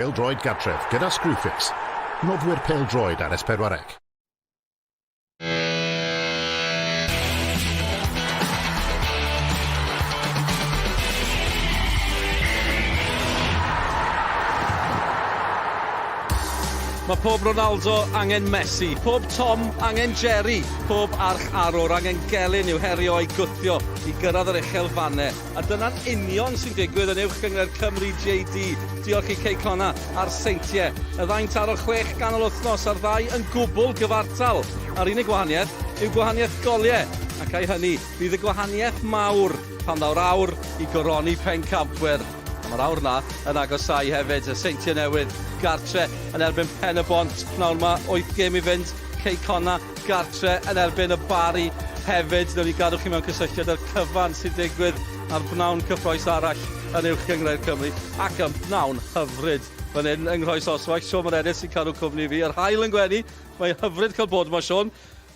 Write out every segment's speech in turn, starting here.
Pêl-droed gartref gyda Screwfix, noddwyr pêl-droed ar S4C. Mae pob Ronaldo angen Messi, pob Tom angen Jerry, pob arch arwr angen gelyn i'w herio a'i gwthio i gyrraedd yr uchel fannau. A dyna'n union sy'n digwydd yn Uwch Gynghrair Cymru JD. Diolch i Cei Connah a'r Seintiau. Y ddau'n taro chwech ganol wythnos a'r ddau yn gwbl gyfartal. A'r unig gwahaniaeth yw gwahaniaeth goliau. Ac ai hynny fydd y gwahaniaeth mawr pan ddaw'r awr i goroni pencampwyr. A mae'r awr 'na yn agosáu hefyd. Y Seintiau Newydd gartre yn erbyn Pen-y-bont pnawn 'ma. Wyth gêm i fynd. Cei Connah gartre yn erbyn y Barri hefyd. Newn ni gadw chi mewn cysylltiad â'r cyfan sy'n digwydd ar bnawn cyffroes arall yn Uwch Gynghrair Cymru ac am bnawn hyfryd fan hyn yng Nghroesoswallt. Siôn Meredydd sy'n cadw cwmni fi. Yr haul yn gwenu. Mae'n hyfryd cael bod yma, Siôn.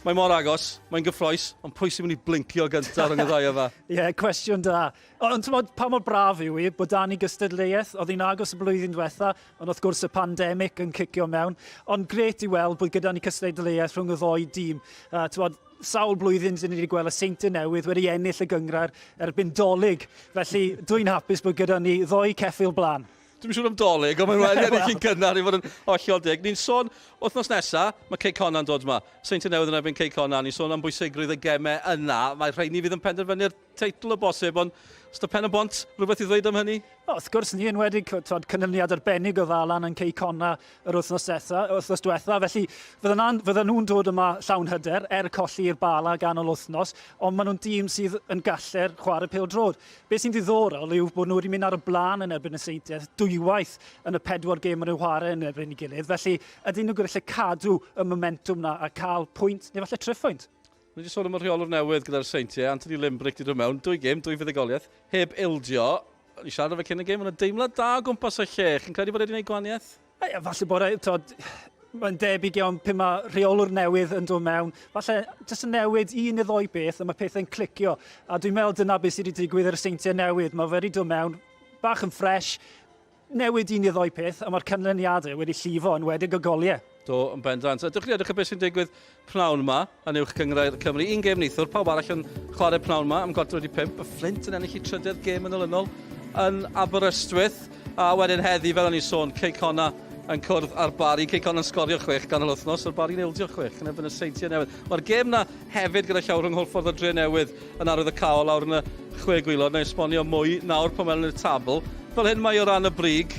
Mae mor agos, mae'n gyffroes, ond pwy sy'n mynd i blincio gyntaf rhwng y ddau yma? Ie, yeah, cwestiwn da. Ond ti'n pa mor braf yw i bod dan i gystadleuaeth, oedd hi'n agos y blwyddyn diwetha, Ond wrth gwrs y pandemig yn cicio mewn. Ond gret i weld bod gyda ni cystadleuaeth rhwng y ddoi dîm. Uh, tywod, sawl blwyddyn sy'n ni wedi gweld y Seintiau Newydd wedi ennill y gyngrair erbyn Dolig. Felly dwi'n hapus bod gyda ni ddoi ceffyl blaen. Dwi'm yn siŵr am Dolig, ond mae'n wedi ennill yn gynnar i fod yn hollol deg. Ni'n sôn wythnos nesa, mae Cei Connah'n dod yma. Seintiau Newydd yn erbyn Cei Connah. Ni'n sôn am bwysigrwydd y gemau yna. Mae rheini fydd yn penderfynu'r teitl o bosib, ond os da Pen y Bont rhywbeth i ddweud am hynny? O, wrth gwrs ni, enwedig twod, canlyniad arbennig o dda lan yn Cei Connah yr wythnos diwetha, wythnos diwetha, felly fydden, fydden nhw'n dod yma llawn hyder, er colli i'r Bala ganol wythnos, ond maen nhw'n dîm sydd yn gallu'r chwarae pêl-droed. Be sy'n ddiddorol yw bod nhw wedi mynd ar y blaen yn erbyn y Seintiau dwywaith yn y pedwar gêm maen nhw'n chwarae yn erbyn ei gilydd, felly ydyn nhw'n gallu cadw y momentum na a cael pwynt, neu falle triphwynt? Ni wedi sôn am y rheolwr newydd gyda'r Seintiau, Anthony Limbrick, di dod mewn, dwy gêm, dwy fuddugoliaeth, heb ildio. O'n i siarad efo cyn y gêm, mae'n deimlad da o gwmpas y lle. Chi'n credu bod e wedi gwneud gwahaniaeth? Ie, falle bod e, tod, mae'n debyg iawn pan mae rheolwr newydd yn dod mewn. Falle jyst yn newid un neu ddoi beth a mae pethau'n clicio. A dwi'n meddwl dyna beth sydd wedi digwydd i'r Seintiau newydd. Mae fe wedi dod mewn bach yn ffres, newid un neu ddoi peth, a mae'r canlyniadau wedi llifo yn wedig y goliau. Do, yn bendant. Ydych chi'n edrych ar beth sy'n digwydd pnawn yma yn Uwch Gynghrair Cymru? Un gêm neithiwr, pawb arall yn chwarae pnawn yma am gwarter wedi pump. Y Fflint yn ennill i trydedd gêm yn olynol yn Aberystwyth. A wedyn heddi, fel o'n i'n sôn, Cei Connah yn cwrdd â'r Barri. Cei Connah'n sgorio chwech ganol wythnos, a'r Barri'n ildio chwech yn erbyn y Seintiau Newydd. Mae'r gêm na hefyd gyda llaw rhwng Hwlffordd a Dre Newydd yn arwyddocaol lawr yn y chwe gwylod. Na i esbonio mwy nawr pan welwn y tabl. Fel hyn mae o ran y brig,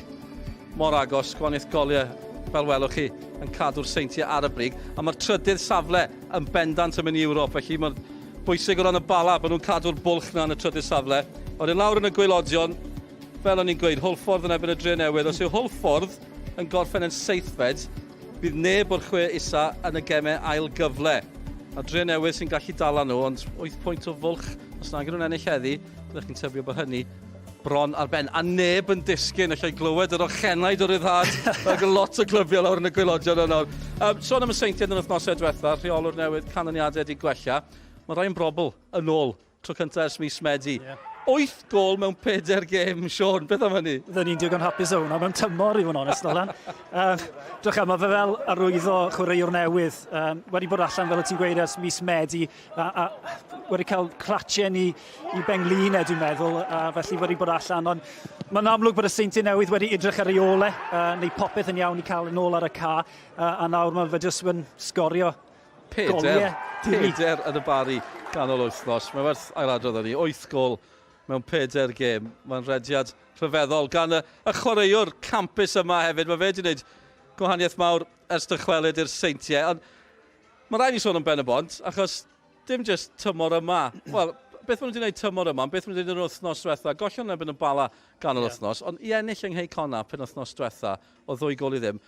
mor agos, gwahaniaeth goliau, fel welwch chi, yn cadw'r Seintiau ar y brig. A mae'r trydydd safle yn bendant yn mynd i Ewrop, felly mae'n bwysig o ran y Bala bod nhw'n cadw'r bwlch na yn y trydydd safle. Wedyn lawr yn y gwaelodion, fel o'n i'n gweud, Hwlffordd yn erbyn y Dre Newydd. Os yw Hwlffordd yn gorffen yn seithfed, bydd neb o'r chwe isa yn y gemau ail gyfle. A Dre Newydd sy'n gallu dala nhw, ond 8 pwynt o fwlch os nag nhw'n ennill heddi, byddwch chi'n tybio bod hynny bron ar ben. A neb yn disgyn, allai glywed yr ochenaid o ryddhad. Mae lot o glybiau lawr yn y gwaelodion yno. Um, sôn am y Seintiau yn yr wythnosau diwetha, rheolwr newydd, canlyniadau wedi gwella. Mae Ryan Brobbel yn ôl tro cyntaf ers mis Medi. Yeah. 8 gol mewn pedair gêm, Sean, beth am hynny? Fydden ni'n digon hapus o hwnna mewn tymor, i fod yn onest, Nolan. Um, Drych, mae fe fel arwyddo chwaraewr newydd. Um, wedi bod allan, fel y ti'n gweud, ers mis Medi, a, a wedi cael clatien i, i benglinau, dwi'n meddwl, a felly wedi bod allan. Ond mae'n amlwg bod y Seintiau Newydd wedi edrych ar ei ole, uh, neu popeth yn iawn i cael yn ôl ar y ca, uh, a nawr mae fe jyst yn sgorio Peder, peder yn y Bari ganol wythnos. Mae werth ailadrodd hynny. 8 gol mewn peder gêm. Mae'n rediad rhyfeddol gan y, y chwaraewr campus yma hefyd. Mae fe wedi gwneud gwahaniaeth mawr ers dychwelyd i'r Seintiau. Ond mae rhaid ni sôn am Ben y Bont, achos dim jyst tymor yma. Wel, beth maen nhw wedi gwneud tymor yma, beth maen nhw wedi gwneud yr wythnos diwetha. Gollon nhw erbyn y Bala ganol yeah. wythnos, ond i ennill yng Nghei Connah penwythnos diwetha o ddwy gol i ddim.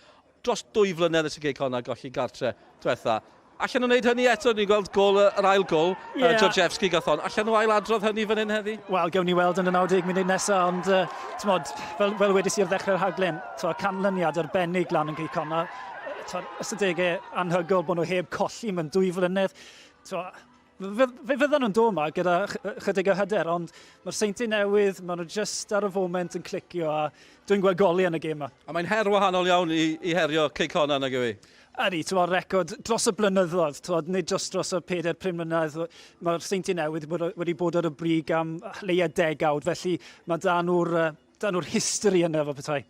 Dros dwy flynedd ers i Gei Connah golli gartre diwetha. Allan nhw wneud hynny eto? Ni'n gweld gol, yr ail gol, yeah. Georgievski gath on. Allan nhw ailadrodd hynny fan hyn heddi? Wel, gewn ni weld yn y 90 munud nesaf, ond uh, tmod, fel, fel wedys i ar ddechrau'r rhaglen, tmod, canlyniad arbennig lan yn Gei Connah. Tmod, ystadegau anhygoel bod nhw heb colli mewn dwy flynedd. Tmod, Fe fyddan nhw'n dod yma gyda chydig o hyder, ond mae'r Seintiau Newydd, maen nhw just ar y foment yn clicio a dwi'n gweld goliau yn y gêm yma. A mae'n her wahanol iawn i, i herio Cei Connah, nag yw i? Ydy, ti'n record dros y blynyddoedd, ti'n nid just dros y 4-5 mlynedd, mae'r Seintiau Newydd wedi bod ar y brig am leia degawd, felly mae da nhw'r da nhw'r history yna fo petai.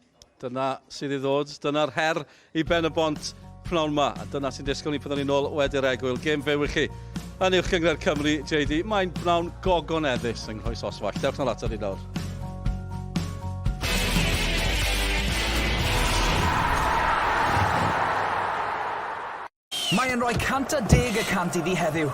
Dyna sydd i ddod, dyna'r her i Ben y Bont pnawn ma, a dyna sy'n disgwyl ni pan ni nôl wedi'r egwyl. Gêm fyw i chi yn Uwch Gynghrair Cymru, JD. Mae'n bnawn gogoneddus yng Nghroesoswallt. Dewch nôl ato ni nawr. Mae e'n rhoi 110 y cant iddi heddiw.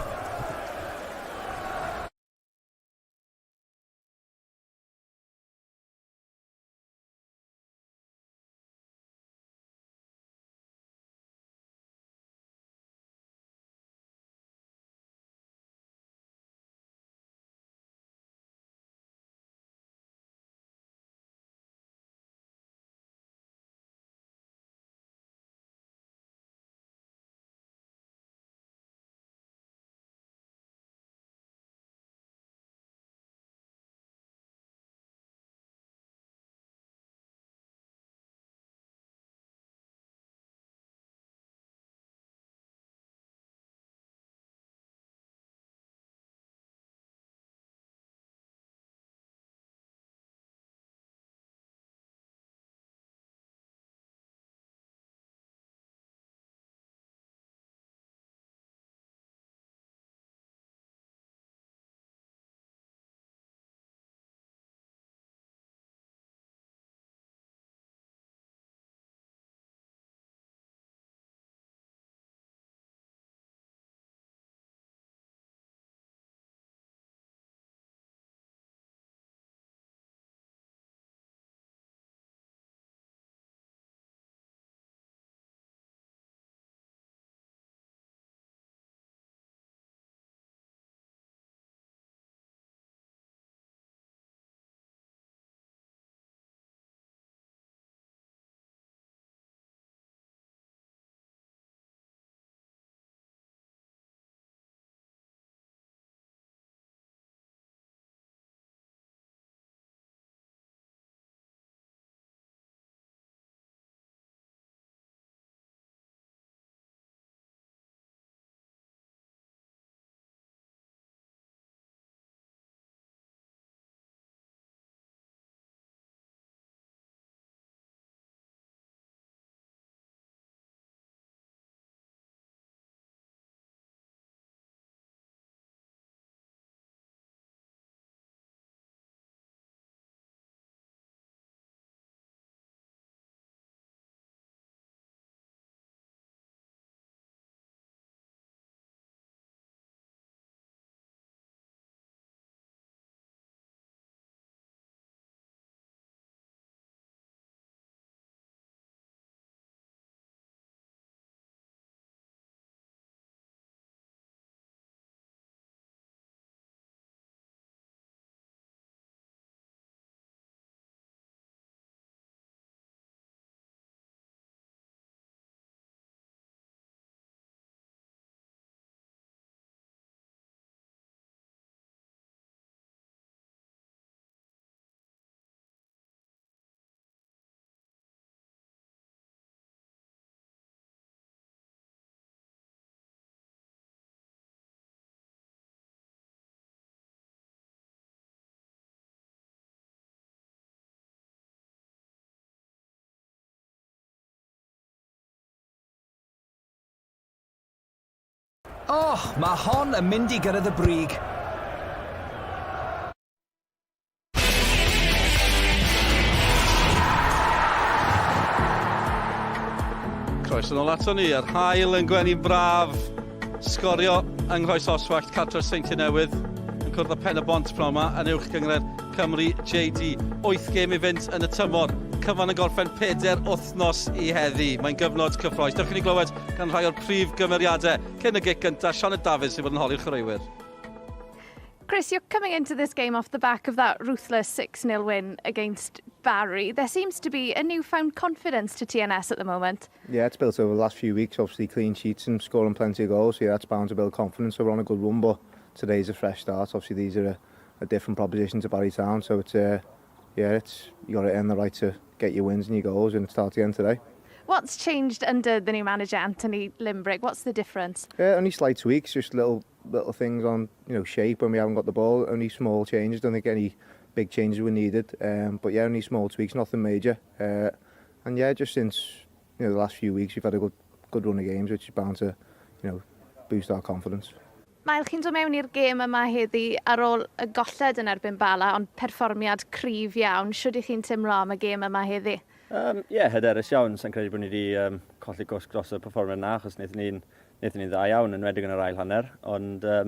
Oh, mae hon yn mynd i gyrraedd y brig. Croeso nôl ato ni, yr haul yn gwenu'n braf. Sgorio yng Nghroesoswallt, cartref Seintiau Newydd, yn cwrdd â Pen y Bont pnawn yma yn uwch gynghrair Cymru JD. 8 gêm i fynd yn y tymor, cyfan yn gorffen 4 wythnos i heddi. Mae'n gyfnod cyffroes. Dewch i ni glywed gan rhai o'r prif gymeriadau cyn y gic gyntaf. Sioned Dafydd sydd fod yn holi'r chwaraewyr. Chris, you're coming into this game off the back of that ruthless 6-0 win against Barry. There seems to be a newfound confidence to TNS at the moment. Yeah, it's built over the last few weeks, obviously clean sheets and scoring plenty of goals. So yeah, that's bound to build confidence. So we're on a good run, but today's a fresh start. Obviously, these are a, a different proposition to Barry Town, so it's yeah, it's you got to earn the right to get your wins and your goals, and start again today. What's changed under the new manager, Anthony Limbrick? What's the difference? Yeah, only slight tweaks, just little little things on you know shape when we haven't got the ball. Only small changes. Don't think any big changes were needed. but yeah, only small tweaks, nothing major. and yeah, just since you know the last few weeks, we've had a good good run of games, which is bound to you know boost our confidence. Mael, chi'n dod mewn i'r gêm yma heddi ar ôl y golled yn erbyn Bala, ond perfformiad cryf iawn. Shwd ych chi'n teimlo am y gêm yma heddi? Ie, yeah, hyderus iawn. Sa'n credu bod ni wedi colli gwsg dros y perfformiad na, achos wnaethon ni'n ni dda iawn, yn enwedig yn yr ail hanner. Ond ie,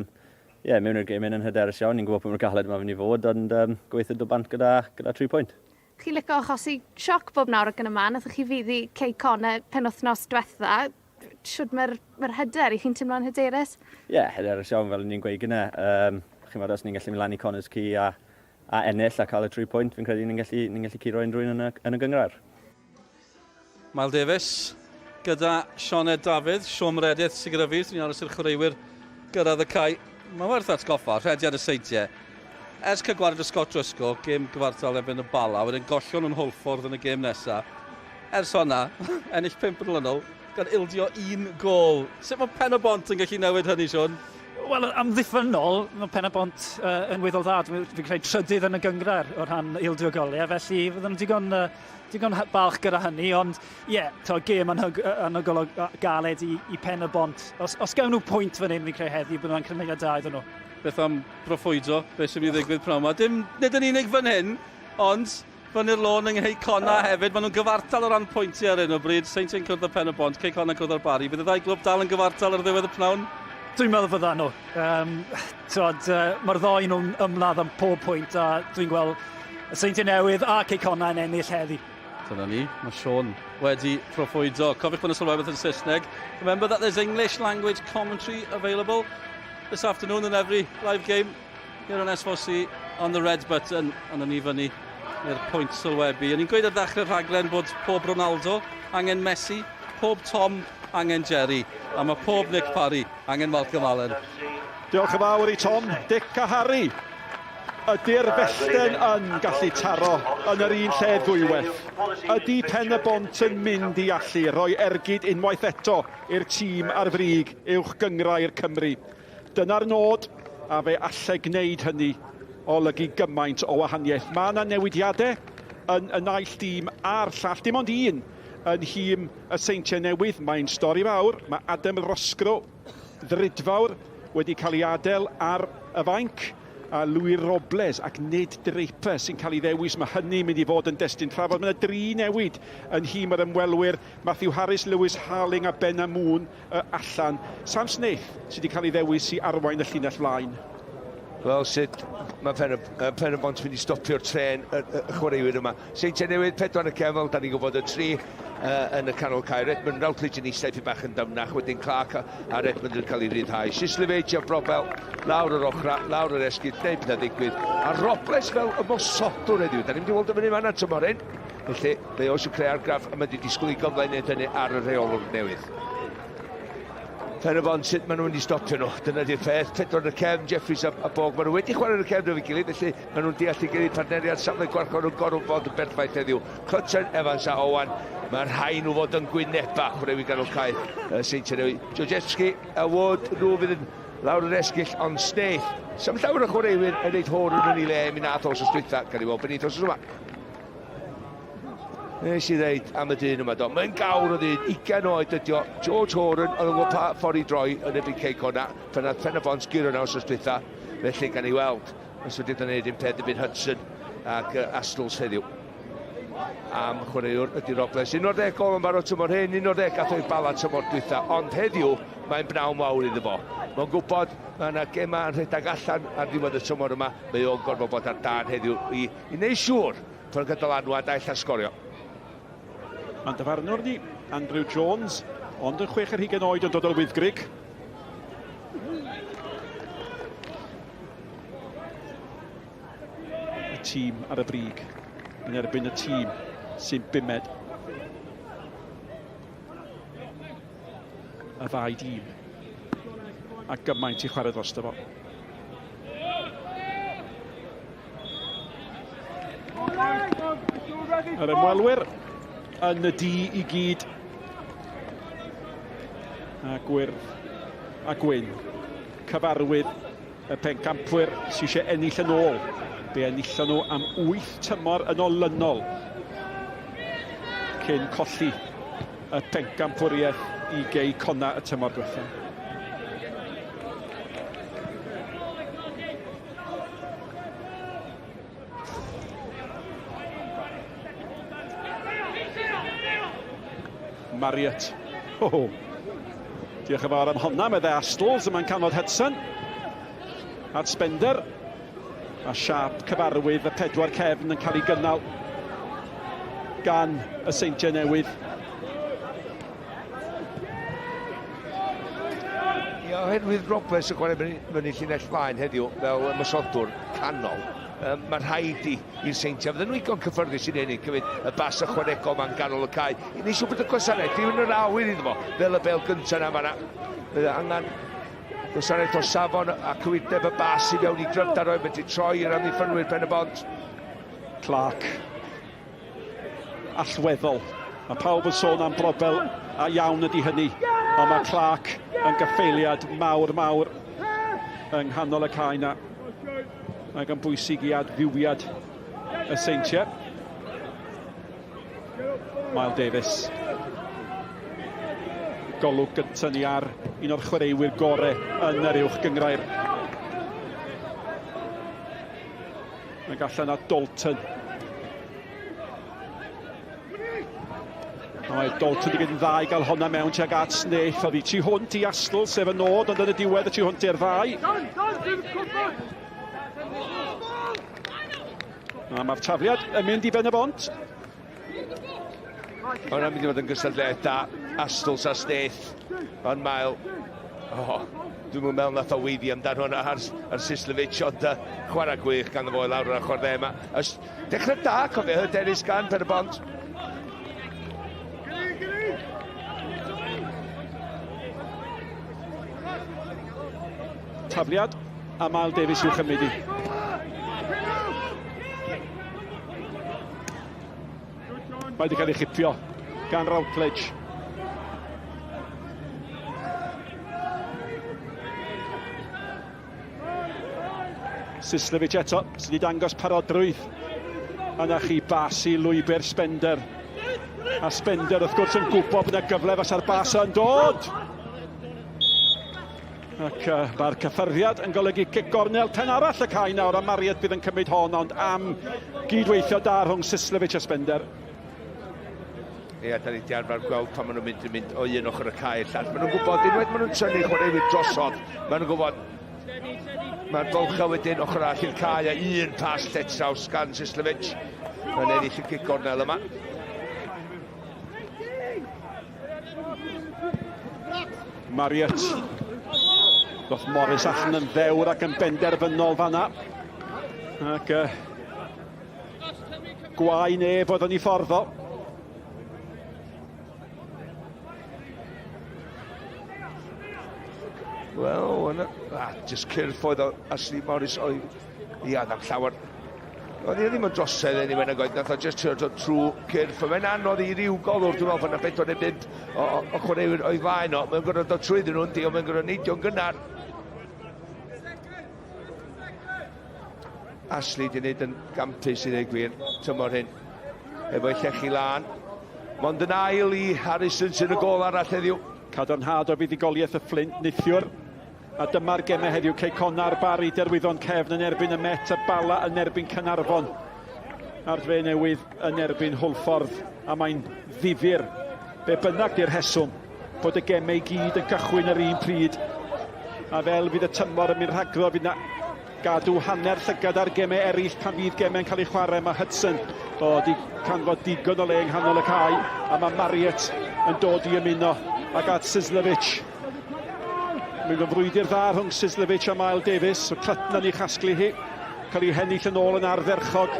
yeah, mewn i'r gêm yn hyderus iawn. Ni'n gwybod pa mor galed mae'n mynd i fod, ond gobeithio dod bant gyda, gyda 3 pwynt. Chi'n licio achosi sioc bob nawr ac yn y man. Nathoch chi faeddu Cei Connah penwythnos diwetha. Shwd mae'r mae hyder? I chi'n teimlo'n hyderus? Ie, yeah, hyderus iawn fel ni'n gweud gyna. Chi'n meddwl, os ni'n gallu mynd lan i Connah's Quay a ennill a cael y 3 pwynt, fi'n credu ni'n gallu, ni gallu curo unrhyw un yn y gynghrair. Mael Davies gyda Sioned Dafydd, Siôn Meredith sy'n gyda fi, ni'n aros i'r chwaraewyr gyrraedd y cae. Mae werth atgoffa, rhediad y Seintiau. Ers cael gwared o Scott Driscoll, gêm gyfartal erbyn y Bala, wedyn gollon nhw'n Hwlffordd yn y gêm nesaf. Ers honna, ennill 5 yn olynol, gan ildio un gol. Sut mae Pen y Bont yn gallu newid hynny, Siôn? Wel, amddiffynnol, mae Pen y Bont yn weddol dda. Dwi'n fi credu trydydd yn y gynghrair o rhan ildio goliau, felly fydden nhw'n digon balch gyda hynny, ond ie, yeah, to, gêm anhygoel o galed i Pen y Bont. Os gawn nhw pwynt fan hyn, fi'n credu heddi, bydd nhw'n cynnig da iddyn nhw. Beth am proffwydo, beth sy'n mynd i ddigwydd pnawn yma? Dim, nid yn unig fan hyn, ond fyny'r lôn yng Nghei Connah hefyd. Maen nhw'n gyfartal o ran pwyntiau ar hyn o bryd. Seintiau'n cwrdd â Pen y Bont, Cei Connah cwrdd â'r Barri. Bydd y ddau glwb dal yn gyfartal ar ddiwedd y pnawn? Dwi'n meddwl fydda nhw. Twod, mae'r ddoi nhw'n ymladd am pob pwynt a dwi'n gweld y Seintiau Newydd a Cei Connah yn ennill heddi. Dyna ni, mae Siôn wedi proffwydo. Cofiwch bod y sylwebaeth yn Saesneg. Remember that there's English language commentary available this afternoon in every live game here on S4C on the red button. Ond ni fyny i'r pwynt sylwebu. O'n i'n gweud ar ddechrau'r rhaglen bod pob Ronaldo angen Messi, pob Tom angen Jerry, a mae pob Nick Parry angen Malcolm Allen. Diolch yn fawr i Tom, Dick a Harry. Ydy'r fellten yn gallu taro yn yr un lle ddwywaith? Ydy Pen y Bont yn mynd i allu rhoi ergyd unwaith eto i'r tîm ar frig uwch gynghrair Cymru? Dyna'r nod, a fe allai gwneud hynny olygu gymaint o wahaniaeth. Mae yna newidiadau yn y naill dîm a'r llall. Dim ond un yn nhîm y Seintiau Newydd. Mae'n stori fawr. Mae Adam Roscrow ddrudfawr wedi cael ei adael ar y fainc a Louis Robles ac nid Draper sy'n cael ei ddewis. Mae hynny'n mynd i fod yn destun trafod. Mae yna dri newid yn nhîm yr ymwelwyr. Matthew Harris, Lewis Harling a Ben Amoon allan. Sam Snaith sydd wedi cael ei ddewis i arwain y llinell flaen. Wel, sut mae Pen y Bont mynd i stopio'r tren y chwaraewyr yma. Seintiau Newydd, pedwar yn y cefn, da ni'n gwybod y tri yn y canol cae. Redmond, Routledge yn eistedd bach yn dyfnach, wedyn Clark a Redmond yn cael ei ryddhau. Sislevic a Brobel lawr yr ochra, lawr yr esgyd, neu beth ddigwydd. A Robles fel ymosodwr heddiw. Da ni'n mynd i weld y fyny fanna tymor hyn. Felly, fe oes yn creu argraff a mae'n di disgwyl i gyfle i wneud hynny ar y rheolwr newydd. Pen y Bont, sut maen nhw'n mynd i stopio nhw? Dyna di'r peth. Pedwar yn y cefn, Jeffries a Bog. Maen nhw wedi chwarae yn y cefn efo'i gilydd, felly maen nhw'n deall ei gilydd. Partneriad safle gwarchod nhw'n gorfod bod yn berffaith heddiw. Clutton, Evans a Owen. Mae'r rhai nhw fod yn gwyneba chwaraewyr ganol cae Seintiau Newydd. Georgievski a Wood, nhw fydd yn lawr yr esgyll, ond Snaith. Sam llawer o chwaraewyr yn neud hwn yn ei le, mi nath os dwytha, gawn ni weld beth neith os yma. Nes i ddeud am y dyn yma do, mae'n gawr o ddyn, 20 oed ydi o. George Horan, oedd yn gwybod pa ffordd i droi yn erbyn Cei Connah, pan nath Pen y Bont guro na wsos dwytha, felly gawn ni weld os ydy o'n neud un peth erbyn Hudson ac Astles heddiw. Am chwaraewr ydy Robles. 11 gol yn barod tymor hyn, 11 gath o'i Bala tymor dwytha, ond heddiw mae'n bnawn mawr iddo fo. Mae'n gwybod mae yna gema yn rhedeg allan ar ddiwedd y tymor yma, mae o'n gorfod bod ar dân heddiw i wneud siŵr bod yn cael dylanwad a ella sgorio. Mae'n dyfarnwr ni, Andrew Jones, ond yn 26 oed yn dod o'r Wyddgrug. Y tîm ar y brig yn erbyn y tîm sy'n bumed. Y ddau dîm a gymaint i chwarae drosto fo. Yr ymwelwyr yn y du i gyd. A gwyrdd a gwyn. Cyfarwydd y pencampwyr sydd eisiau ennill yn ôl. Fe enillon nhw am 8 tymor yn olynol cyn colli y pencampwriaeth i Gei Conna y tymor diwethaf. Marriott. Oh. Diolch yn fawr am honna, meddai Astles, yma'n canfod Hudson. At Spender. A siap cyfarwydd y pedwar cefn yn cael ei gynnal gan y Seintiau Newydd. Ie, oherwydd Robles yn chwarae fyny llinell flaen heddiw fel ymosodwr canol, um, mae rhaid i i'r Seintiau, fydden nhw igon cyffyrddus i wneud cymryd y bas ychwanegol ma'n ganol y cae, i wneud siŵr bod y gwasanaeth ddim yn yr awyr iddo fo, fel y bel gyntaf na fanna. Bydd angen gwasanaeth o safon a cywirdeb y bas i fewn i gryfder oedd wedi troi i'r amddiffynwyr pen y bont. Clark allweddol. Mae pawb yn sôn am brobel a iawn ydy hynny, ond mae Clark yn gyffeiliad mawr mawr yng nghanol y cae na. Ac yn bwysig i adfywiad y Seintiau. Miles Davis. Golwg gyntaf ni ar un o'r chwaraewyr gorau yn yr uwch gyngrair. Mae'n allan at Dalton. Mae Dalton wedi gwneud yn dda i gael honna mewn tuag at Snaith. Oedd hi tu hwnt i Astl, sef y nod, ond yn y diwedd y tu hwnt i'r ddau. A mae'r tafliad yn mynd i ben y bont. Mae'n mynd i fod yn gystadleuaeth da. Astles a Snaith. Ond Mael... Oh, dwi'n meddwl nath o weiddi amdano hwnna ar, ar Sislevic, ond uh, chwarae gwych ganddo fo i lawr yr ochr dde yma. Ys, dechrau da, cofio, hyderus gan Pen y Bont. Tafliad a Mael Davies i'w chymryd i. Mae wedi cael ei chipio gan Routledge. Sislevic eto, sydd wedi dangos parodrwydd. Yna chi bas i lwybr Spender. A Spender wrth gwrs yn gwybod bod yna gyfle fasa'r bas yn dod. Ac uh, mae'r cyffyrddiad yn golygu cic gornel pen arall y cae nawr, a Marriott bydd yn cymryd hon, ond am gydweithio da rhwng Sislevic a Spender. Ie, da ni wedi arfer gweld pan maen nhw'n mynd, yn mynd o un ochr y cae i'r llall. Maen nhw'n gwybod, unwaith maen nhw'n tynnu chwaraewyr drosodd, maen nhw'n gwybod Mae'r bylchau wedyn ochr arall i'r cae a un pas lletraws gan Sislevic. Mae'n ennill y cic gornel yma. Marriott. Doth Morris allan yn ddewr ac yn benderfynol fanna. Ac uh, gwae neb oedd yn ei ffordd o. Wel, yna, ah, just cyrff oedd o Ashley Morris o'i... Ia, ddim llawer Oedd hi ddim yn drosedd anyway nag oedd, nath o just trio dod trwy cyrff. Mae'n anodd i ryw golwr, dwi'n meddwl, pan na bedwar neu bump o, o, o chwaraewyr o'i flaen o. Mae'n gorfod dod trwyddyn nhw, yndi, ond mae'n gorfod neidio'n gynnar. Ashley di wneud yn gampus i ddweud gwir, tymor hyn. Efo'i llechi lân. Mond yn ail i Harrison sy'n y gol arall heddiw. Cadarnhad o fuddugoliaeth y Fflint neithiwr. A dyma'r gemau heddiw, Cei Connah, Barri, Derwyddon Cefn yn erbyn y Met, a Bala yn erbyn Caernarfon. A'r Dre Newydd yn erbyn Hwlffordd, a mae'n ddifyr, be bynnag di'r rheswm, bod y gemau i gyd yn cychwyn yr un pryd. A fel fydd y tymor yn mynd rhagddo, fydd na gadw hanner llygad ar gemau eraill pan fydd gemau'n cael eu chwarae. Mae Hudson o, di canfod digon o le yng nghanol y cae, a mae Marriott yn dod i ymuno ag at Sislevic. Mae'n yn frwydr dda rhwng Sislevic a Mael Davies. So Clutton yn ei chasglu hi. Cael ei hennill yn ôl yn ardderchog.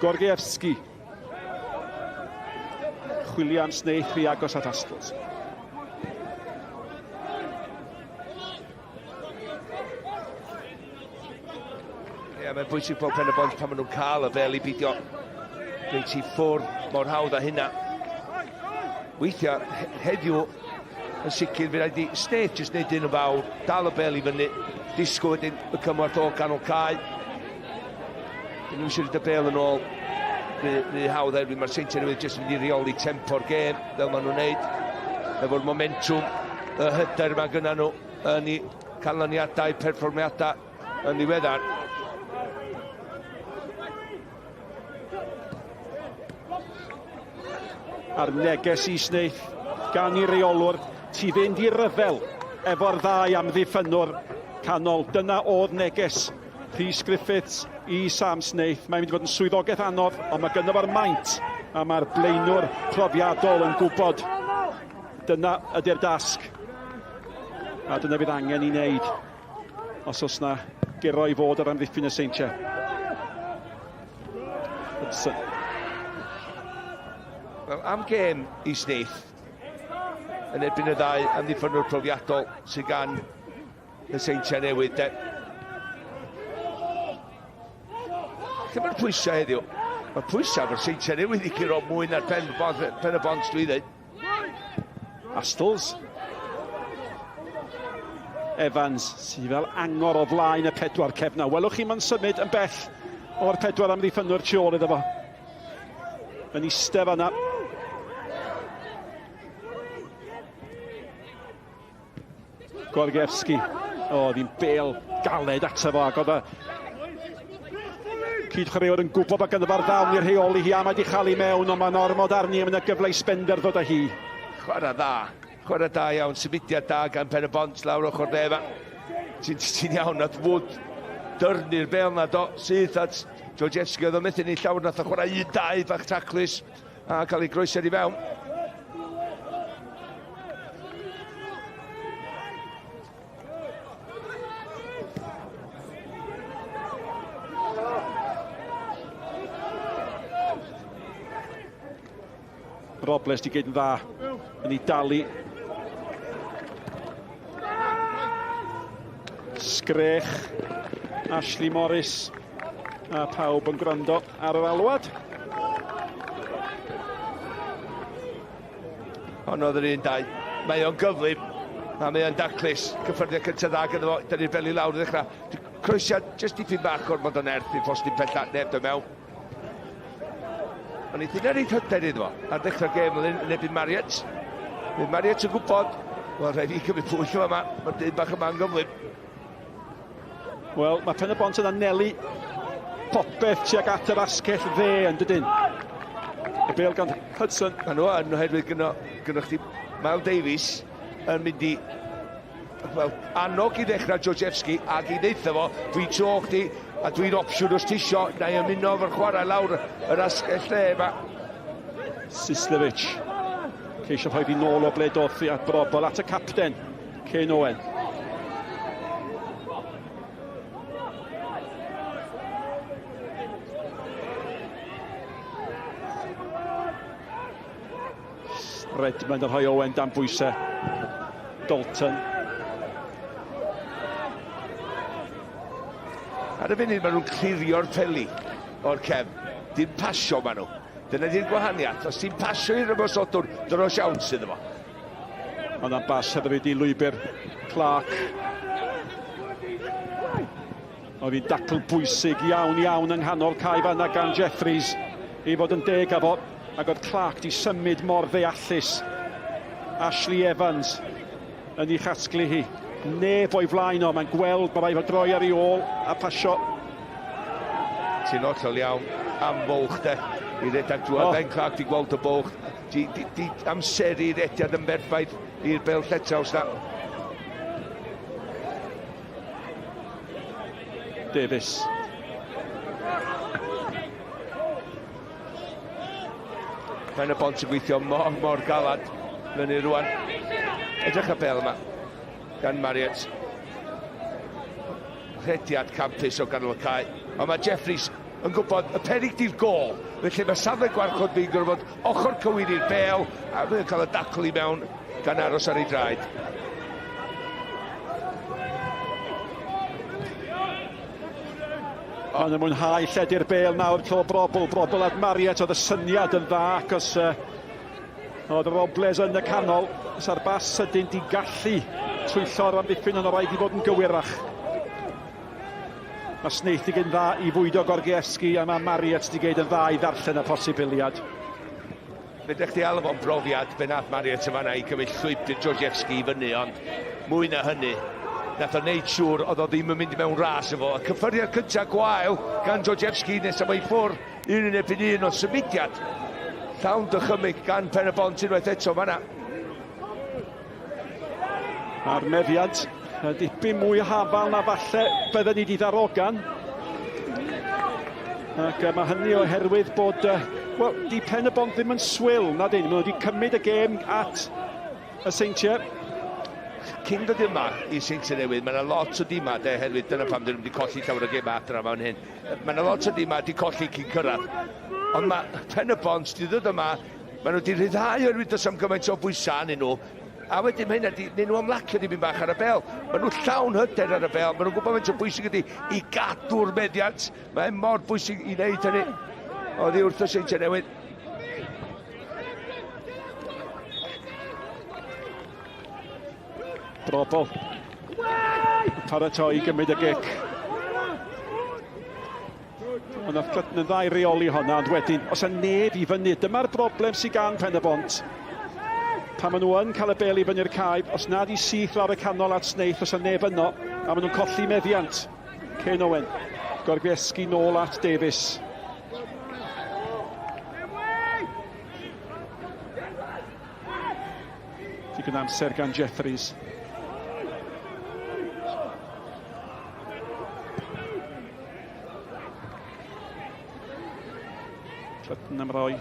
Gorgievski. Chwilio am Snaith rhy agos at Astles. Ie, mae'n bwysig bod Pen y Bont pan maen nhw'n cael y fel i beidio reit i ffwrdd mor hawdd â hynna. Weithiau, heddiw, yn sicr, fe rhaid i Snaith jyst wneud un yn fawr, dal y bel i fyny, disgwyl wedyn y cymorth o ganol cae. Dyn nhw'n eisiau rhaid y bel yn ôl rhy, rhy hawdd oherwydd mae'r Seintiau Newydd jyst yn mynd i reoli tempo'r gêm fel maen nhw'n neud. Efo'r momentum, y hyder mae gyda nhw yn eu canlyniadau, perfformiadau yn ddiweddar. A'r neges i Snaith gan i reolwr, ti fynd i ryfel efo'r ddau amddiffynnwr canol. Dyna oedd neges Rhys Griffiths i Sam Snaith. Mae'n mynd i fod yn swyddogaeth anodd, ond mae gynno fo'r maint a mae'r blaenwr profiadol yn gwybod dyna ydy'r dasg. A dyna fydd angen i wneud os oes na guro i fod ar amddiffyn y Seintiau. Hudson. Wel, am gêm i Snaith yn erbyn y ddau amddiffynwr profiadol sydd gan y Seintiau Newydd de. Lle mae'r pwysau heddiw? Mae'r pwysau efo'r Seintiau Newydd i guro mwy na'r pen, pen y bont dwi dweud. Astles. Evans sydd fel angor o flaen y pedwar cefna. Welwch chi mae'n symud yn bell o'r pedwar amddiffynwyr tu ôl iddo fo. Yn eistedd fanna. Gorgievski. O, oedd hi'n bel galed ato fo, ac oedd y cyd-chwaraewr yn gwybod bod ganddo fo'r ddawn i'r rheoli hi, a mae wedi chael ei mewn, ond mae'n ormod arni, a mae'n gyfle i Spender ddod â hi. Chwarae dda, chwarae da iawn, symudiad da gan Pen y Bont lawr ochr dde fa. Ti'n ti iawn, nath Wood dyrnu'r bel na do, syth at Georgievski, oedd o'n methu ni llawer, nath o chwarae un dau bach taclus a cael ei groesiad i fewn. Robles di gyd yn dda yn ei dalu. Sgrech Ashley Morris a pawb yn gwrando ar yr alwad. Hon oedd yr un dau. Mae o'n gyflym, a mae o'n daclus. Cyffyrddiad cyntaf dda gyda fo, dynnu'r beli lawr i ddechrau. Croesiad jyst dipyn bach gormod o nerth i'r postyn pella, neb do mewn. Ond eithaf yna reit hyder iddo fo ar ddechrau'r gêm yn erbyn Marriott. Bydd Marriott yn gwybod, wel rhaid i gymryd pwyll yma, mae'r dyn bach yma'n gyflym. Wel, mae Pen-y-bont yn anelu popeth tuag at yr asgell dde yn dydyn. Y bel gan Hudson. Maen nhw yn oherwydd gyno, gyno chdi Miles Davies yn mynd i wel, annog i ddechrau Georgievski ac i ddeitha fo, dwi'n tro chdi a dwi'n opsiwn os ti isio, na i ymuno efo'r chwarae lawr yr asgell dde yma. Sislevic. Ceisio rhoi fi nôl o ble doth i at brobol at y capten. Kane Owen. Redmond yn rhoi Owen dan bwysau. Dalton. Ar y funud maen nhw'n clirio'r peli o'r cefn. Dim pasio maen nhw. Dyna di'r gwahaniaeth. Os ti'n pasio i'r ymosodwr, dyna siawns iddo fo. Ond am bas hyfryd i lwybr Clark. Oedd hi'n dacl bwysig iawn iawn yng nghanol cae fanna gan Jeffries i fod yn deg â fo. Ac oedd Clark di symud mor ddeallus. Ashley Evans yn ei chasglu hi. Neb o'i flaen o, mae'n gweld mae rhaid fo droi ar ei ôl a pasio. Ti'n hollol iawn am fwlch de i redag drwy. Oh. Ben Clark di gweld y bwlch. Di, di, di amseru rediad yn berffaith i'r bel lletraws na. Davies. Pen y bont yn gweithio mor, mor galad fyny rwan. Edrych y bel yma gan Marriott. Rhediad campus o ganol y cae. Ond mae Jeffries yn gwybod y perig di'r gol. Felly mae safle gwarchod fi'n gorfod ochr cywir i'r bel a mae'n cael y dacl i mewn gan aros ar ei draed. Maen nhw'n mwynhau lledu'r bel nawr, tro Brobl, Brobl at Marriott, oedd y syniad yn dda, acos uh, oedd Robles yn y canol, sa'r bas sydyn di gallu twyllo'r amddiffyn ond rhaid i fod yn gywirach. Mae Snaith di yn dda i fwydo Gorgievski a mae Marriott di gyd yn dda i ddarllen y posibiliad. Fedrech chdi alw fo'n brofiad be nath Marriott yn fanna i gymryd llwybr Georgievski i fyny, ond mwy na hynny, nath o wneud siŵr oedd o ddim yn mynd i mewn ras efo. Y cyffyrddiad cyntaf gwael gan Georgievski nes am ei ffwr un yn erbyn un o symudiad. Llawn dychymyg gan Pen y Bont unwaith eto fanna. A'r meddiant dipyn mwy hafal na falle bydden ni wedi ddarogan. Ac mae hynny oherwydd bod, wel, di Pen y Bont ddim yn swil, na dyn. Maen nhw wedi cymryd y gêm at y Seintiau. Cyn dod yma i Seintiau Newydd, mae yna lot o dimau, de, herwydd dyna pam dyn nhw wedi colli llawer o gemau adra fan hyn. Mae yna lot o dimau wedi colli cyn cyrraedd. Ond mae Pen y Bont wedi dod yma, maen nhw wedi rhyddhau oherwydd does am gymaint o bwysau arnyn nhw. A wedyn mae hynna 'di neud nhw ymlacio dipyn bach ar y bêl. Maen nhw llawn hyder ar y bêl, maen nhw'n gwybod faint o bwysig ydy i gadw'r meddiant. Mae mor bwysig i wneud hynny. Oddi wrth y Seintiau Newydd. Drobl. Paratoi i gymryd y gic. Ond nath Clutton yn dda i reoli honna, ond wedyn, os yna neb i fyny, dyma'r broblem sydd gan Pen y Bont. Pan maen nhw yn cael y bel i fyny'r cae, os nad i syth lawr y canol at Snaith, os yna neb yno, a maen nhw'n colli meddiant. Ken Owen, Gorgieski nôl at Davies. Digon amser gan Jeffries. Clutton am roi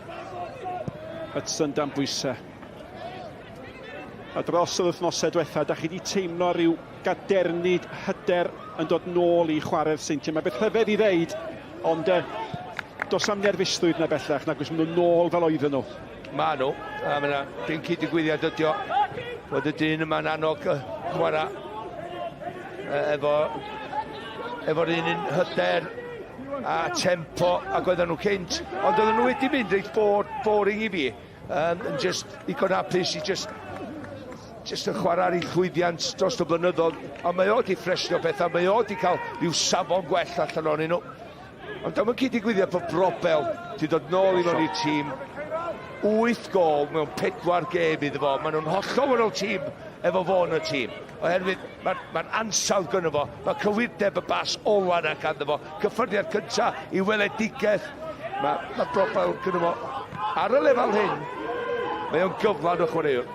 Hudson dan bwysau. A dros yr wythnosau diwetha, da chi wedi teimlo rhyw gadernid hyder yn dod nôl i chwarae'r Seintiau. Mae beth rhyfedd i ddeud, ond uh, dos am nerfusrwydd na bellach, nag oes maen nhw nôl fel oedden nhw. Ma nhw, a mae yna dim cyd-digwyddiad ydi o, bod y dyn yma'n annog chwarae efo efo'r un un hyder a tempo ac oedden nhw cynt, ond oedden nhw wedi mynd reit boring i fi, um, yn just ddigon hapus i just just yn chwarae ar ei llwyddiant dros y blynyddoedd, ond mae o wedi ffresio pethau, mae o wedi cael rhyw safon gwell allan ohonyn nhw. Ond dyma cyd-ddigwyddiad bod Brobel wedi dod nôl i mewn i'r tîm. 8 gol mewn 4 gêm iddo fo. Maen nhw'n hollol wahanol tîm efo fo yn y tîm. Oherwydd mae'r mae ansawdd gynno fo, mae cywirdeb y bas ola yna ganddo fo, cyffyrddiad cynta i weledigaeth. Mae, mae Brobel gynno fo ar y lefel hyn. Mae o'n gyflawn o chwaraewr.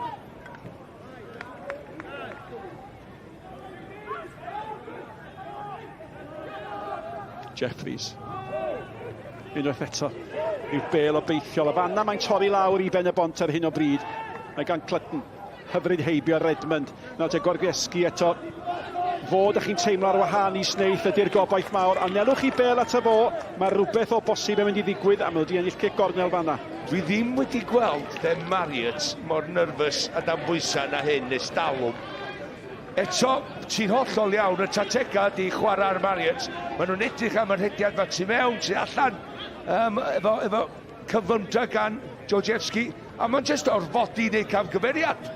Jeffries. Unwaith eto, yw bel obeithiol. A fanna mae'n torri lawr i Ben y Bont ar hyn o bryd. Mae gan Clutton hyfryd heibio Redmond. Nawr te Gorgieski eto. Fod ych chi'n teimlo ar wahân i Snaith ydy'r gobaith mawr. A nelwch chi bel ato fo, mae rhywbeth o bosib yn mynd i ddigwydd a mae wedi ennill cic gornel fanna. Dwi ddim wedi gweld Ben Marriott mor nyrfys a dan bwysau na hyn nes dalwm. Eto, ti'n hollol iawn, y tatega ydy chwarae ar Marriott. Maen nhw'n edrych am yr rhediad fa tu mewn, tu allan, um, efo, efo cyflymdra gan Georgievski, a mae'n jyst orfodi neu camgymeriad.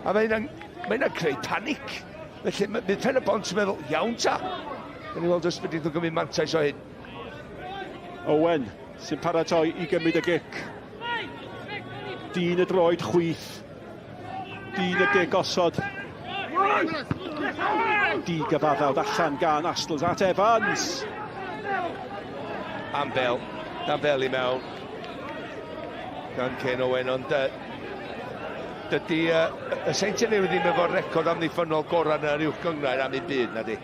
A mae hynna'n mae hynna creu panic. Felly, bydd Pen y Bont yn meddwl, iawn ta. Gawn ni weld os fedrith nhw gymryd mantais o hyn. Owen sy'n paratoi i gymryd y gic. Dyn y droed chwith. Dyn y gig osod. Di-gyfaddawd allan gan Astles at Evans. Am bel, am bel i mewn gan Ken Owen, ond uh, dydy uh, y Seintiau Newydd ddim efo'r record amddiffynnol gorau yn yr uwch gynghrair am un byd, na di.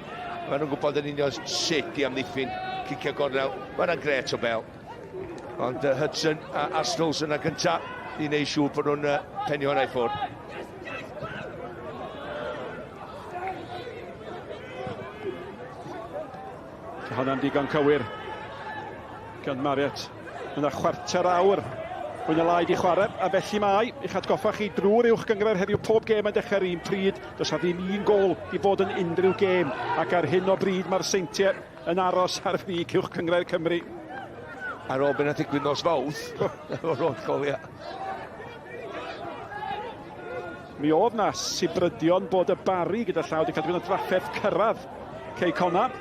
Maen nhw'n gwybod yn union sut i amddiffyn cicio gornel. Mae'n gret o bel. Ond uh, Hudson a Astles yna gynta i wneud siŵr bod nhw'n uh, penio hwnna i ffwrdd. Hwnna'n digon cywir gan Marriott. Yna chwarter awr fwy na lai di chwarae, a felly mae, i'ch atgoffa chi drwy'r uwch gynghrair heddiw, pob gêm yn dechrau'r un pryd, does na ddim un gol i fod yn unrhyw gêm, ac ar hyn o bryd mae'r Seintiau yn aros ar frig Uwch Cynghrair Cymru. Ar ôl be nath ddigwydd nos Fawrth, efo'r holl goliau. Mi oedd na sibrydion bod y Barri gyda llaw wedi cael dipyn o drafferth cyrraedd Cei Connah.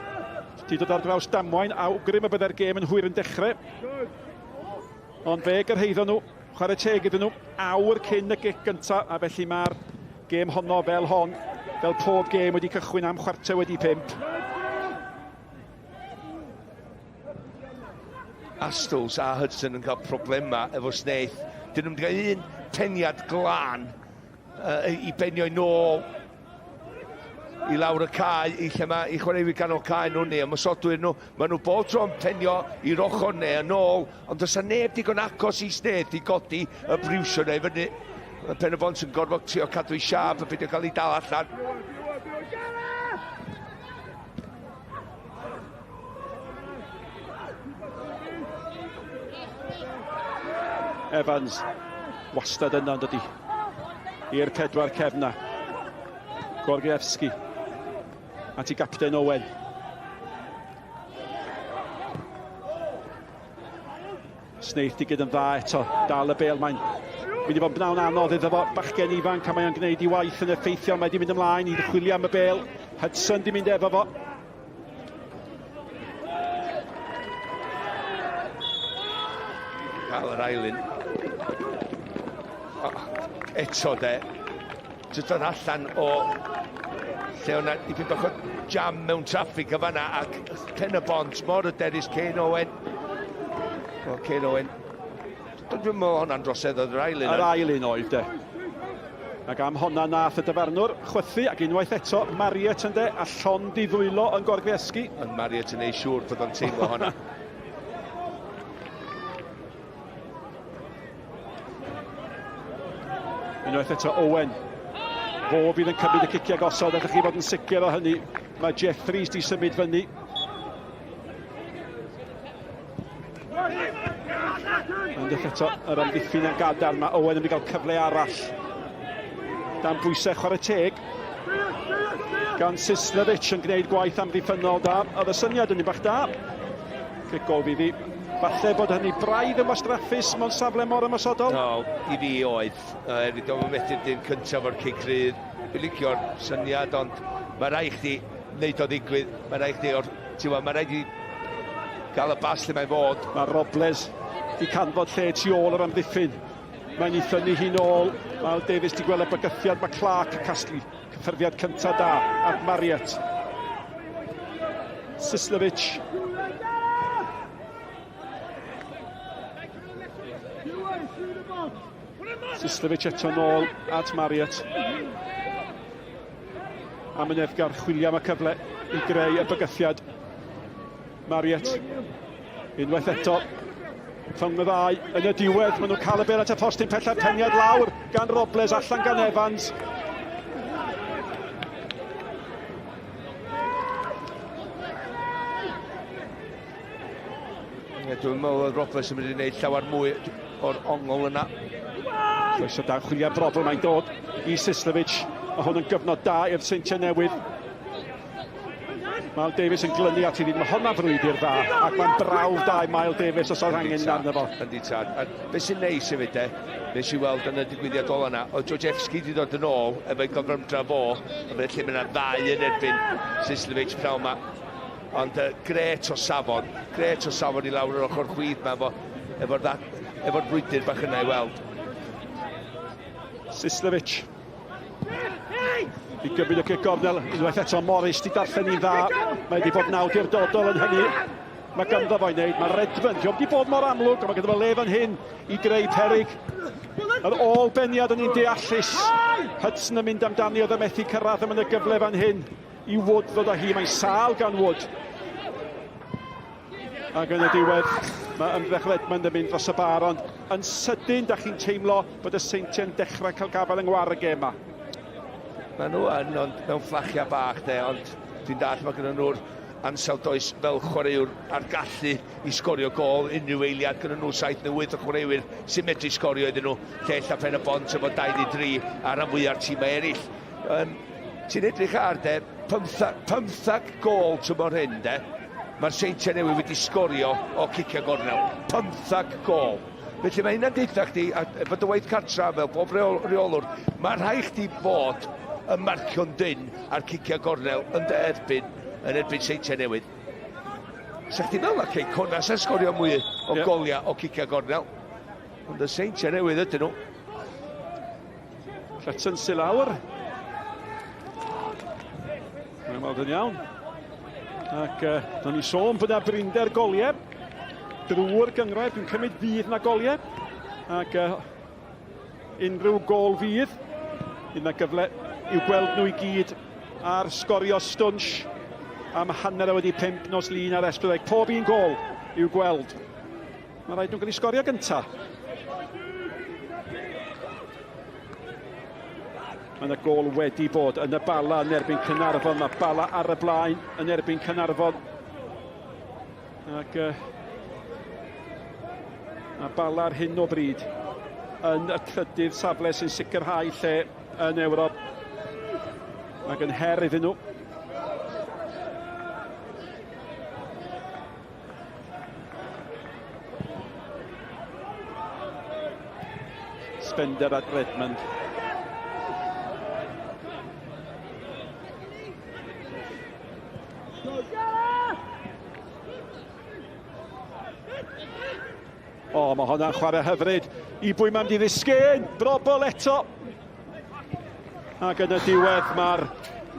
Di dod ar draws damwain, awgrym y byddai'r gêm yn hwyr yn dechrau. Ond fe gyrhaeddon nhw, chwarae teg iddyn nhw, awr cyn y gic gyntaf, a felly mae'r gêm honno fel hon, fel pob gêm wedi cychwyn am chwarter wedi pump. Astles a Hudson yn cael problemau efo Snaith. Dyn nhw'n cael un peniad glân uh, i benio i nôl i lawr y cae, i lle mae i chwaraewyr ganol cae nhw neu ymosodwyr nhw. Maen nhw bob tro'n penio i'r ochr neu yn ôl, ond does 'na neb digon agos i Snaith i godi y briwsio neu fyny. Mae Pen y Bont yn gorfod trio cadw ei siâp a beidio cael ei dal allan. Evans, wastad yna yn dydi. I'r pedwar cefna. Gorgievski. At i gapten Owen. Snaith di gyd yn dda eto. Dal y bel, mae'n mynd i fod yn bnawn anodd iddo fo. Bachgen ifanc a mae o'n gwneud i waith yn effeithiol. Mae di mynd ymlaen i chwilio am y bel. Hudson di mynd efo fo. Cael yr ail un. Oh, eto de, jyst dod allan o lle o'na dipyn bach o jam mewn traffig yn fanna ac pen y bont mor hyderus Kane Owen. O, Kane Owen. Dwi'n meddwl hwnna'n drosedd oedd yr ail un. Yr ail un oedd de. Ac am honna nath y dyfarnwr chwythu ac unwaith eto Marriott ynde a llond i ddwylo yn gorgriesgu. Ond Marriott yn ei siŵr bod o'n teimlo honna. Unwaith eto Owen. Fo fydd yn cymryd y ciciau gosod, allwch chi fod yn sicr o hynny. Mae Jeffries di symud fyny. Ond eto yr amddiffyn yn gadarn, mae Owen yn mynd i gael cyfle arall. Dan bwysau chwarae teg gan Sislevic yn gwneud gwaith amddiffynnol da. Oedd y syniad yn un bach da. Cic gol fydd hi. Falle bod hynny braidd yn wastraffus mewn safle mor ymosodol. No, i fi oedd. Er i o'n methu'r dyn cyntaf o'r cic rhydd. Dwi'n licio'r syniad, ond mae rhaid chdi wneud o ddigwydd. Mae rhaid chdi, or, ti'n mae rhaid i gael y bas lle mae'n fod. Mae Robles di canfod lle tu ôl yr amddiffyn. Mae'n ei thynnu hi'n ôl. Mae Davies di gweld y bygythiad. Mae Clark yn casglu cyffyrddiad cyntaf da at Marriott. Sislevic. Sislevic eto nôl at Marriott. Amyneddgar chwilio am y cyfle i greu y bygythiad. Marriott unwaith eto rhwng y ddau yn y diwedd. Maen nhw'n cael y bel at y postyn pellaf peniad lawr gan Robles allan gan Evans. Ie, dwi'n meddwl oedd Robles yn mynd i wneud llawer mwy o'r ongl yna. Croeso da, chwilio am broblem, mae'n dod i Sislevic. Mae hwn yn gyfnod da i'r Seintiau Newydd. Mael Davies yn glynu at iddi. Mae hwnna'n frwydr dda, ac mae'n brawf da i Mael Davies os oedd angen arno fo. Yndi tad. A beth sy'n neis hefyd de, nes i weld yn y digwyddiad ola yna, oedd Georgievski wedi dod yn ôl efo'i gyfrymdra fo, a felly mae yna ddau yn erbyn Sislevic pnawn yma. Ond uh, gret o safon, gret o safon i lawr yr ochr chwith yma efo, efo'r efo brwydr bach yna i weld. Sislevic I gymryd y cic gornel, unwaith eto Morris di darllen i'n dda. Mae wedi bod yn awdurdodol yn hynny. Mae ganddo fo'i wneud. Mae Redmond, diolch wedi bod mor amlwg, ond mae ganddo fo le fan hyn i greu perig. Yr ôl beniad yn un deallus. Hudson yn mynd amdani, oedd y methu cyrraedd am yn y gyfle fan hyn i Wood ddod â hi. Mae'n sâl gan Wood. Ac yn y diwedd, mae ymdrech Redmond yn mynd dros y bar, ond yn sydyn, da chi'n teimlo bod y Seintiau'n dechrau cael gafael yng ngwar y gêm ma. Maen nhw yn, ond mewn fflachiau bach, de, ond dwi'n dall mae gyda nhw'r ansawdd does fel chwaraewr a'r gallu i sgorio gôl unrhyw eiliad gyda nhw 7 neu 8 o chwaraewyr sy'n medru sgorio iddyn nhw lle ella pen y bont efo 2 neu 3 ar ran fwyaf tîmau eraill. Um, ti'n edrych ar de, 15, 15 gôl tymor hyn de. Mae'r Seintiau Newydd wedi sgorio o cicio gornel. 15 gol. Felly mae hynna'n deutha chdi, a efo dy waith cartra fel bob reol, reolwr, mae rhaid chdi fod yn marcio'n dynn ar cicio gornel yn dy erbyn, yn erbyn Seintiau Newydd. Sa chdi meddwl na Cei Connah sa'n sgorio mwy o yep. goliau o cicio gornel. Ond y Seintiau Newydd ydyn nhw. Clutton sy'n lawr. Mae'n weld yn iawn. Ac uh, do'n ni sôn bod yna brinder goliau drwy'r gyngrair. Dwi'n cymryd fydd na goliau. Ac uh, unrhyw gol fydd. Fydd na gyfle i'w gweld nhw i gyd ar sgorio stwnsh am hanner a wedi pimp nos lun ar S4C. Pob un gol i'w gweld. Mae rhaid nhw'n cael ei sgorio gyntaf. Mae yna gol wedi bod yn y Bala yn erbyn Cynarfon. Mae Bala ar y blaen yn erbyn Cynarfon. Ac uh, mae Bala ar hyn o bryd yn y trydydd safle sy'n sicrhau lle yn Ewrop. Ac yn her iddyn nhw. Spender at Redmond. O, oh, mae hwnna'n chwarae hyfryd. I bwy mae'n di ddisgyn. Brobol eto. Ac yn y diwedd mae'r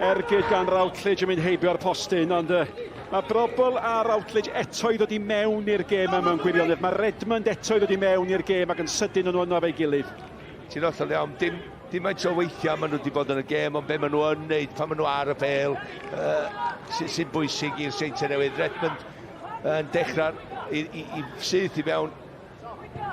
ergyd gan Routledge yn mynd heibio'r postyn, ond uh, mae Brobl a Routledge eto i ddod i mewn i'r gêm yma mewn gwirionedd. Mae Redmond eto i ddod i mewn i'r gêm ac yn sydyn yn nhw efo'i gilydd. Ti'n hollol iawn, dim, dim maint o weithiau maen nhw wedi bod yn y gêm, ond be maen nhw yn wneud pan maen nhw ar y bel uh, sy'n sy bwysig i'r Seintiau Newydd. Redmond yn dechrau i, i, i syth i mewn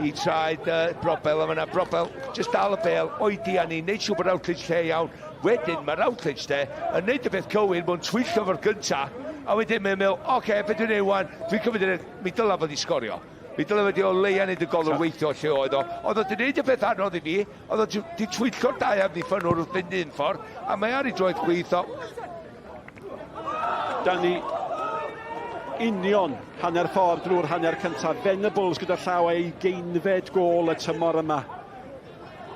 i traed uh, Brobel, a mae yna Brobel jyst dal y bel, oedi â ni, neud siŵr bod Routledge lle iawn. Wedyn mae Routledge de, yn neud y beth cywir, mae'n twyllo fo'r gynta, a wedyn mae'n meddwl, oce, okay, beth dwi'n neud wan, dwi'n cymryd yr, mi dylai fod i sgorio. Mi dylai fod i o leia neud y golwr weithio lle oedd o. Oedd o wedi neud y peth anodd i fi, oedd o wedi twyllo'r dau amddiffynwr wrth fynd un ffordd, a mae ar ei droed chwith o. Da ni union hanner ffordd drwy'r hanner cyntaf. Venables gyda llaw ei geinfed gôl y tymor yma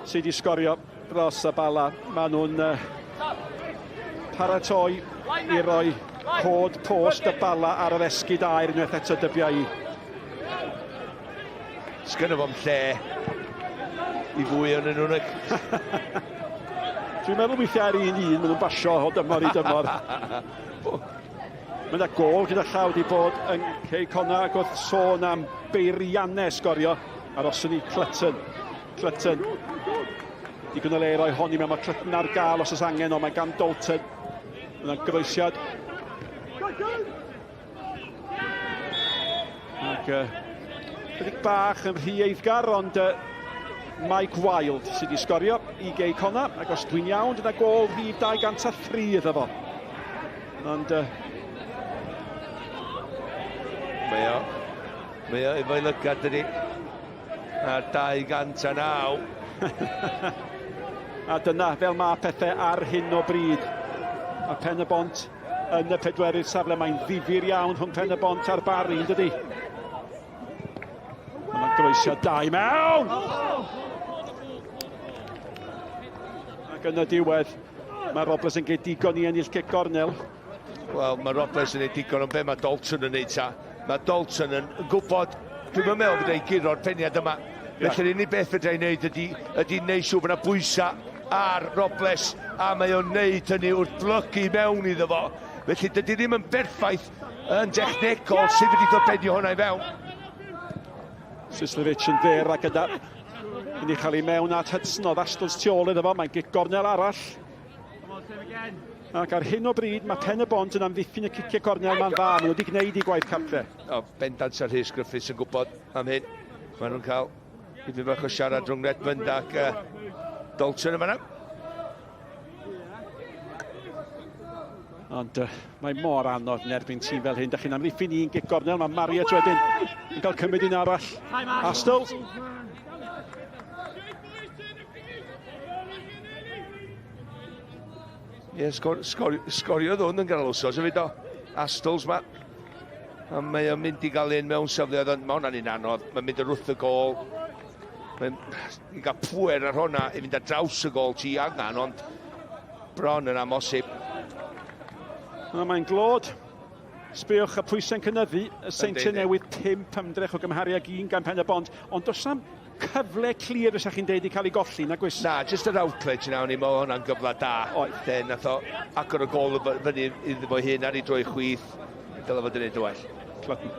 sydd wedi sgorio dros y Bala. Maen nhw'n uh, paratoi i roi cod post y Bala ar yr esgid aer unwaith eto dybiau i. Sgynno fo'm lle i fwy o'n nhw'n y... Dwi'n meddwl weithiau ar un un, maen nhw'n basio o dymor i dymor. Mae yna gol gyda llaw wedi bod yn Cei Connah ac wrth sôn am beiriannau sgorio ar osod i Clutton. Clutton. Digon o le i roi honni mewn, mae Clutton ar gael os oes angen, ond mae gan Dalton. Yna groesiad. Ac uh, chydig bach yn rhy eiddgar, ond uh, Mike Wild sydd wedi sgorio i Gei Connah, ac os dwi'n iawn, dyna gol rhif 203 iddo fo. Ond... Uh, mae o, mae o efo'i lygad dydi. Ar 209. A dyna fel mae pethau ar hyn o bryd. A Pen y Bont yn y pedwerydd safle. Mae'n ddifur iawn rhwng Pen y Bont a'r Barri, yn dydi? Mae'n groesio da i mewn! Ac yn y diwedd, mae Robles yn cael digon i ennill cic gornel. Wel, mae Robles yn ei digon, ond be mae Dalton yn neud ta? Mae Dalton yn gwybod, dwi'n meddwl fydda i guro'r peniad yma. Yeah. Felly'r unig beth fedra i wneud ydy, ydy wneud siŵr bod yna bwysau ar Robles, a mae o'n wneud hynny wrth blygu mewn iddo fo. Felly dydy ddim yn berffaith yn dechnegol sydd wedi dod benio hwnna i fewn. Sislevic yn fyr ac yna yn ei chael ei mewn at Hudson o Astles tu ôl iddo fo. Mae'n gic gornel arall. Ac ar hyn o bryd mae Pen y Bont yn amddiffyn y ciciau cornel ma'n dda. Maen nhw wedi gwneud i gwaith cartre. O, bendant ar Rhys Griffiths yn gwybod am hyn. Maen nhw'n cael dipyn bach o siarad rhwng Redmond ac uh, Dalton yma. Ond uh, mae mor anodd yn erbyn tîm fel hyn. Da chi'n amddiffyn un gic gornel, mae Marriott wedyn yn cael cymryd un arall. Astles. Ie, yeah, sgor, sgor, sgoriodd hwn yn ganol wsos hefyd o. Astles ma. A mae o'n mynd i gael un mewn safleoedd, ond mae hwnna'n un anodd. Mae'n mynd yr wrth y gol. Mae'n i gael pwer ar hwnna i fynd ar draws y gol ti angen, ond bron yn amosib. Na, mae'n glod. Sbiwch y pwysau'n cynyddu, y Seintiau Newydd 5 ymdrech o gymharu ag un gan Pen y Bont, ond does am cyfle clir fysa chi'n deud i cael ei golli, nag oes? Na, jyst yr outlet yna, o'n i'n meddwl hwnna'n gyfle da. Oedd. Lle nath o agor y gol fyny iddo fo hun ar ei droi chwith, dylai fod yn neud yn well. Clutton.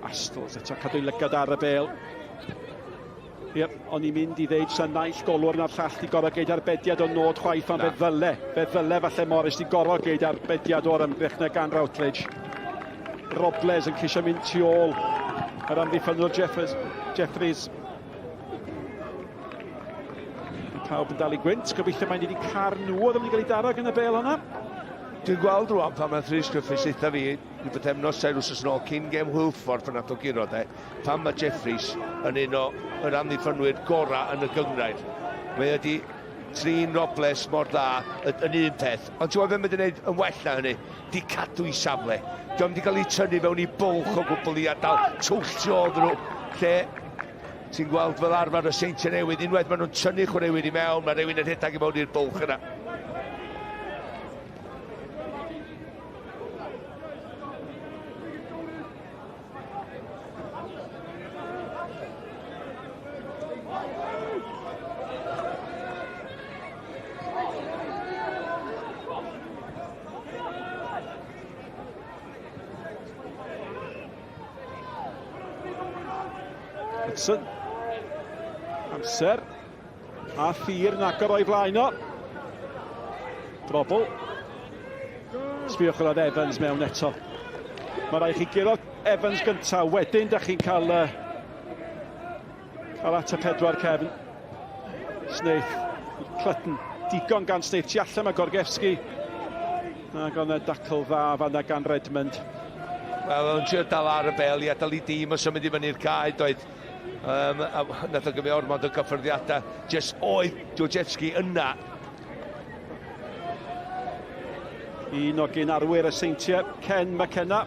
Astles eto cadw'i lygad ar y bel. Iep, o'n i'n mynd i ddeud sa naill golwr na'r llall di gorfod geud arbediad o nod chwaith, ond fe ddyle, fe ddyle falle Morris di gorfod geud arbediad o'r ymdrech na gan Routledge. Robles yn ceisio mynd tu ôl yr amddiffynnwr Jeffers, Jeffries. Mae pawb yn dal i gwynt, gobeithio mae'n wedi car nhw oedd yn mynd i gael ei daro gan y bel hwnna. Dwi'n gweld rwan pan mae Rhys Griffiths eitha fi, rhyw bythefnos, tair wsos yn ôl, cyn gem Hwlffordd pan nath o guro de, pam mae Jeffries yn un o yr amddiffynwyr gorau yn y gynghrair. Mae wedi trin Robles mor dda yn un peth, ond ti'n gwybod beth mae wedi gwneud yn well na hynny? Di cadw i safle. Dio'm wedi cael ei tynnu fewn i bwlch o gwbl i adael twll tu ôl nhw, lle ti'n gweld fel arfer y Seintiau Newydd, unwaith maen nhw'n tynnu chwaraewyr i mewn, mae rhywun yn rhedeg i mewn i'r bwlch yna. Hudson. Amser. A thir yn agor o'i flaen o. Drobl. Sbiwch ar Evans mewn eto. Mae rhaid chi guro Evans gyntaf, wedyn da chi'n cael, cael at y pedwar cefn. Snaith, Clutton, digon gan Snaith, tu allan mae Gorgievski. Ac oedd yna dacl dda fanna gan Redmond. Wel, o'n trio dal ar y bel i adael i dîm o symud i fyny'r cae, doedd. Um, a nath o gymryd ormod o gyffyrddiadau. Just oedd Georgievski yna. Un o gyn arwyr y Seintiau, Ken McKenna.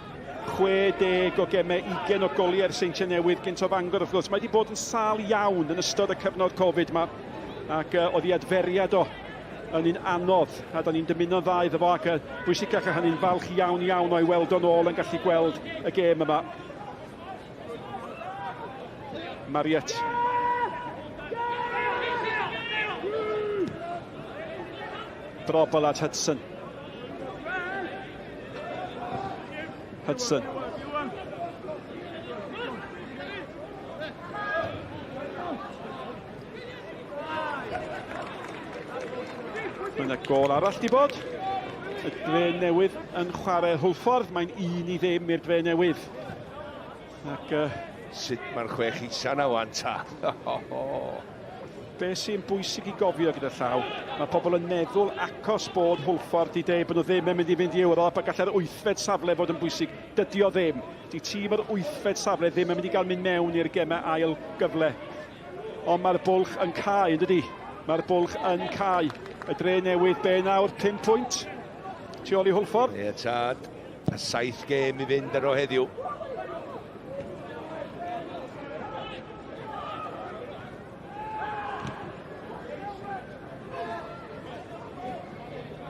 60 o gemau, 20 o goliau'r Seintiau Newydd gynt o Fangor wrth gwrs. Mae wedi bod yn sâl iawn yn ystod y cyfnod Covid yma ac uh, oedd ei adferiad o yn un anodd a da ni'n dymuno'n dda iddo fo ac uh, bwysicach a hynny'n falch iawn iawn o'i weld o'n ôl yn gallu gweld y gêm yma. Mariette. Drobl at Hudson. Hudson. Mae yna gol arall di bod. Y dre newydd yn chwarae Hwlffordd. Mae'n un i ddim i'r dre newydd. Ac, uh, Sut mae'r chwech isa na wan ta? Be sy'n bwysig i gofio gyda llaw, mae pobl yn meddwl acos bod Hwlffordd di deud bod nhw ddim yn mynd i fynd i Ewrop a gallai'r wythfed safle fod yn bwysig. Dydy o ddim. Di tîm yr wythfed safle ddim yn mynd i gael mynd mewn i'r gemau ail gyfle. Ond mae'r bwlch yn cau, yn dydy? Mae'r bwlch yn cau. Y dre newydd, be nawr? 5 pwynt tu ôl i Hwlffordd. Ie, tad. A saith gêm i fynd ar o heddiw.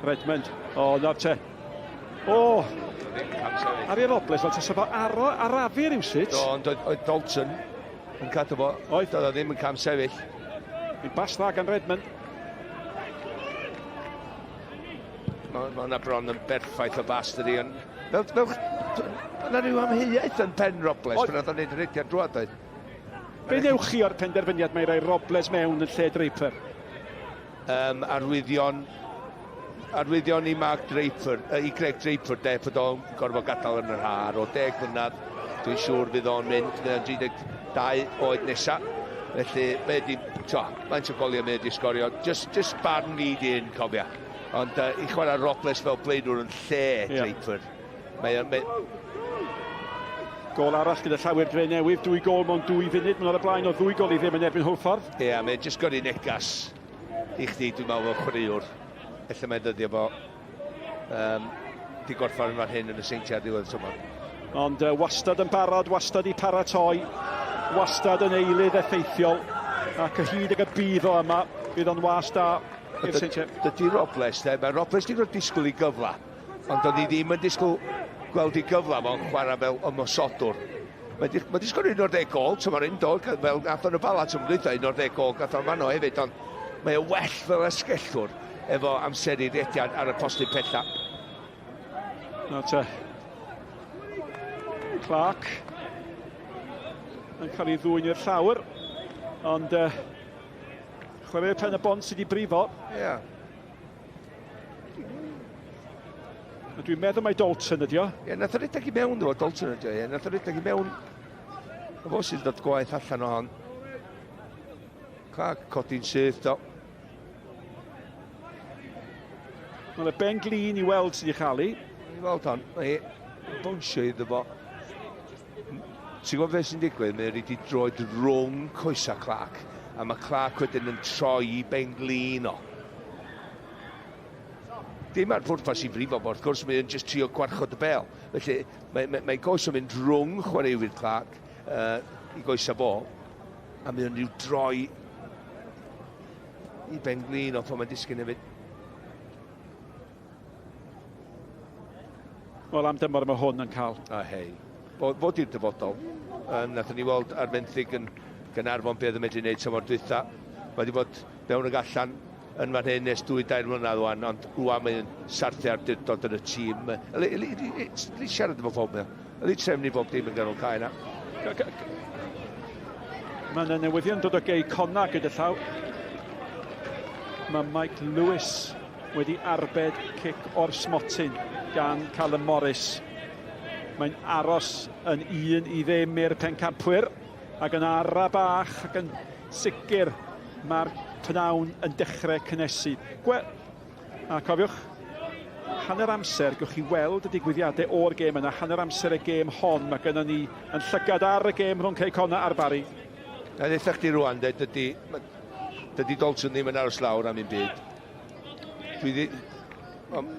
Redmond. O, nawr te. O! Ari Robles, fel tasa fo aro, arafu rhywsut. Do, ond oedd Dalton yn cadw fo. Oedd. Doedd o ddim yn cam sefyll. Un bas dda gan Redmond. Mae ma hwnna bron yn berffaith o bas dydi. Ond fel, fel, yna rhyw amheuaeth yn pen Robles pan oedd o'n neud y rediad drwad oedd. Be newch chi o'r penderfyniad mae rhoi Robles mewn yn lle Draper? Um, arwyddion arwyddion i Mark Draper, uh, i Greg Draper, de, bod o'n gorfod gadael yn yr ha ar ôl deg mlynedd. Dwi'n siŵr fydd o'n mynd, fydd o'n 32 oed nesa. Felly, mae wedi, to, faint o goliau mae wedi sgorio. Just, just barn fi di un, cofia. Ond uh, i chwarae Robles fel blaenwr yn lle yeah. Draper, mae o'n... Mae... Gol arall gyda llawer dre newydd, dwy gol mewn dwy funud, mae'n ar y blaen o ddwy gol i ddim yn erbyn Hwlffordd. Ie, yeah, mae'n just gyrru negas i chdi, dwi'n meddwl, fel chwaraewr. Ella mae'n dyddio fo um, di gorffan yn fan hyn yn y Seintiau ar ddiwedd y tymor. Ond uh, wastad yn barod, wastad i paratoi, wastad yn eilydd effeithiol. Ac y hyd ag y bydd o yma, bydd o'n was da i'r Seintiau. Dydy Robles, de, mae Robles wedi rhoi disgwyl i gyfle, ond doedd hi ddim yn disgwyl gweld i gyfle fo'n chwarae fel ymosodwr. Mae di, mae di sgorio 11 gol, tymor un do, fel nath o'n y bala tymor dwytha, 11 gol gath o'n fanno hefyd, ond mae o well fel asgellwr efo amseru rediad ar y postyn pella. Nawr te. Clark yn cael ei ddwyn i'r llawr, ond uh, chwaraewyr pen y bont sydd wedi brifo. Ie. Yeah. A dwi'n meddwl mai Dalton ydi o. Ie, nath o redeg i mewn ddo, Dalton ydi o, ie. Nath o redeg i mewn. Y fo sydd dod gwaith allan o hon. Clark codi'n syth, do. Mae'n y ben glin i weld sydd wedi chael ei. I weld hon, mae hi bownsio iddo fo. Ti'n gwybod beth sy'n digwydd? Mae wedi droed rhwng coesa Clark. A mae Clark wedyn yn troi i ben glin o. Dim ar pwrpas i frifo fo, wrth gwrs, mae o'n just trio gwarchod y bel. Felly, mae, mae, mae goes o'n mynd rhwng chwaraewyr Clark uh, i goesa fo, a mae o'n rhyw droi i ben glin o pan mae'n disgyn hefyd. Wel, am dymor mae hwn yn cael. A hei, fod, fod i'r dyfodol. Um, nathon ni weld ar fenthyg yn Gaernarfon beth yn medru wneud tymor dwytha. Mae wedi bod mewn ag allan yn fan hyn ers dwy dair mlynedd rwan, ond rwan mae'n sarthu awdurdod yn y tîm. Yli siarad efo pob mewn. Yli trefnu bob dim yn ganol cae yna. Mae yna newyddion dod o gei Conna gyda llaw. Mae Mike Lewis wedi arbed cic o'r smotyn gan Callum Morris. Mae'n aros yn un i ddim i'r pencampwyr ac yn ara bach ac yn sicr mae'r pnawn yn dechrau cynnesu. Gwe a cofiwch, hanner amser, gewch chi weld y digwyddiadau o'r gêm yna, hanner amser y gêm hon, mae gennym ni yn llygad ar y gêm rhwng Cei Connah a'r Barri. Na ddeitha chdi rwan, de, dydy, dydy Dalton ddim yn aros lawr am un byd. Dwi ddi... Um,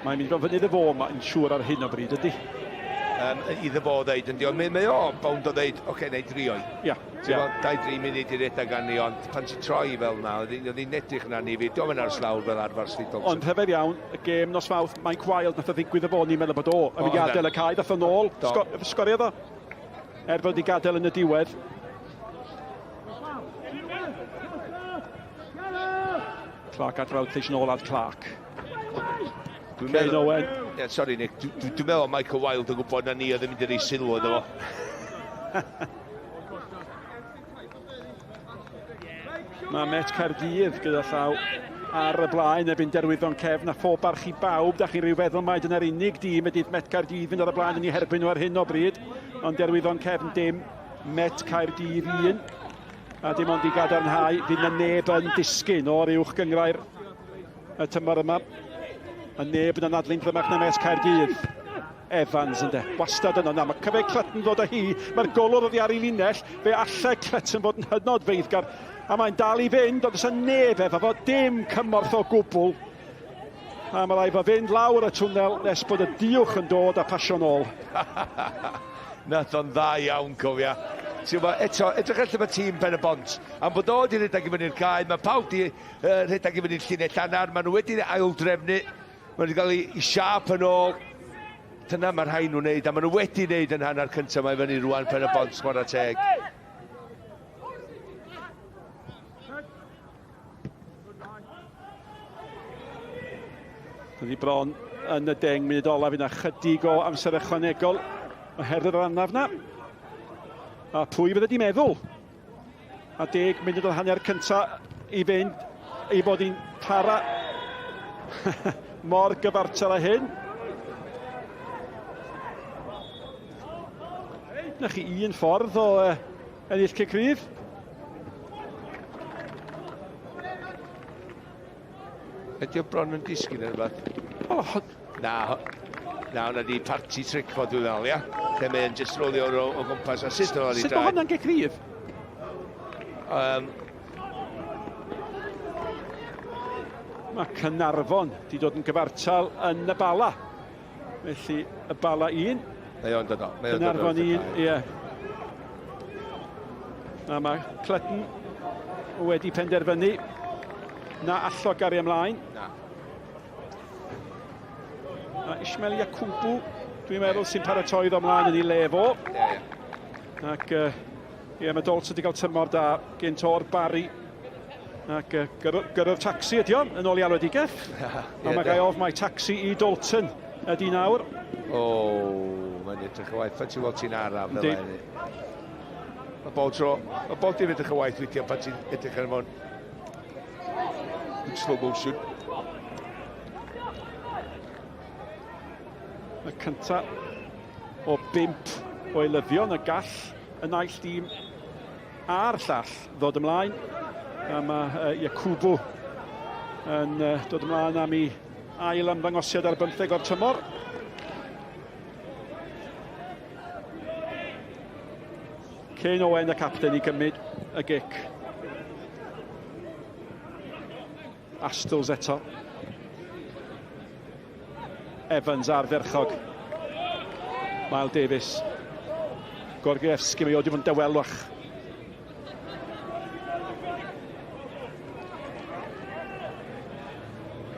Mae'n mynd i fod fyny iddo fo, mae'n siŵr ar hyn o bryd, ydy? Um, iddo fo ddeud, yndi, ond mae, mae o bownd o ddeud, oce, okay, neu drio i. Ia. Yeah. Dau, dri munud i redeg arni, ond pan ti'n troi fel yna, oedd hi'n edrych yn arni fi, diolch yn aros lawr fel arfer Steve Thompson. Ond rhyfedd iawn, y gêm nos Fawrth, Mike Wilde, nath o ddigwydd y fo, ni'n meddwl bod o yn mynd i adael y cae, ddath o nôl, sgo, sgoriodd o. Er fod i gadael yn y diwedd. Clark at Routledge, nôl at Clark. Dwi'n meddwl... Owen. Yeah, sorry Nick, dwi'n dwi, dwi meddwl Michael Wilde yn gwybod na ni oedd yn mynd i rei sylw iddo fo. Mae Met Caerdydd gyda llaw ar y blaen erbyn derwyddon cefn a phob barch i bawb. Da chi'n rhyw feddwl mai dyna'r unig dîm ydydd Met Caerdydd fynd ar y blaen yn ei herbyn nhw ar hyn o bryd. Ond derwyddon cefn dim, Met Caerdydd un. A dim ond i gadarnhau, fydd na neb yn disgyn o'r uwch gyngrair y tymor yma. A neb yn anadlu'n drymach na Met Caerdydd. Evans ynde, wastad yno. Na, mae cyfe Clutton ddod â hi. Mae'r golwr oddi ar ei linell. Fe allai Clutton fod yn hynod feiddgar. A mae'n dal i fynd, ond oes neb efo fo, dim cymorth o gwbl. A mae rhaid fo fynd lawr y twnnel nes bod y diwch yn dod a pasio nôl. Nath o'n dda iawn, cofia. Ti'n gwybod, eto, edrych allan mae tîm Pen y Bont. Am bod o wedi rhedeg i fyny'r cae, mae pawb wedi uh, rhedeg i fyny'r llinell hanner, maen nhw wedi aildrefnu, maen nhw wedi cael ei siap yn ôl. Dyna mae rhai nhw'n neud, a maen nhw wedi neud yn hanner cyntaf, mae fyny rwan Pen y Bont, chwarae teg. Dydy bron yn y deng munud olaf yna chydig o amser ychwanegol oherwydd yr anaf na. A pwy fydde di meddwl? A deg munud o'r hanner cynta i fynd ei bod hi'n para mor gyfartal â hyn. Na chi un ffordd o uh, ennill cic rydd. Ydy o bron yn disgyn yn rhywbeth? O, Na, na, hwnna di party trick fo dwi'n meddwl, ia? Lle mae'n just rolio o, o gwmpas a sut o'n i Sut mae hwnna'n gic rydd? Um, Mae Caernarfon wedi dod yn gyfartal yn y Bala. Felly y Bala 1. Mae o'n dod o. Mae o'n dod Caernarfon 1, ie. A mae Clutton wedi penderfynu na allo gario ymlaen. Na. A Ismail Yakubu, dwi'n meddwl, sy'n paratoi iddo ymlaen yn ei le fo. Ie, ie. Ac ie, mae Dolts wedi cael tymor da gynt o'r Barry. Ac gyrru'r tacsi ydi o, yn ôl i alwedigaeth. Yeah, A mae gai off mae tacsi i Dalton ydi nawr. O, oh, mae'n edrych yn waith pan ti'n weld ti'n araf fel hynny. Mae bob tro, mae bob dim edrych yn waith weithiau pan ti'n edrych ar fo'n slow motion. Y cynta o bump o eilyddion y gall y naill dîm a'r llall ddod ymlaen. A mae Yakubu yn dod ymlaen am ei ail ymddangosiad ar bymtheg o'r tymor. Kane Owen y capten i gymryd y gic. Astles eto. Evans ardderchog. Miles Davis. Gorgievski, mae o wedi bod yn dawelwch.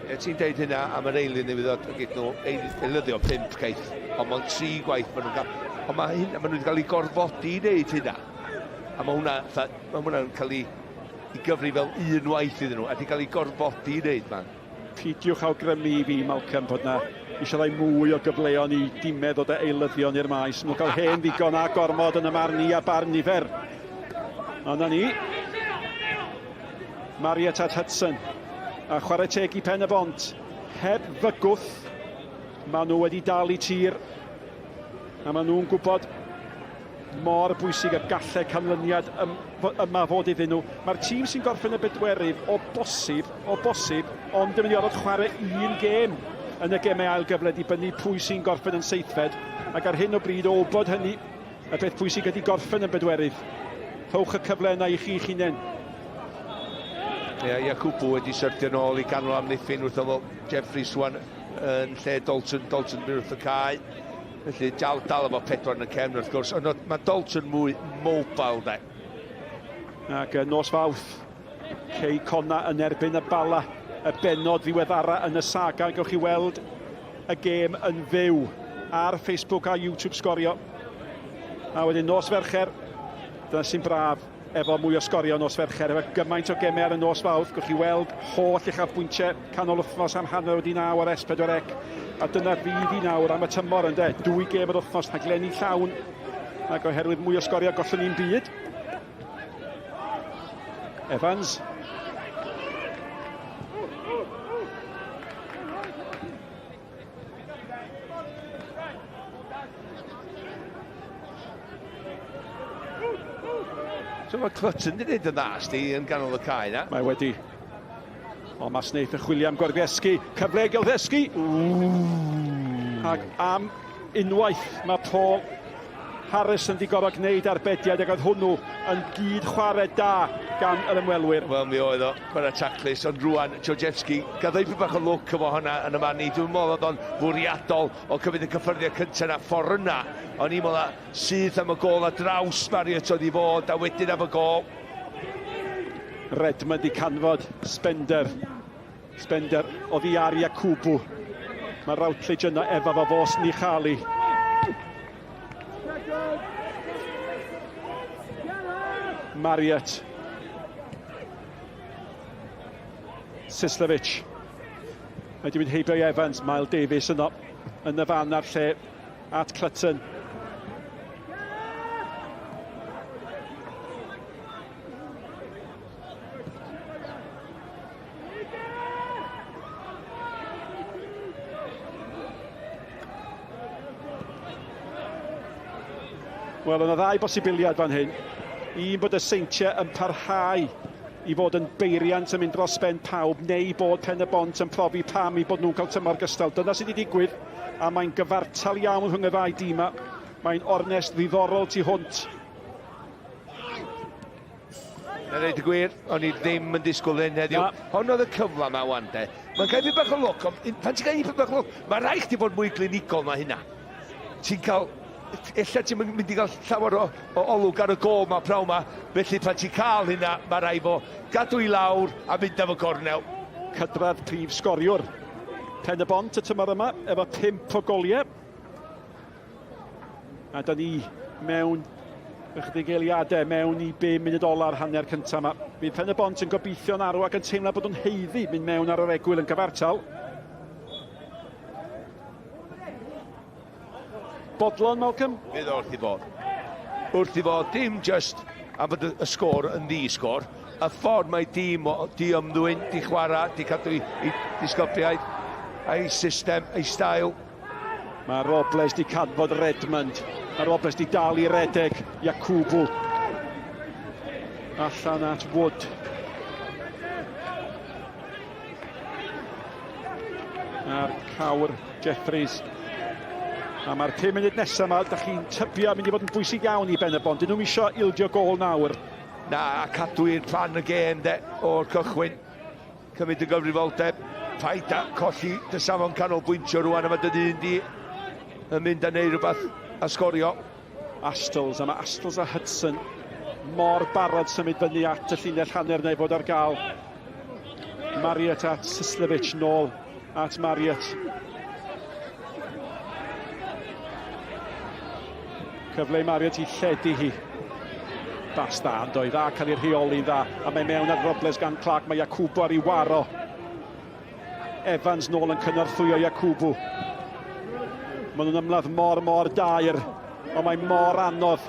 Ie, ti'n deud hynna am yr eilydd newydd ddod, gyda nhw eilyddio 5 gaeth, ond mae'n tri gwaith maen nhw'n cael. Ond mae hyn, maen nhw wedi cael eu gorfodi i wneud hynna. A mae hwnna, mae hwnna'n cael ei, i gyfri fel un waith iddyn nhw, a wedi cael ei gorfodi i wneud, man. Peidiwch awgrymu i fi, Malcolm, bod na eisiau rhoi mwy o gyfleon i dimau ddod â eilyddion i'r maes. Mae'n cael hen ddigon a gormod yn y marn i a barn nifer. Ond na ni. Marietta Hudson. A chwarae teg i Pen y Bont. Heb fygwth, maen nhw wedi dal i tir. A maen nhw'n gwybod mor bwysig y gallai canlyniad yma fod iddyn nhw. Mae'r tîm sy'n gorffen y bedwerydd o bosib, o bosib, ond yn mynd i orfod chwarae un gêm yn y gemau ail gyfle, dibynnu pwy sy'n gorffen yn seithfed. Ac ar hyn o bryd, o wybod hynny, y peth pwysig ydy gorffen yn bedwerydd. Rhowch y cyfle yna i chi'ch hunain. Ie, yeah, Yakubu wedi syrthio nôl i ganol amddiffyn wrth ymyl Jeffrey Swan yn lle Dalton, Dalton mynd wrth y cae. Felly dal, dal efo pedwar yn y cefn wrth gwrs, ond mae Dalton mwy mobile de. Ac nos Fawrth, Cei Conna yn erbyn y Bala, y bennod ddiweddara yn y saga. Gewch chi weld y gêm yn fyw ar Facebook a YouTube Sgorio. A wedyn nos Fercher, dyna sy'n braf, efo mwy o sgorio nos Fercher, efo gymaint o gemau ar y nos Fawrth, gwch chi weld holl uchafbwyntiau canol wythnos am 9:30 ar S4C, a dyna fydd i nawr am y tymor ynde, dwy gêm yr wythnos, rhaglenni llawn, ac oherwydd mwy o sgorio gollwn ni'n byd. Evans. So mae Clutton wedi gwneud yn dda, sti, yn ganol y cae na. Mae wedi. Ond mae Snaith yn chwilio am Gorgievski. Cyfle i Gildeski. Ac am unwaith mae Paul Harris yn digoro gwneud arbediad ac oedd hwnnw yn gyd chwarae da gan yr ymwelwyr. Wel, mi oedd o, mae'na taclus, ond rwan, Georgievski, gael dipyn bach o lwc efo hwnna yn y man ni. Dwi'n meddwl oedd o'n fwriadol o cymryd y cyffyrddiad cyntaf na ffordd yna. O'n i'n meddwl syth am y gôl a draws Marriott oedd i fod, a wedyn am y gôl. Redmond i canfod Spender. Spender oddi ar Yakubu. Mae Routledge yna efo fo fos Nichali. Marriott. Sislevic. Mae wedi mynd heibio i Evans. Miles Davies yno yn y fan a'r lle at Clutton. Wel, yna ddau bosibiliad fan hyn. Un bod y Seintiau yn parhau i fod yn beiriant yn mynd dros ben pawb, neu bod Pen y Bont yn profi pam i bod nhw'n cael tymor gystal. Dyna sydd wedi digwydd, a mae'n gyfartal iawn rhwng y ddau dîm yma. Mae'n ornest ddiddorol tu hwnt. A dweud y gwir, o'n i ddim yn disgwyl hyn heddiw. Na. Hon oedd y cyfle yma wan de. Mae'n cael bach o lwc, ond pan ti'n cael bach o lwc, mae rhaid chdi fod mwy glinigol na hynna. Ti'n cael, ella ti'n mynd i gael llawer o, o olwg ar y gol ma prawn ma, felly pan ti'n cael hynna, mae rhaid fo gadw i lawr a mynd am y gornel. Cydradd prif sgoriwr Pen y Bont y tymor yma efo 5 o goliau. A da ni mewn ychydig eiliadau mewn i 5 munud ola'r hanner cyntaf yma. Bydd Pen y Bont yn gobeithio'n arw ac yn teimlo bod nhw'n haeddu mynd mewn ar yr egwyl yn gyfartal. Bodlon, Malcolm? Fydd o wrth i fod. Wrth i fod, dim just am fod y sgôr yn ddi-sgôr. Y ffordd mae dîm o di ymddwyn, di chwarae, di cadw i, i disgybliaid, a'i system, ei stael. Mae Robles di canfod Redmond. Mae Robles di dal i redeg Yakubu. Allan at Wood. A'r cawr Jeffries. A mae'r 5 munud nesaf yma, da chi'n tybio, mynd i fod yn bwysig iawn i Ben y Bont. Dyn nhw'n eisiau ildio gol nawr. Na, a cadw i'r plan y gêm de, o'r cychwyn. Cymryd y gyfrifoldeb. Paid â colli dy safon canolbwyntio rwan a mae dy ddyn di yn mynd a neud rhywbeth a sgorio. Astles, a mae Astles a Hudson mor barod symud fyny at y llinell hanner neu fod ar gael. Marriott at Sislevic, nôl at Marriott. Cyfle i Marriott i lledu hi. Bas dda yn doedd, a cael ei rheoli'n dda. A mae mewn ar Robles gan Clark, mae Jakubo ar ei waro. Evans nôl yn cynorthwyo Jakubo. Maen nhw'n ymladd mor, mor dair, ond mae mor anodd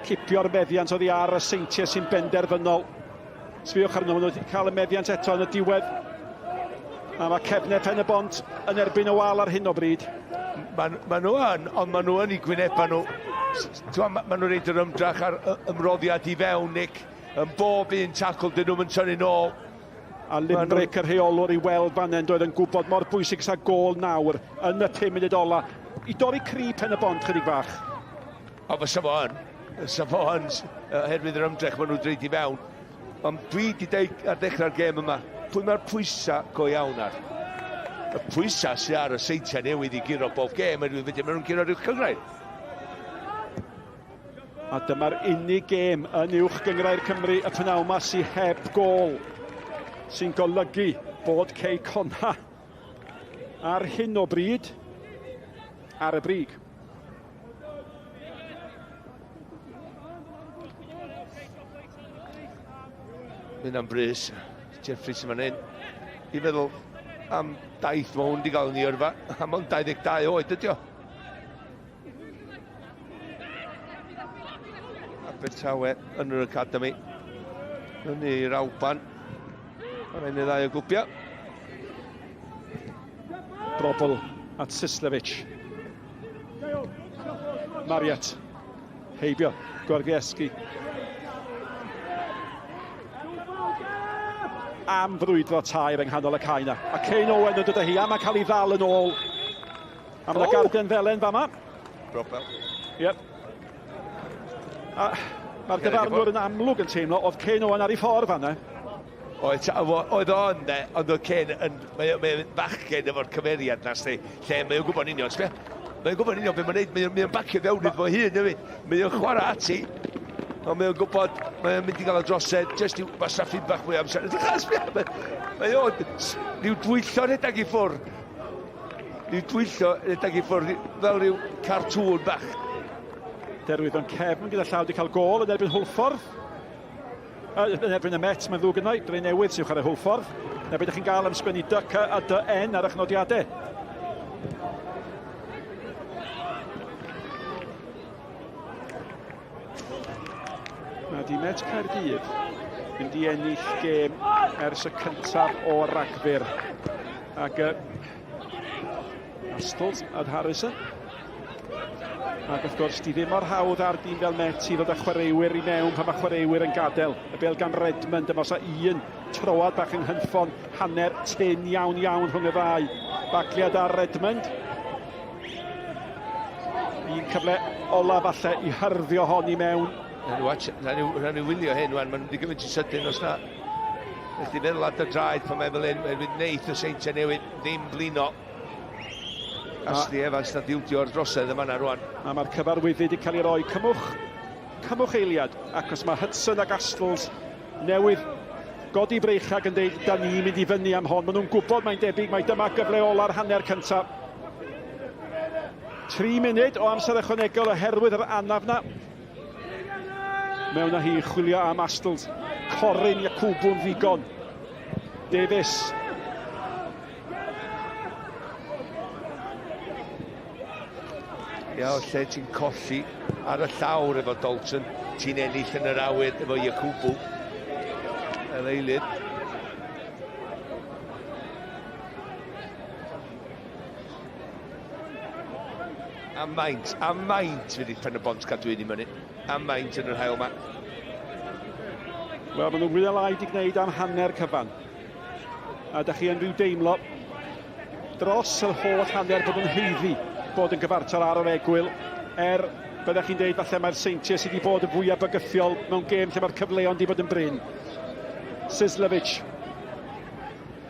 cipio'r meddiant oddi ar y seintiau sy'n benderfynol. Sbiwch arno, maen nhw wedi cael y meddiant eto yn y diwedd. A mae cefnau Pen y Bont yn erbyn y wal ar hyn o bryd. Mae ma nhw yn, ond maen nhw yn eu gwynebau nhw. Ma, ma nhw'n reid yr ymdrach a'r ymroddiad i fewn, Nick. Yn bob un tacl, dyn nhw'n tynnu nôl. A Limbrick, y rheolwr, i weld fan hyn, doedd yn gwybod mor bwysig sa gôl nawr yn y 5 munud ola i dorri cri Pen y Bont chydig bach. O, fysa fo yn. Fysa fo yn, oherwydd yr ymdrech maen nhw'n dreid i fewn. Ond dwi wedi deud ar ddechrau'r gêm yma, pwy mae'r pwysau go iawn ar? Y pwysau sydd ar y seintiau newydd i guro bob gêm, oherwydd wedyn maen nhw'n curo'r uwch gynghrair. A dyma'r unig gêm yn uwch gynghrair Cymru y p'nawn 'ma sy heb gôl, sy'n golygu bod Cei Connah ar hyn o bryd ar y brig. Mynd am brys, Jeffrey sy'n fan hyn. I feddwl am daith mae hwn wedi gael yn ei yrfa, am ond 22 oed ydi o. Abertawe yn yr academy. Fyny i'r Alban. Mae'n ein ddau o gwpia. Brobl at Sislevic. Mariat. Heibio. Gorgieski. Am frwydro tair yng nghanol y cae na. A Kane Owen yn dod â hi a mae'n cael ei ddal yn ôl. A mae yna oh. garden felen fama. Brobel. Yep. A mae'r dyfarnwr yn amlwg yn teimlo oedd Kane Owen ar ei ffordd fanna. Oedd, oedd o yn de, ond oedd Kane yn, mae, mae fachgen efo'r cymeriad na, sti, lle mae o'n gwybod union, sbia, mae o'n gwybod union beth mae'n neud, mae o'n bacio fewn iddo fo hun, hefyd, mae o'n chwarae ati, ond mae o'n gwybod, mae o'n mynd i gael o drosedd, jyst i'w wastraffu bach mwy o amser. Sbia, mae o'n rhyw dwyllo rhedeg i ffwrdd, rhyw dwyllo rhedeg i ffwrdd, fel rhyw cartŵn bach. Derwyddon cefn gyda llaw wedi cael gôl yn erbyn Hwlffordd. Yn erbyn y Mets, mae'n ddrwg gynna i, Drenewydd sy'n chwarae Hwlffordd. Na beth ydych chi'n gael am sgwennu dy C a dy N ar eich nodiadau. Mae di Met Caerdydd mynd i ennill gêm ers y cyntaf o Ragfyr. Ac Astles a Harrison. Ac wrth gwrs, di ddim mor hawdd ar dîm fel Met i ddod â chwaraewyr i mewn pan mae chwaraewyr yn gadael. Y bel gan Redmond, yma oes un troad bach yng nghynffon, hanner tyn iawn iawn rhwng y ddau. Bagliad ar Redmond. Un cyfle ola falle i hyrddio hon i mewn. Watch, rhaid ni wylio hyn, wan, mae'n mynd i gymaint i sydyn os na. Felly feddwl at y draed pan mae'n fel hyn, mae'n mynd neith y Seintiau Newydd ddim blino. Ashley Evans na diwdio'r drosedd yma na rwan. A mae'r cyfarwyddyd wedi cael ei roi. Cymwch, cymwch eiliad, ac os mae Hudson ac Astles newydd godi breichag yn deud, da ni'n mynd i fyny am hon. Maen nhw'n gwybod mae'n debyg mai dyma gyfle ola'r hanner cyntaf. 3 munud o amser ychwanegol oherwydd yr anaf na. Mewn â hi chwilio am Astles. Corin Yakubu'n ddigon. Davies. Ia, lle ti'n colli ar y llawr efo Dalton, ti'n ennill yn yr awyr efo Yakubu. Yr eilydd. A maint, a maint fydd i Pen y Bont cadw un i myny. A maint yn yr hael yma. Wel, maen nhw'n fwy na lai wedi gwneud am hanner cyfan. A da chi yn rhyw deimlo dros yr holl hanner bod yn haeddu bod yn gyfartal ar yr egwyl. Er, byddech chi'n deud falle mae'r Seintiau sydd wedi bod yn fwyaf bygythiol mewn gêm lle mae'r cyfleon wedi bod yn brin. Sislevic,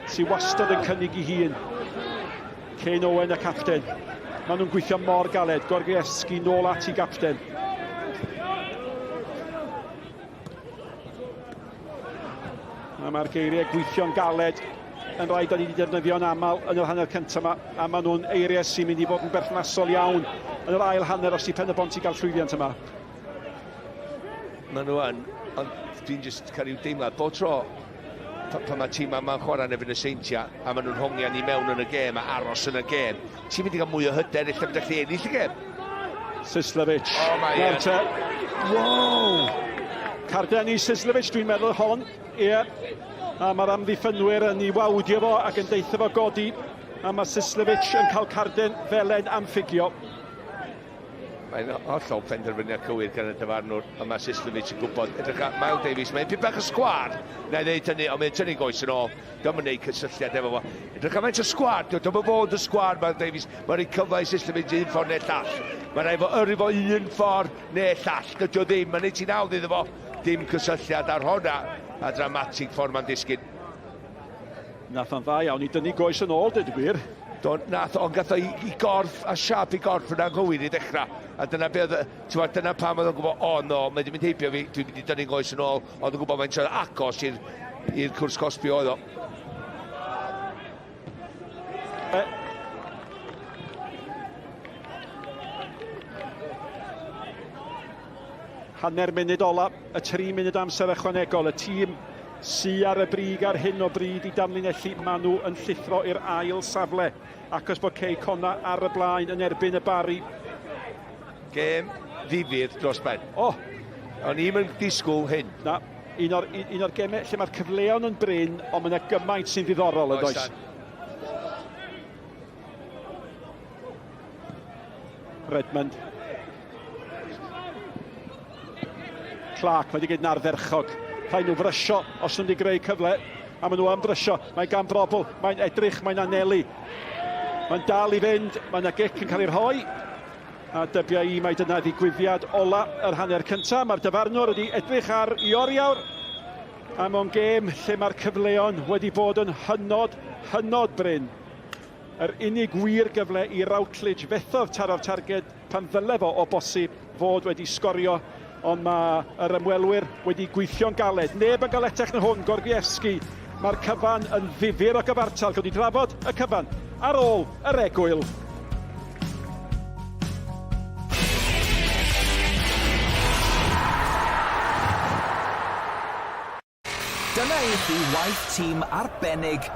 sydd wastad yn cynnig i hun. Kane Owen y capten. Maen nhw'n gweithio mor galed. Gorgievski nôl at i gapten. A mae'r geiriau gweithio'n galed yn rhai da ni wedi defnyddio'n aml yn yr hanner cyntaf yma, a maen nhw'n eiriau sy'n mynd i fod yn berthnasol iawn yn yr ail hanner os i Pen y Bont i gael llwyddiant yma. Maen nhw yn, ond dwi'n just cael rhyw deimlad, bob tro pan mae tîm yma'n chwarae yn erbyn y Seintiau a maen nhw'n hongian i mewn yn y gêm a aros yn y gêm, ti'n mynd i gael mwy o hyder ella byddech chi ennill y gêm. Sislevic. Oh, mae Nawr te. Wow! Carden i Sislevic, dwi'n meddwl hon. Ie. A mae'r amddiffynwyr yn ei wawdio fo ac yn deitha fo godi. A mae Sislevic yn cael carden felen am ffugio. Mae'n hollol penderfyniad cywir gan y dyfarnwr, a mae Sislevic yn gwybod. Edrych ar Miles Davies, mae'n pyn bach o sgwar. Na i ddeud hynny, ond mae'n tynnu goes yn ôl. Dwi'n mynd gwneud cysylltiad efo fo. Edrych ar faint o sgwar, dwi'n mynd fod y sgwar, Miles Davies. Mae'n rhoi cyfle i Sislevic un ffordd neu llall. Mae'n rhaid fo yrru fo un ffordd neu llall. Dydy o ddim, mae'n neud ti'n hawdd iddo fo. Dim cysylltiad ar honna, a dramatig ffordd mae'n disgyn. Nath o'n dda iawn i dynnu goes yn ôl, dweud y gwir. Do, nath, ond gath o i gorff a siap i gorff yn anghywir i ddechrau. A dyna be oedd, ti'n gwbod, dyna pam oedd o'n gwybod, o no, mae wedi mynd heibio fi, dwi'n mynd i dynnu goes yn ôl, ond yn gwybod mae'n siarad agos i'r cwrs cosbi oedd o. Hanner munud ola, y 3 munud amser ychwanegol, y tîm sy ar y brig ar hyn o bryd i danlinellu, maen nhw yn llithro i'r ail safle, acos bod Cei Connah ar y blaen yn erbyn y Barri. Gêm ddifyr dros ben. O! O'n i'm yn disgwyl hyn. Na, un o'r, un o'r gemau lle mae'r cyfleon yn brin, ond mae yna gymaint sy'n ddiddorol yn does? Redmond. Clark, mae wedi gwneud yn ardderchog. Rhaid nhw frysio os nhw'n wedi greu cyfle, a maen nhw am frysio. Mae gan brobl, mae'n edrych, mae'n anelu. Mae'n dal i fynd, mae yna gic yn cael ei rhoi. A dybia i mai dyna ddigwyddiad ola yr hanner cyntaf. Mae'r dyfarnwr wedi edrych ar i oriawr. A mewn gêm lle mae'r cyfleon wedi bod yn hynod, hynod brin. Yr unig wir gyfle i Routledge fethodd taro'r targed pan ddyle fo o bosib fod wedi sgorio, ond mae yr ymwelwyr wedi gweithio'n galed. Neb yn galetach na hwn, Gorgievski. Mae'r cyfan yn ddifyr o gyfartal. Gawn ni drafod y cyfan ar ôl yr egwyl. Dyna i chi waith tîm arbennig.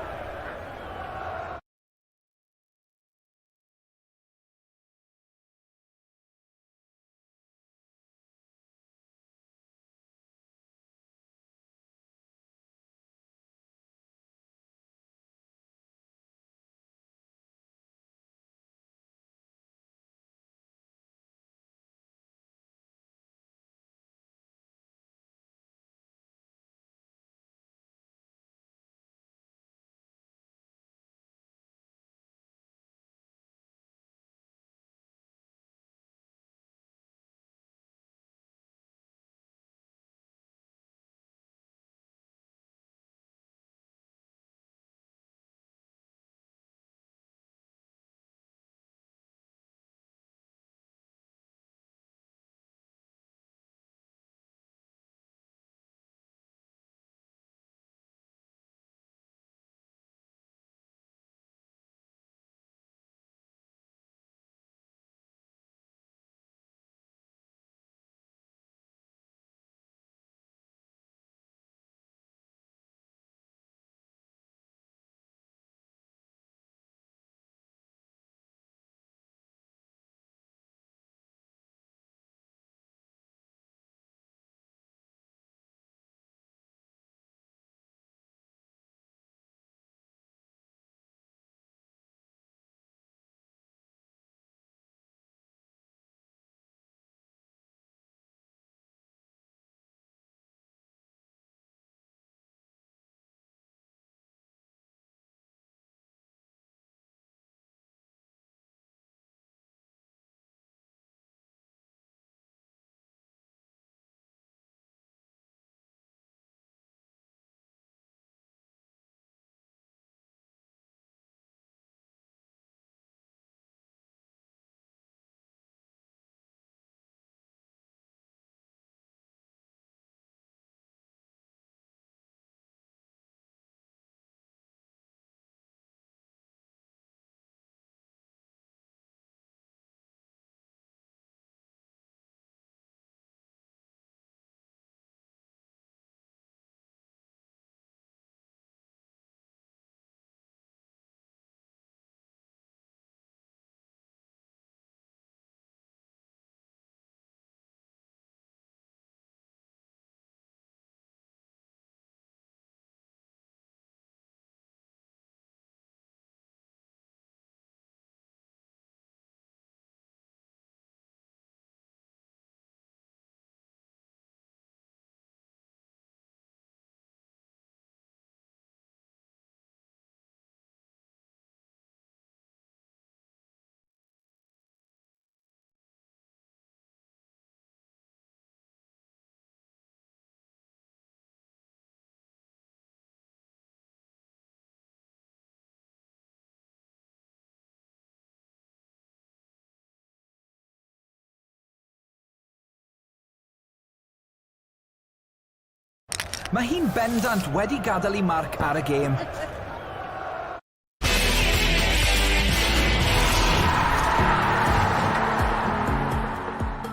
Mae hi'n bendant wedi gadael ei marc ar y gêm.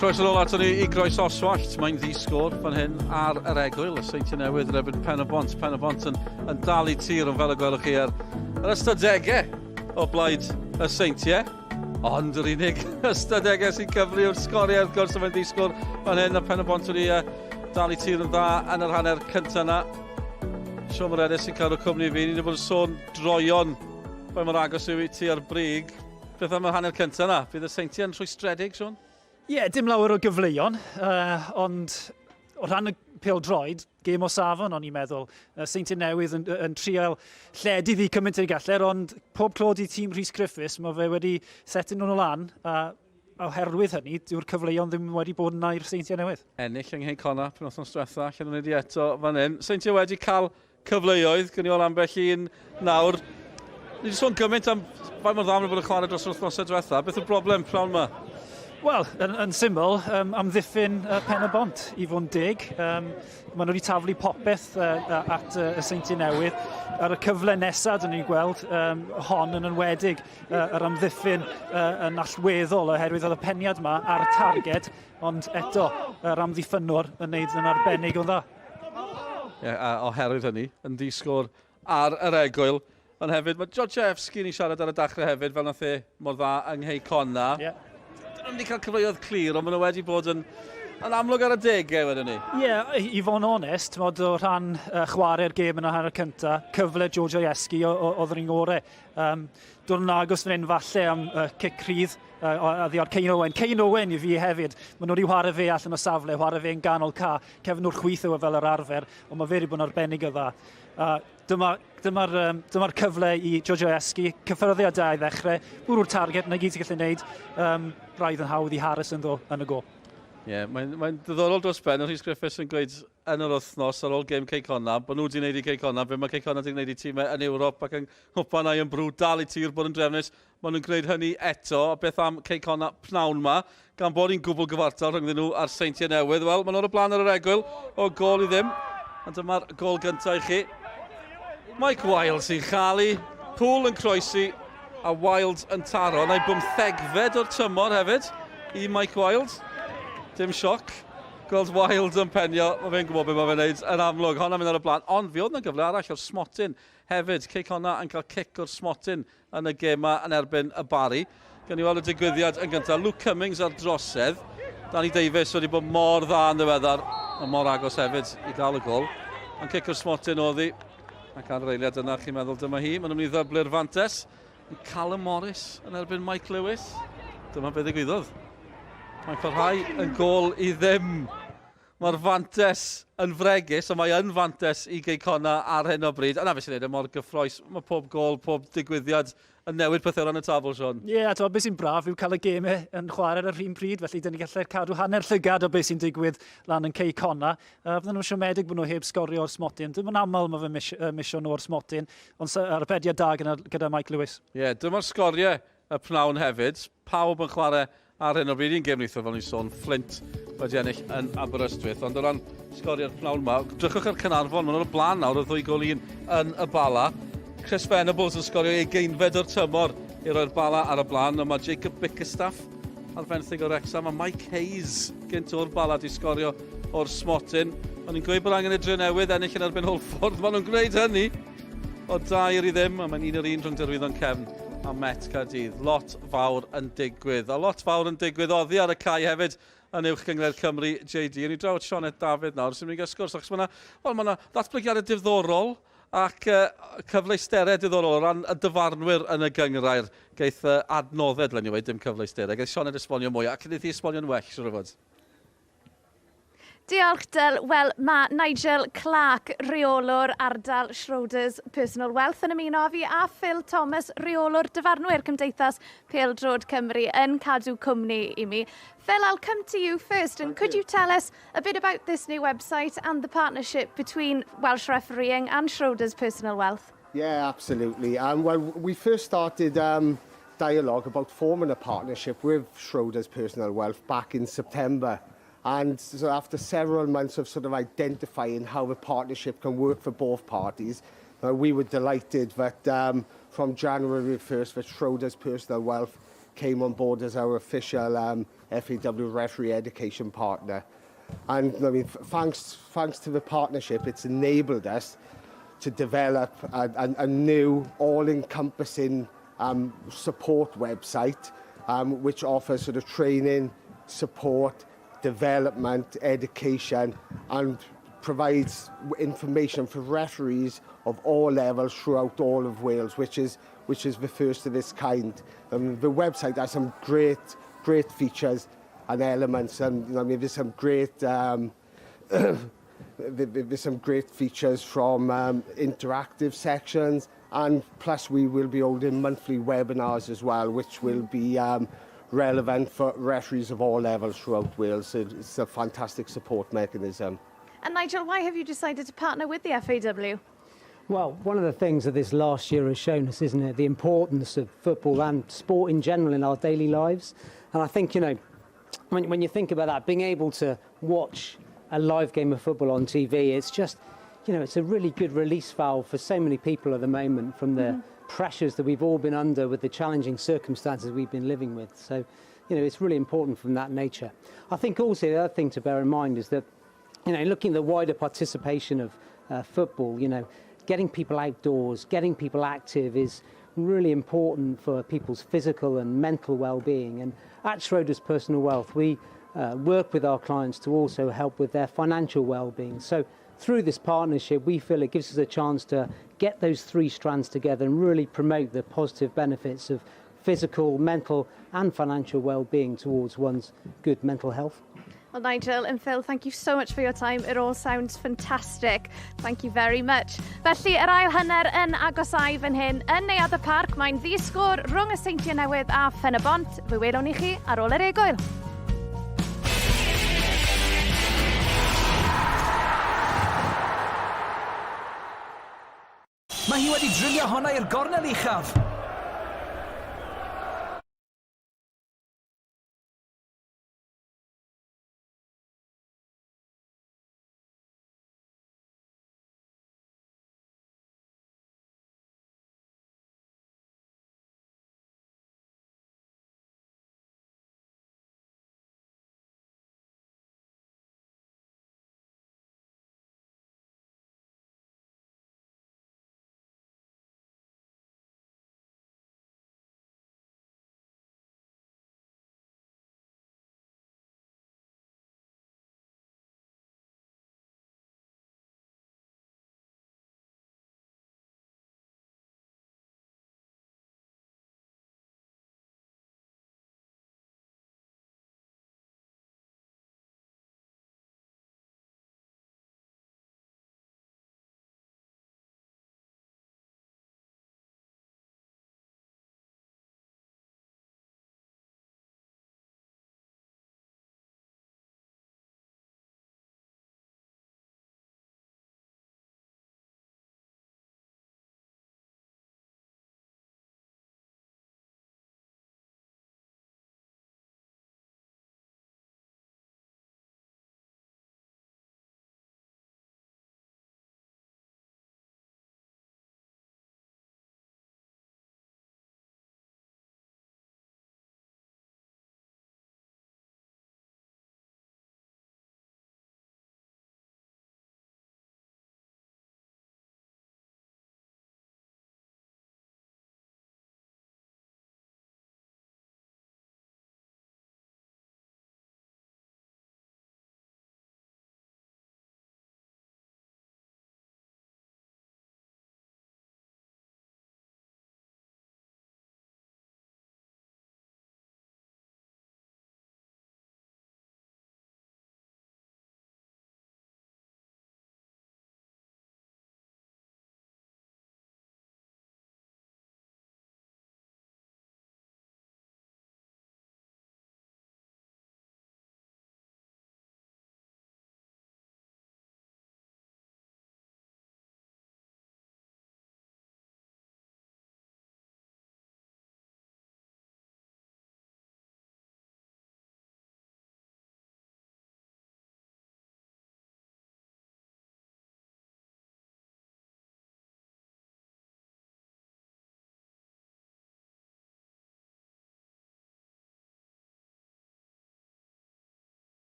Croeso nôl ato ni i Groes Oswallt. Mae'n ddi-sgôr fan hyn ar yr egwyl. Y Seintiau Newydd yn erbyn Pen y Bont. Pen y Bont yn, yn dal i tir, ond fel y gwelwch chi ar yr ystadegau o blaid y Seintiau. Ond yr unig ystadegau sy'n cyfri yw'r sgoriau, wrth gwrs, mae'n ddi-sgôr fan hyn. A Pen y Bont wedi dal i tir yn dda yn yr hanner cyntaf yna. Siôn Moredes sy'n cadw cwmni fi. Ni wedi bod yn sôn droion pa mor agos yw i ti ar brig. Beth am yr hanner cyntaf yna? Bydd y Seintiau yn rhwystredig, Siôn? Ie, yeah, dim lawer o gyfleon, ond o ran y pêl-droed, gêm o safon o'n i'n meddwl. Seintiau Newydd yn, yn trial lledu ddi cymaint ei galler, ond pob clod i tîm Rhys Griffiths, mae fe wedi setio nhw'n lan, a oherwydd hynny, dyw'r cyfleon ddim wedi bod yna i'r Seintiau Newydd. Ennill yng Nghei Connah penwythnos diwetha, allan nhw'n wedi eto fan hyn. Seintiau wedi cael cyfleoedd, gwn i weld ambell un nawr. Ni wedi sôn gymaint am faint mor dda maen nhw bod yn chwarae dros yr wythnosau diwetha. Beth yw'r broblem pnawn yma? Wel, yn, yn syml, um, amddiffyn Pen y Bont, i fod yn deg. Um, maen nhw wedi taflu popeth at y Seintiau Newydd. Ar y cyfle nesaf, dyn ni'n gweld um, hon yn enwedig uh, yr amddiffyn uh, yn allweddol oherwydd oedd y peniad yma ar y targed, ond eto yr amddiffynwr yn neud yn arbennig o dda. Ie, yeah, a oherwydd hynny, yn ddisgwr ar yr egwyl. Ond hefyd, mae Georgievski ni siarad ar y dechrau hefyd, fel nath e mor dda yng Nghei Connah. Yeah. Dyn nhw'n wedi cael cyfleoedd clir, ond maen nhw wedi bod yn, yn amlwg ar y degau wedyn ni. Ie, yeah, i fod yn onest, mod o rhan chwarae'r gêm yn y hanner cyntaf, cyfle Georgievski oedd yr un orau. Um, dod yn agos fan hyn falle am cic rhydd a ddi ar Cain Owen. Cain Owen i fi hefyd. Maen nhw wedi chwarae fe allan o safle, chwarae fe yn ganol ca. Cefnwr chwith yw e fel yr arfer, ond mae fe wedi bod yn arbennig o dda. Dyma, dyma'r um, dyma cyfle i Jojo Eski, cyffyrddiad da i ddechrau, bwrw'r target, na gyd ti'n gallu gwneud. Um, braidd yn hawdd i Harrison ddo yn y go. Ie, yeah, mae'n mae diddorol dros ben, Rhys Griffiths yn gweud yn yr wythnos ar ôl gêm Cei Connah, bod nhw wedi gwneud i Cei Connah, be mae Cei Connah wedi gwneud i tîmau yn Ewrop ac yng Nghwpan Iron Brew, dal i tir bod yn drefnus, maen nhw'n gwneud hynny eto. A beth am Cei Connah pnawn ma, gan bod hi'n gwbl gyfartal rhyngddyn nhw a'r Seintiau Newydd? Wel, maen nhw'n o'r blaen ar yr egwyl o gôl i ddim. Ond dyma'r gôl gyntaf i chi. Mike Wild sy'n chalu, Poole yn croesi a Wild yn taro. Na'i bymthegfed o'r tymor hefyd i Mike Wild. Dim sioc. Gweld Wild yn penio, mae fe'n gwybod beth mae fe'n neud yn amlwg. Honna mynd ar y blaen, ond fi oedd yna gyfle arall o'r smotyn hefyd. Cei Connah yn cael cic o'r smotyn yn y gêm yma yn erbyn y Barri. Gawn ni weld y digwyddiad yn gyntaf. Luke Cummings ar drosedd. Danny Davies wedi bod mor dda yn ddiweddar, ond mor agos hefyd i gael y gol. Ond cic o'r smotyn oedd hi. Ac ar yr eiliad yna, chi'n meddwl dyma hi. Maen nhw'n mynd i ddyblu'r fantes. Callum Morris yn erbyn Mike Lewis. Dyma beth ddigwyddodd. Mae'n parhau yn gôl i ddim. Mae'r fantes yn fregus, ond mae yn fantes i Gei Connah ar hyn o bryd. A na beth sy'n neud e mor gyffroes. Mae pob gôl, pob digwyddiad yn newid pethau o ran y tabl, Sean. Ie, yeah, a beth sy'n braf yw cael y gemau yn chwarae ar yr un pryd, felly dyn ni gallu cadw hanner llygad o beth sy'n digwydd lan yn Cei Connah. Fydden nhw'n siomedig bod nhw heb sgorio o'r smotyn. Dim yn aml mae fe misio nhw o'r smotyn, ond arbediad da gyda, gyda Mike Lewis. Ie, yeah, dyma'r sgoriau y pnawn hefyd. Pawb yn chwarae ar hyn o bryd. Un gêm neithiwr, fel ni'n sôn, Flint wedi ennill yn Aberystwyth. Ond o ran sgorio'r pnawn yma, drychwch ar Caernarfon, maen nhw'n y blaen nawr o ddwy gol un yn y Bala. Chris Venables yn sgorio ei geinfed o'r tymor i roi'r Bala ar y blaen. Mae Jacob Bickerstaff ar fenthyg o Wrexham a Mike Hayes gynt o'r Bala di sgorio o'r smotyn. O'n i'n gweud bod angen y Drenewydd ennill yn erbyn Hwlffordd, maen nhw'n gwneud hynny o dair i ddim, a mae'n un yr un rhwng Derwyddon Cefn a Met Caerdydd. Lot fawr yn digwydd, a lot fawr yn digwydd oddi ar y cae hefyd yn Uwch Gynghrair Cymru, JD. O'n i draw at Sioned Dafydd nawr, sy'n mynd i gael sgwrs, achos mae yna well, ma ddatblygiadau diddorol ac cyfleusterau diddorol o ran y dyfarnwyr yn y gynghrair. Geith adnoddau, dylen ni weud, dim cyfleusterau. Geith Sioned esbonio mwy, ac wneith hi esbonio'n well, siŵr o fod. Diolch, Dyl. Wel, mae Nigel Clark, rheolwr ardal Schroders Personal Wealth, yn ymuno â fi a Phil Thomas, rheolwr dyfarnwyr Cymdeithas Pêl-droed Cymru, yn cadw cwmni i mi. Phil, I'll come to you first, and could you tell us a bit about this new website and the partnership between Welsh Refereeing and Schroders Personal Wealth? Yeah, absolutely. Um, well, we first started um, dialogue about forming a partnership with Schroders Personal Wealth back in September. And so after several months of sort of identifying how the partnership can work for both parties, we were delighted that from January 1st that Schroders Personal Wealth came on board as our official FAW referee education partner. And I mean, thanks to the partnership, it's enabled us to develop a new all-encompassing support website which offers sort of training, support, development, education and provides information for referees of all levels throughout all of Wales, which is the first of its kind. The website has some great, great features and elements, and I mean, there's some great features from interactive sections, and plus we will be holding monthly webinars as well, which will be relevant for referees of all levels throughout Wales. So it's a fantastic support mechanism. And Nigel, why have you decided to partner with the FAW? Well, one of the things that this last year has shown us, isn't it, the importance of football and sport in general in our daily lives. And I think, when you think about that, being able to watch a live game of football on TV, it's just, it's a really good release valve for so many people at the moment from the pressures that we've all been under with the challenging circumstances we've been living with. So, it's really important from that nature. I think also the other thing to bear in mind is that, looking at the wider participation of football, getting people outdoors, getting people active is really important for people's physical and mental well-being. And at Schroders Personal Wealth, we work with our clients to also help with their financial well-being. So through this partnership, we feel it gives us a chance to get those three strands together and really promote the positive benefits of physical, mental and financial well-being towards one's good mental health. Well, Nigel and Phil, thank you so much for your time. It all sounds fantastic. Thank you very much. Felly, yr ail hanner yn agosáu fan hyn yn Neuadd y Parc. Mae'n ddi-sgôr rhwng y Seintiau Newydd a Phen-y-bont. Fe welwn ni chi ar ôl yr egwyl. Mae hi wedi drilio honna i'r gornel uchaf.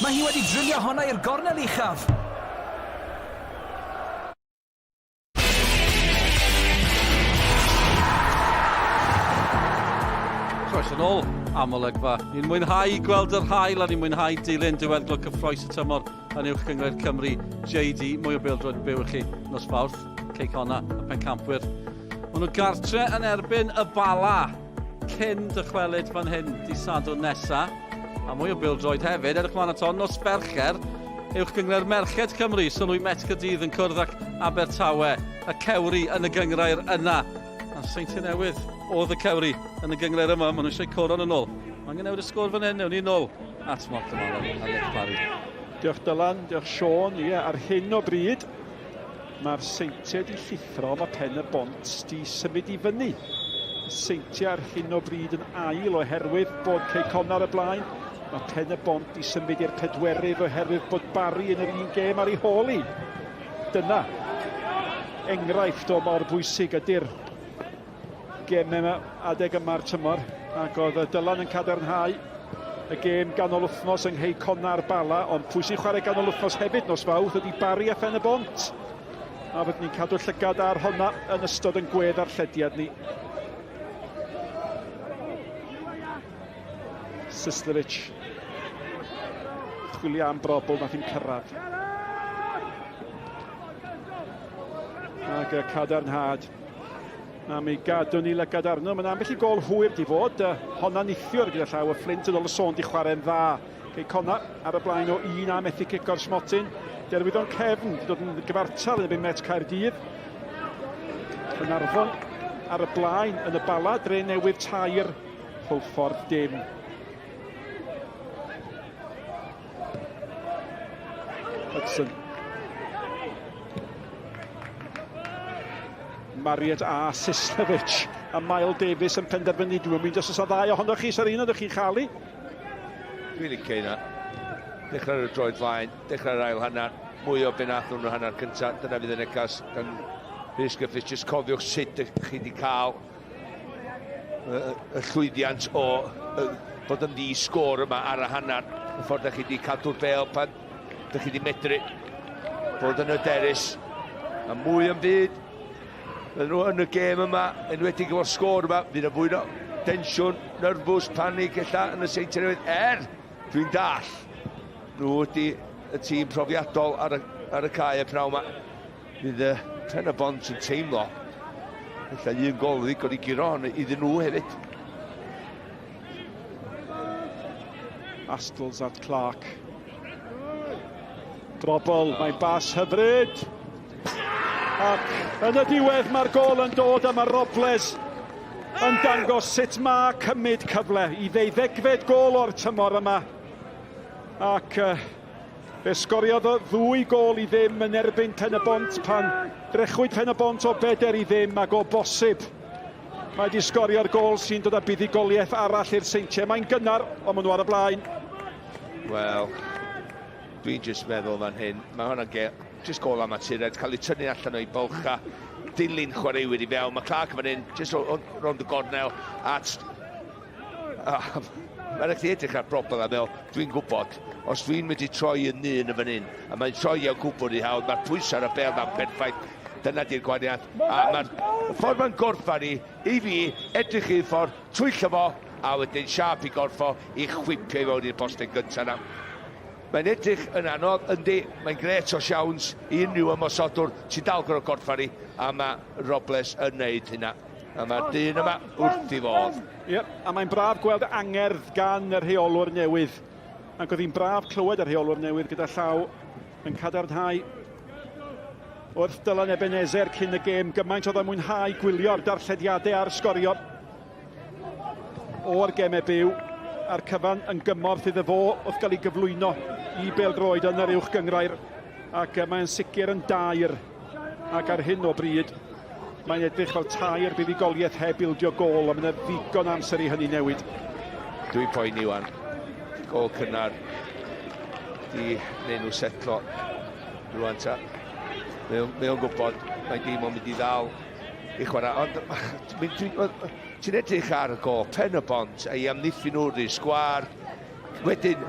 Mae hi wedi drilio honna i'r gornel uchaf. Croeso nôl am olygfa. Ni'n mwynhau gweld yr haul a ni'n mwynhau dilyn diweddglo cyffroes y tymor yn Uwch Gynghrair Cymru. JD, mwy o bêl-droed byw i chi nos Fawrth. Cei Connah, y pencampwyr. Maen nhw gartre yn erbyn y Bala cyn dychwelyd fan hyn di Sadwrn nesa. A mwy o bêl-droed hefyd. Edrych mlaen at hon, nos Fercher, Uwch Gynghrair Merched Cymru, sylwi Met Caerdydd yn cwrdd ac Abertawe, y cewri yn y gynghrair yna. A Seintiau Newydd oedd y cewri yn y gynghrair yma, maen nhw eisiau coron yn ôl. Mae angen newid y sgôr fan hyn, newn ni nôl at Mark Malen a Nick Parry. Diolch Dylan, diolch Sean. Ie, ar hyn o bryd, Mae'r Seintiau 'di llithro, mae Pen y Bont 'di symud i fyny. Y Seintiau ar hyn o bryd yn ail oherwydd bod Cei Connah ar y blaen. Mae Pen y Bont 'di symud i'r pedwerydd oherwydd bod Barry yn yr un gêm ar ei hôl hi. Dyna enghraifft o mor bwysig ydy'r gemau yma adeg yma'r tymor, ac oedd Dylan yn cadarnhau y gêm ganol wythnos yng Nghei Connah a'r Bala, ond pwy sy'n chwarae ganol wythnos hefyd nos Fawrth ydy Barry a Phen y Bont. A fyddwn ni'n cadw llygad ar honna yn ystod yn gwedd arllediad ni. Sislevic chwilio am brobl nath i'n cyrraedd. Ac y cadarnhad. A mi gadwn ni lygad arno. Mae'n ambell i gol hwyr di fod. Honna nithiwr gyda llaw y Fflint yn ôl y sôn di chwarae'n dda. Cei Connah ar y blaen o un a methu cic o'r smotyn. Derwyddon cefn di dod yn gyfartal yn erbyn Met Caerdydd. Caernarfon ar y blaen yn y Bala, Dre Newydd tair, Hwlffordd dim. Hudson. Marriott a Sislevic a Mael Davies yn penderfynu. Dwi'n mynd os oes ddau ohonoch chi, sa'r un oeddech chi'n chael i. Dwi'n licio hynna. Dechrau ar y droed flaen, dechrau ar ail hanner, mwy o be nath nhw'n hanner cyntaf, dyna fydd y negas gan Rhys Griffiths. Jyst cofiwch sut ydych chi wedi cael y, y llwyddiant o fod yn ddi sgôr yma ar y hanner. Y ffordd ydych chi wedi cadw'r bel pan ydych chi wedi medru bod yn hyderus. A mwy yn byd Fydden nhw yn y gêm yma, enwedig efo'r sgôr yma, fydd yna fwy o densiwn, nyrfws, panig ella yn y Seintiau Newydd. Er, dwi'n dall, nhw ydy y tîm profiadol ar y, ar y cae y pnawn yma. Fydd y Pen y Bont yn teimlo ella un gol ddigon i guro hon iddyn nhw hefyd. Astles at Clark. Drobl, mae'n bas hyfryd. Ac yn y diwedd mae'r gol yn dod a mae Robles yn dangos sut mae cymryd cyfle i ddeuddegfed gol o'r tymor yma. Ac uh, Fe sgoriodd o ddwy gôl i ddim yn erbyn Pen-y-bont pan drechwyd Pen-y-bont o bedair i ddim ac o bosib mae wedi sgorio'r gôl sy'n dod â buddugoliaeth arall i'r Seintiau. Mae'n gynnar, ond maen nhw ar y blaen. Wel, dwi'n jyst meddwl fan hyn, mae hwnna'n ge, jyst gôl amaturaidd, cael ei tynnu allan o'i bylcha, dilyn chwaraewyr i fewn. Mae Clark fan hyn, jyst rownd y gornel, at Mae'n rhaid chi edrych ar brobl a meddwl, dwi'n gwybod, os dwi'n mynd i troi yn un yn fan hyn, a mae'n troi o gwbl i hawdd, mae'r pwysau ar y bel na'n perffaith, dyna di'r gwaniaeth. A mae'r ffordd mae'n gorffan i, i fi, edrych i'r ffordd, twyllo fo, a wedyn siâp i gorffo i chwipio i fewn i'r postyn gyntaf na. Mae'n edrych yn anodd, yndi, mae'n gret o siawns i unrhyw ymosodwr, ti'n dal gorfod gorffan i, a mae Robles yn neud hynna. A mae'r dyn yma wrth i fodd. Ie, a mae'n braf gweld angerdd gan y rheolwr newydd. Ac oedd hi'n braf clywed y rheolwr newydd gyda llaw yn cadarnhau wrth Dylan Ebenezer cyn y gêm. Gymaint oedd o'n mwynhau gwylio'r darllediadau a'r sgorio o'r gemau byw a'r cyfan yn gymorth iddo fo wrth gael ei gyflwyno i bêl-droed yn yr uwch gynghrair ac mae'n sicr yn dair ac ar hyn o bryd mae'n edrych fel tair buddugoliaeth heb ildio gôl, a mae yna ddigon amser i hynny newid. Dwi'n poeni wan. Gôl cynnar di neu nhw setlo rwan ta. Mae o'n gwybod, mae dim ond mynd i ddal i chwarae. Ond ti'n edrych ar y gôl, pen y bont, a'i amddiffyn nhw rhy sgwar. Wedyn,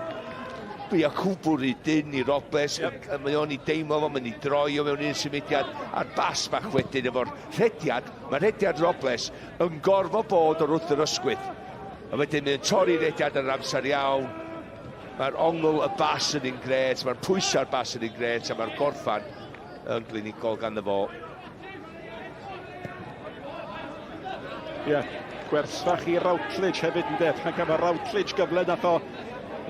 Yakubu rhy dynn i Robles, yep. Mae o'n i deimlo fo, mae'n i droi o mewn un symudiad, a'r bas bach wedyn efo'r rhediad, mae rhediad Robles yn gorfod bod o'r wrth yr ysgwydd. A wedyn mae'n torri rhediad ar yr amser iawn, mae'r ongl y bas yn un gret, mae'r pwysau'r bas yn un gret, a mae'r gorffan yn glinigol ganddo fo. Ie, yeah, gwerthfach i Routledge hefyd yn dep. Pan gafodd Routledge gyfle nath o,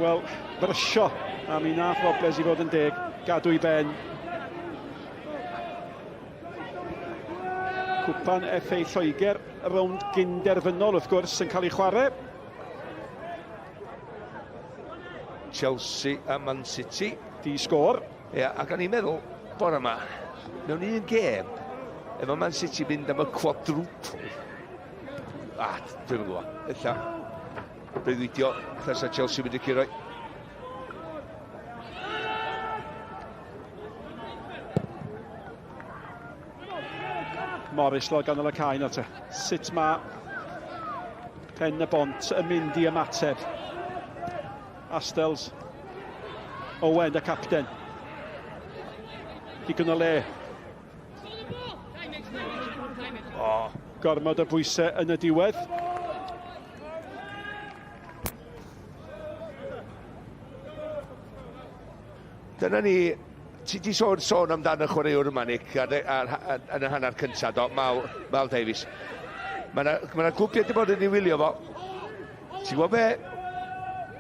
wel, brysio. A mi nath Robles i fod yn deg, gadw i ben. Cwpan FA Lloegr, rownd gynderfynol wrth gwrs yn cael ei chwarae. Chelsea a Man City. Di sgôr. Ie, ac o'n i'n meddwl, bore yma, mewn un gêm, efo Man City mynd am y quadruple, ah, dwi'n gwybod, ella, breuddwydio, ella sa Chelsea mynd i curo. Morris lawr ganol y cae nawr te. Sut mae Pen y Bont yn mynd i ymateb? Astels. Owen, y capten. Digon o le. Oh, gormod o bwysau yn y diwedd. Dyna ni, ti di sôn, sôn amdano y chwaraewr yma, Nick, ar, ar, ar, yn y hanner cyntaf, do, Mal, Mal Davies. Mae yna ma grwpiau wedi bod yn ei wylio fo. Ti'n gwybod be?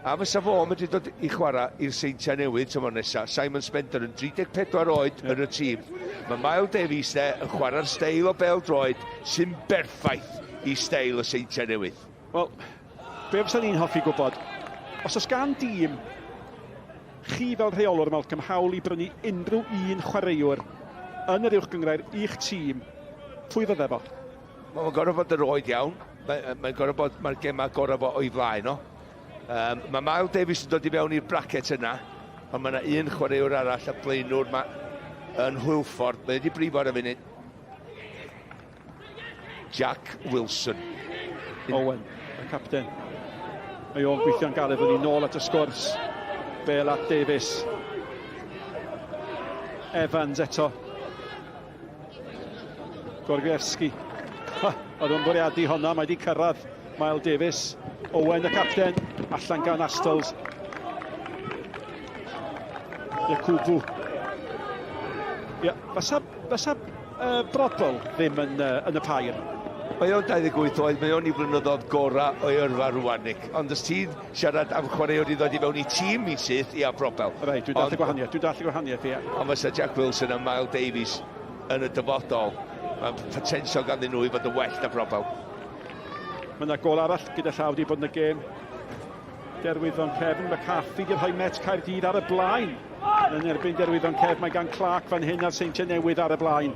A fysa fo medru dod i chwarae i'r Seintiau Newydd tymor nesa. Simon Spender yn 34 oed yn y tîm. Mae Mael Davies de yn chwarae'r steil o bêl droed sy'n berffaith i steil y Seintiau Newydd. Wel, be fysa ni'n hoffi gwybod, os oes gan dîm chi fel rheolwr Malcolm hawl i brynu unrhyw un chwaraewr yn yr uwch gynghrair i'ch tîm, pwy fydde fo? Mae'n gorfod bod yr oed iawn. Mae'n mae gorfod bod, mae'r gemau gorau fo o'i flaen o. Um, mae Miles Davies yn dod i fewn i'r bracket yna, ond mae yna un chwaraewr arall, y blaenwr ma, yn Hwlffordd. Mae wedi brifo ar y funud. Jack Wilson. Owen, y capten. Mae o'n gweithio'n galed fyny nôl at y sgwrs. Bale at Davies. Evans eto. Gorgievski. Oedd o'n bwriadu honna, mae wedi cyrraedd Mael Davies. Owen y capten, allan gan Astles. Yakubu. Ia, fysa, fysa uh, Brodol ddim yn, uh, yn y pair. Mae o'n 28 oed, mae o'n i flynyddoedd gorau o'i yrfa rwan, Nick. Ond os ti'n siarad am chwaraewr i ddod i fewn i tîm i syth, ia, Brobel. Reit, dwi'n dallt y gwahaniaeth, dwi'n dallt y gwahaniaeth, ia. Ond fysa Jack Wilson a Miles Davies yn y dyfodol, mae potensial ganddyn nhw i fod yn well na Brobel. Mae yna gol arall gyda llaw wedi bod yn y gêm. Derwyddon Cefn, McCarthy di rhoi Met Caerdydd ar y blaen. Yn erbyn Derwyddon Cefn, mae gan Clark fan hyn a'r Seintiau Newydd ar y blaen.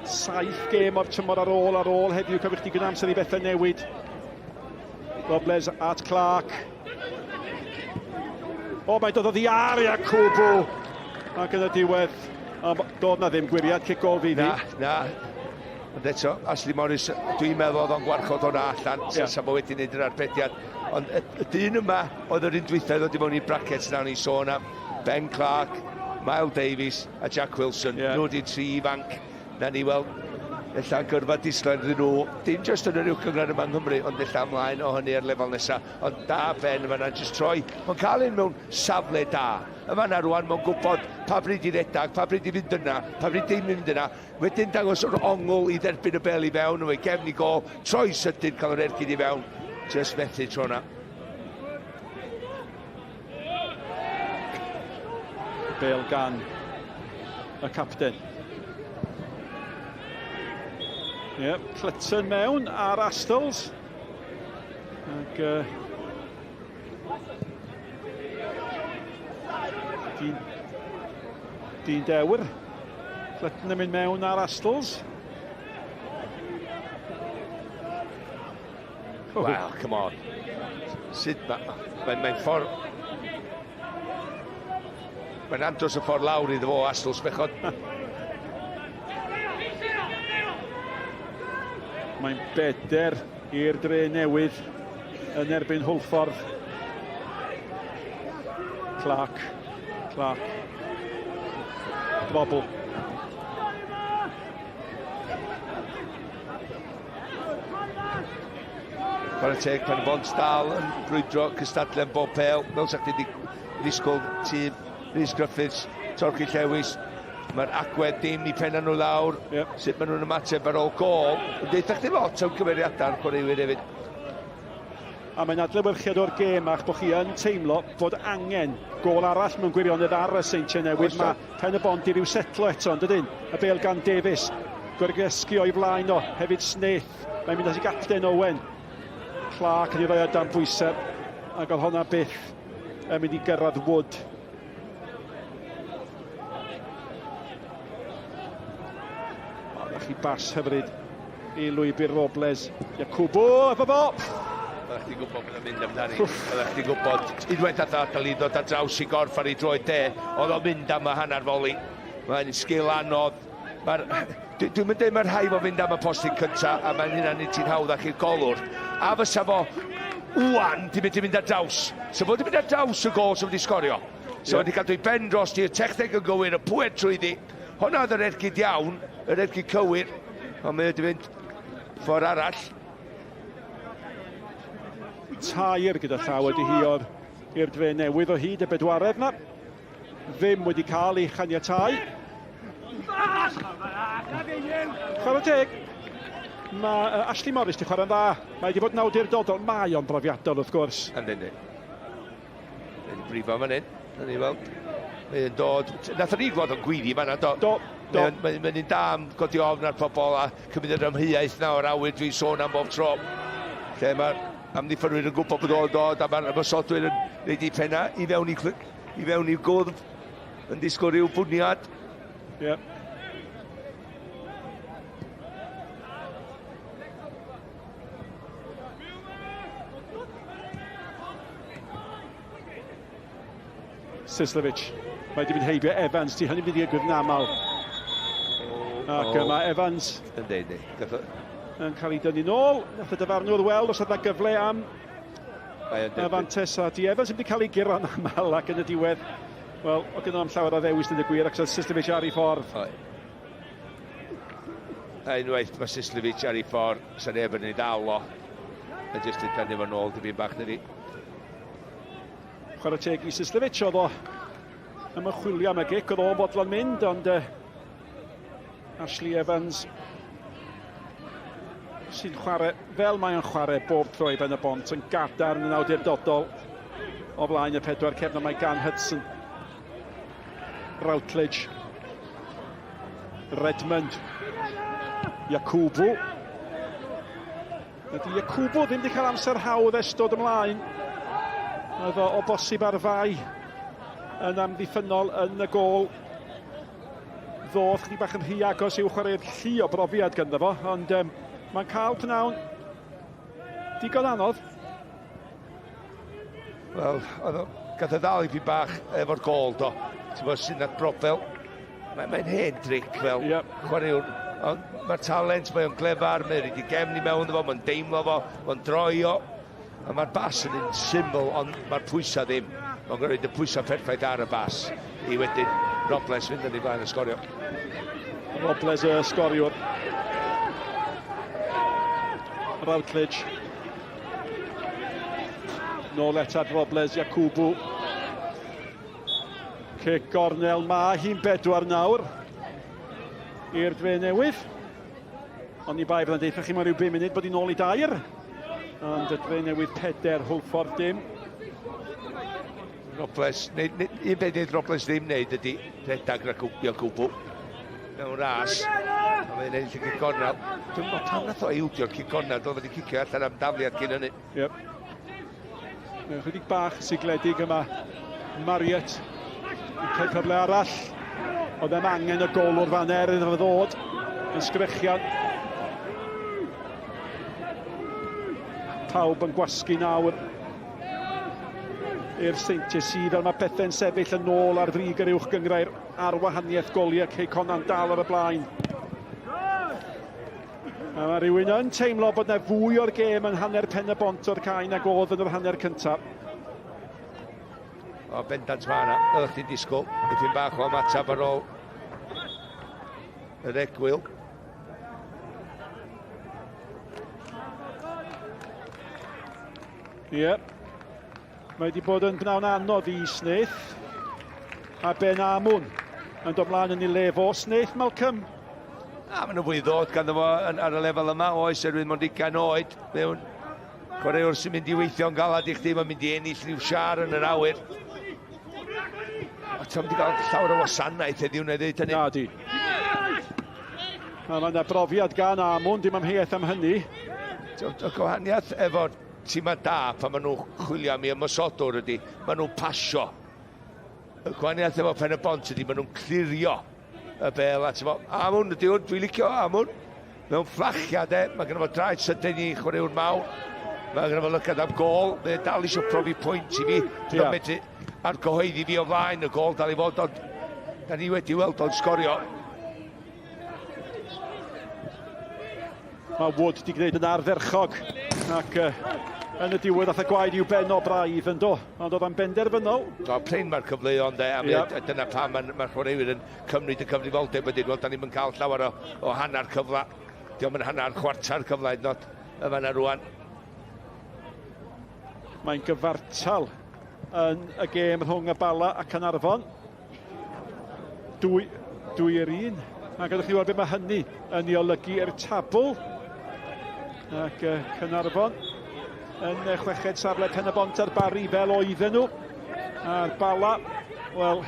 Saith gêm o'r tymor ar ôl ar ôl heddiw, cofiwch digon amser i bethau newid. Robles at Clark. O, mae'n dod o ddi ar Iacobo. Ac yn y diwedd, ond doedd na ddim gwiriad cic gol fydd hi. Na, na. Ond eto, Ashley Morris, dwi'n meddwl oedd o'n gwarchod hwnna allan, yeah. sa fo wedi gwneud yr arbediad. Ond y, y dyn yma oedd yr un dwytha i ddod i mewn i'r brackets na o'n i'n sôn am. Ben Clark, Miles Davies a Jack Wilson. Yeah. Nhw wedi'r tri ifanc. Na ni weld ella gyrfa disglair iddyn nhw, dim jyst yn yr uwch gynghrair yma yng Nghymru, ond ella ymlaen o hynny ar lefel nesaf. Ond da Ben yn fan'na, jyst troi. Mae'n cael un mewn safle da. Yn fan'na rwan, mae'n gwybod pa bryd i redag, pa bryd i fynd yna, pa bryd dim i fynd yna. Wedyn dangos yr ongl i dderbyn y bel i fewn, efo'i gefn i gol, troi sydyn, cael yr ergyd i fewn. Jyst methu tro yna. Bale gan y capten. Ie, yep, Clutton mewn ar Astles. Ac uh, dyn, dyn dewr. Clutton yn mynd mewn ar Astles. Oh. Well, come on. Sut mae... Mae'n mae ffordd... Mae'n andros y ffordd lawr iddo fo, Astles, bechod. Mae'n beder i'r dre newydd yn erbyn Hwlffordd. Clark. Clark. Bobl. Chwarae teg, Pen y Bont dal yn brwydro cystadlu am bob pêl. Fel sa chdi ddisgwyl tîm Rhys Griffiths, Torci Llewis. Mae'r agwedd dim i penna nhw lawr, yep. sut maen nhw'n ymateb ar ôl gol. Yn deutha chdi lot am cymeriadau'r chwaraewyr hefyd. A mae'n adlewyrchiad o'r gêm a'ch bod chi yn teimlo fod angen gôl arall mewn gwirionedd ar y Seintiau Newydd. Mae Pen y Bont i ryw setlo eto, yn dydyn? Y bêl gan Davies. Gorgesgu o'i flaen o, hefyd Snaith. Mae'n mynd at ei gapten Owen. Clark yn ei roi o dan bwysau. Ac oedd honna byth yn mynd i gyrraedd Wood. O, na chi bas hyfryd i lwybr Robles. Jakubu, efo fo! Oeddech chdi'n gwybod bod o'n mynd amdani. Oeddech chdi'n gwybod, unwaith ath adael i ddod ar draws i gorff ar ei droed de, oedd o'n mynd am y hanner foli. Mae'n sgil anodd. Mae'r... Dwi'm yn deud mae rhaid fo fynd am y postyn cynta, a mae'n hynna'n neud ti'n hawddach i'r golwr. A fysa fo wan di mynd i mynd ar draws. So fo di mynd ar draws y gol, so fo di sgorio. So yeah. wedi cadw ei ben dros i'r techneg yn gywir, y pwer trwyddi. Honna oedd yr ergyd iawn, yr ergyd cywir. Ond mae wedi mynd ffordd arall. Tair gyda llaw ydy hi o'r i'r dre newydd o hyd y bedwaredd na. Ddim wedi cael ei chaniatau. Chwarae teg. Mae Ashley Morris wedi chwarae'n dda. Mae wedi bod yn awdurdodol. Mae o'n brofiadol wrth gwrs. Ynddi, ynddi. Wedi brifo fan hyn. Nawn ni weld. Mae'n dod... Nath ni gweld o'n gwyddi fan'na, do? Do, do. Mae'n mae, mae un da am godi ofn ar pobl a cymryd yr amheuaeth na o'r awyr dwi'n sôn am bob tro. Lle mae'r amddiffynwyr yn gwybod bod o'n dod a mae'r ymosodwyr yn reid i penna i fewn i, i fewn i'w gwddf yn disgwyl rhyw bwniad. Ie. Yeah. Sislevic. Mae wedi mynd heibio Evans. Di hynny mynd i ddigwydd yn aml. Ac oh. mae Evans yndi, yndi. Yn cael ei dynnu nôl. Nath y dyfarnwr weld os oedd yna gyfle am y fantes a di Evans wedi cael ei guro'n aml ac yn y diwedd wel, o gyda am llawer o ddewis yn y gwir ac oedd Sislevic ar ei ffordd. A unwaith mae Sislevic ar ei ffordd, sa neb yn ei ddal o. A jyst yn tynnu fo nôl dipyn bach na fi. Chwarae teg i Sislevic, oedd o am y chwilio am y gic, oedd o'n fodlon mynd, ond uh, Ashley Evans sy'n chwarae fel mae o'n chwarae bob tro i Ben y Bont yn gadarn yn awdurdodol o flaen y pedwar cefn mae gan Hudson. Routledge. Redmond. Jakubu. Ydy Jakubu ddim wedi cael amser hawdd ers dod ymlaen. Oedd o, o bosib ar fai yn amddiffynnol yn y gôl. Ddodd chdi bach yn rhy agos i'w chwarae'r llu o brofiad ganddo fo, ond um, mae'n cael pnawn digon anodd. Wel, oedd o, gath o ddal i fi bach efo'r gôl do. Ti'n bod sy'n at brofel. Mae'n mae hen dric fel yep. chwaraewr. Ond mae'r talent, mae o'n glefar, mae'n rhaid i gefn i mewn fo, mae'n deimlo fo, mae'n droi o. A mae'r bas yn un syml, ond mae'r pwysau ddim. Mae'n gwneud y pwysau perffaith ar y bas i wedyn Robles fynd yn ei flaen y sgorio. Robles y sgoriwr. Routledge. Nôl eto at Robles, Jakubu. Cic gornel, mae hi'n bedwar nawr i'r dre newydd. Ond i bai fydda'n deitha chi mewn rhyw 5 munud bod hi'n ôl i dair. Ond y dre newydd peder, Hwlffordd dim. Robles, neu, neu, un beth wneud Robles ddim wneud ydy rhedeg rhag gwbio gwbl mewn ras. A mae'n ennill y cic gornel. Dwi'n gwybod pam nath o ildio'r cic gornel, doedd wedi cicio allan am dafliad cyn hynny. Yep. Mae'n chydig bach sigledig yma. Marriott yn cael cyfle arall. Oedd e'n angen y gol o'r fan er iddo fo ddod yn sgrechian. Pawb yn gwasgu nawr i'r Seintiau sydd fel mae pethau'n sefyll yn ôl ar frig yr uwch gyngrair ar wahaniaeth goliau Cei Conan dal ar y blaen. A mae rhywun yn teimlo bod yna fwy o'r gêm yn hanner pen y bont o'r cae nag oedd yn yr hanner cyntaf. O, bendant mae yna. Oeddech chdi'n disgwyl. Dipyn bach o ymateb ar ôl yr egwyl. Ie. Yeah. Mae wedi bod yn bnawn anodd i Snaith. A Ben Amwn yn dod mlaen yn ei le fo. Snaith, Malcolm. A maen nhw fwy ddod ganddo fo ar y lefel yma, oes, erwydd mond 20 oed mewn chwaraewr sy'n mynd i weithio'n galad i chdi, mae'n mynd i ennill rhyw siar yn yr awyr. A ti'n mynd i gael llawer o wasanaeth heddiw, na i ddeud hynny. Na di. Mae yna brofiad gan Amwn, dim amheuaeth am hynny. Y gwahaniaeth efo'r tîmau da pan maen nhw'n chwilio am ei ymosodwr ydy, maen nhw'n pasio. Y gwahaniaeth efo Pen y Bont ydy, maen nhw'n clirio y bel at fo. Amwn ydy hwn, dwi'n licio Amwn. Mewn fflachiad e, mae gynno fo draed sydyn i chwaraewr mawr. Mae gynno fo lygad am gol, mae e dal eisiau profi pwynt i fi. Dwi'n yeah. medru argyhoeddi fi o flaen y gol dal i fod, ond da ni wedi weld o'n sgorio. Mae Wood wedi gwneud yn ardderchog ac uh, yn y diwedd ath y gwaed i'w ben o braidd yn do, ond oedd o'n benderfynol. Do, prin mae'r cyfleoedd de, a yeah. dyna pam mae'r ma chwaraewyr yn cymryd y cyfrifoldeb wedyn, wel, da ni'n cael llawer o, o hanner cyfle. Diolch yn hanner chwarter cyfle hyd yn oed y fanna rwan. Mae'n gyfartal yn y gêm rhwng y Bala a Caernarfon. Dwy, dwy i'r un. A gadwch chi weld beth mae hynny yn ei olygu i'r tabl. Ac uh, Cynarfon yn y chweched safle Pen y Bont ar Barri fel oedden nhw. A'r Bala, wel,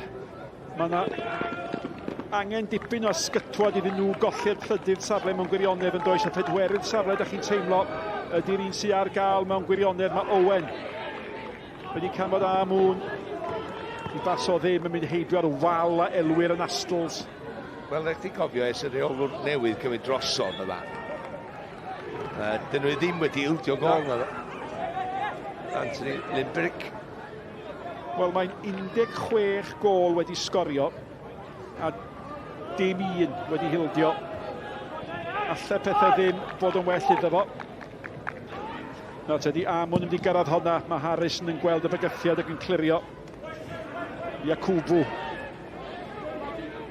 mae yna angen dipyn o ysgytwad iddyn nhw golli'r trydydd safle mewn gwirionedd yn does y pedwerydd safle ydych chi'n teimlo ydy'r un sydd ar gael mewn gwirionedd mae Owen Wedi canfod a Moon. Di bas o ddim yn mynd heibio'r wal a elwir yn Astles. Wel, rhaid ti gofio ers y rheolwr newydd cymryd drosodd yma. Uh, dyn nhw ddim wedi ildio gol na. Anthony Limbrick. Wel, mae'n 16 gol wedi sgorio a dim un wedi hildio. Alle pethau ddim fod yn well iddo fo. Nawr te, di Amon yn mynd i gyrraedd honna. Mae Harrison yn gweld y bygythiad ac yn clirio. Yakubu.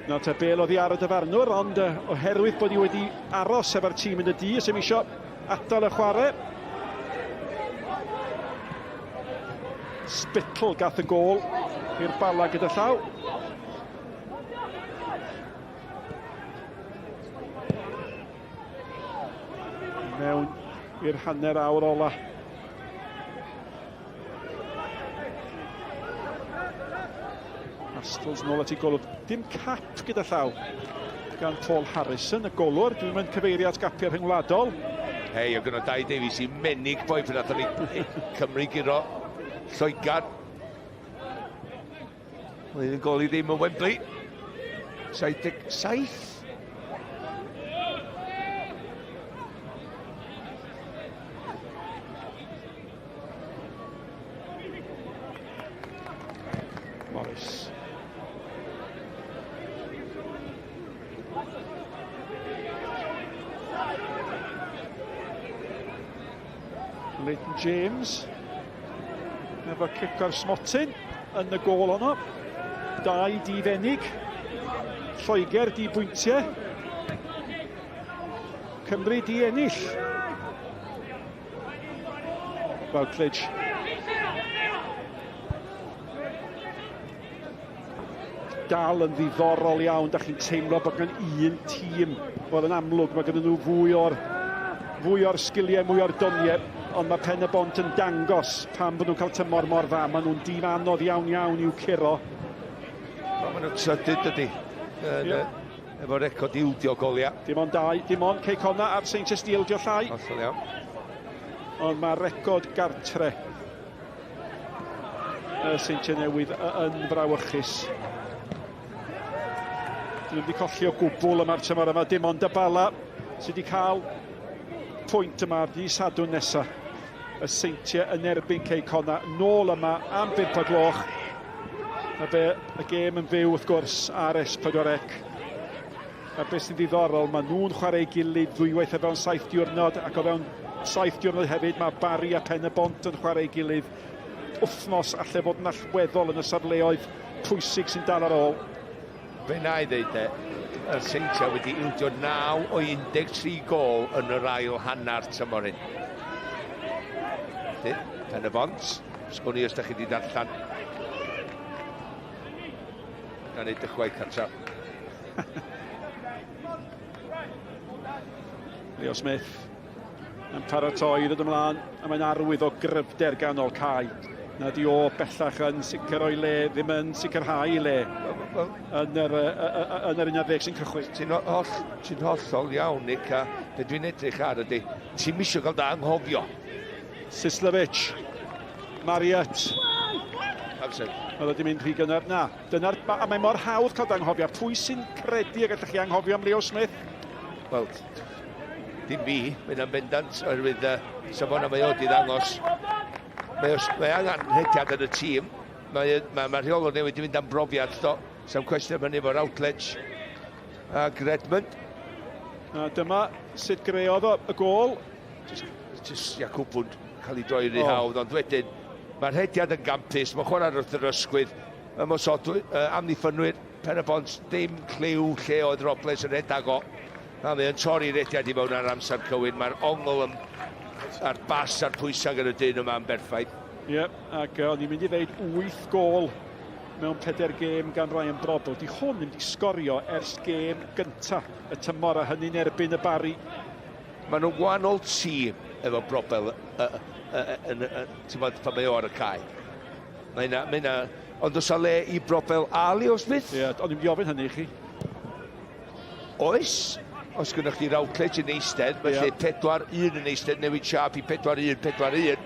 Nawr te, bel oddi ar y dyfarnwr, ond oherwydd bod hi wedi aros efo'r tîm yn y du, sy'n eisiau atal y chwarae. Spittle gath y gol i'r Bala gyda llaw. Mewn i'r hanner awr ola. Astles nôl at ei golwg. Dim cap gyda llaw gan Paul Harrison, y golwr. Dwi'n mynd cyfeirio at gapiau rhyngwladol. Hei, o gyda Dai Davies i menig boi pan nathon ni Cymru guro Lloegr. Oedd yn gol i ddim yn Wembley. 77. Morris. Leighton James. Efo cic o'r smotyn yn y gôl honno. Dau di fenig. Lloegr di bwyntiau. Cymru di ennill. Routledge. Dal yn ddiddorol iawn, da chi'n teimlo bod gan un tîm, wel yn amlwg mae gen nhw fwy o'r fwy o'r sgiliau, mwy o'r doniau, ond mae Pen y Bont yn dangos pam bod nhw'n cael tymor mor dda. Maen nhw'n dîm anodd iawn iawn i'w curo. Wel, maen nhw'n trydydd, dydy. Yeah. Efo record ildio goliau. Dim ond dau, dim ond Cei Connah a'r Seintiau di ildio llai. Hollol iawn. Ond mae record gartre y Seintiau Newydd yn frawychus. Dyn nhw wedi colli o gwbl yma'r tymor yma, dim ond y Bala sydd wedi cael pwynt yma ar ddydd Sadwrn nesaf. Y Seintiau yn erbyn Cei Connah nôl yma am 5 o gloch. A be y gêm yn fyw wrth gwrs ar S4C. A beth sy'n ddiddorol, maen nhw'n chwarae ei gilydd ddwywaith o fewn saith diwrnod, ac o fewn saith diwrnod hefyd mae Barry a Pen y Bont yn chwarae ei gilydd. wythnos allai fod yn allweddol yn y safleoedd pwysig sy'n dal ar ôl. Fe na i ddeud e, y Seintiau wedi ildio 9 o 13 gol yn yr ail hanner tymor hyn. Felly, Pen y Bont, sgwn i os da chi wedi darllen. Gan ei dychwaith cartra. Leo Smith yn paratoi i ddod ymlaen, a mae'n arwydd o gryfder ganol cae. Na di o bellach yn sicr o'i le, ddim yn sicrhau ei le yn yr, yn yr 11 sy'n cychwyn. Ti'n holl, ti hollol iawn, Nick, a be dwi'n edrych ar ydy, ti'n misio cael da anghofio. Sislevic, Marriott. Amser. Mae wedi mynd rhy gynnar. Na, dyna'r... A mae mor hawdd cael danghofio. Pwy sy'n credu y gallech chi anghofio am Leo Smith? Wel, dim fi, mae'n am bendant, oherwydd uh, safon mae o di ddangos. Mae, os, mae angen rhediad yn y tîm. Mae, mae, mae rheolwr newydd di fynd am brofiad, do. Sam cwestiwn am hynny efo Routledge ac Redmond. A dyma sut greodd o y gôl. Just, just Jacobwn cael ei droi rhy hawdd, ond wedyn mae'r rhediad yn gampus, mae'n chwarae wrth yr ysgwydd, ymosodwyr, uh, amddiffynwyr, Pen y Bont, dim cliw lle oedd Robles yn rhedeg o. Na, mae o'n torri'r rhediad i mewn ar amser cywir, mae'r ongl yn, a'r bas a'r pwysau gan y dyn yma yn berffaith. Ie, yeah, ac o'n i'n mynd i ddeud 8 gôl mewn pedair gêm gan Ryan Brobbel. Di hwn ddim wedi sgorio ers gêm gynta y tymor a hynny'n erbyn y Barri. Maen nhw'n gwahanol tîm efo Brobel uh, uh, uh, uh, ti'n bod, pan mae o ar y cae. Mae yna, mae yna, ond oes le i Brobel a Leo Smith? Ie, yeah, o'n i'n mynd i ofyn hynny i chi. Oes, os gynnwch chi Routledge yn eistedd, felly yeah. 4-1 yn eistedd, newid siap i 4-1, 4-1.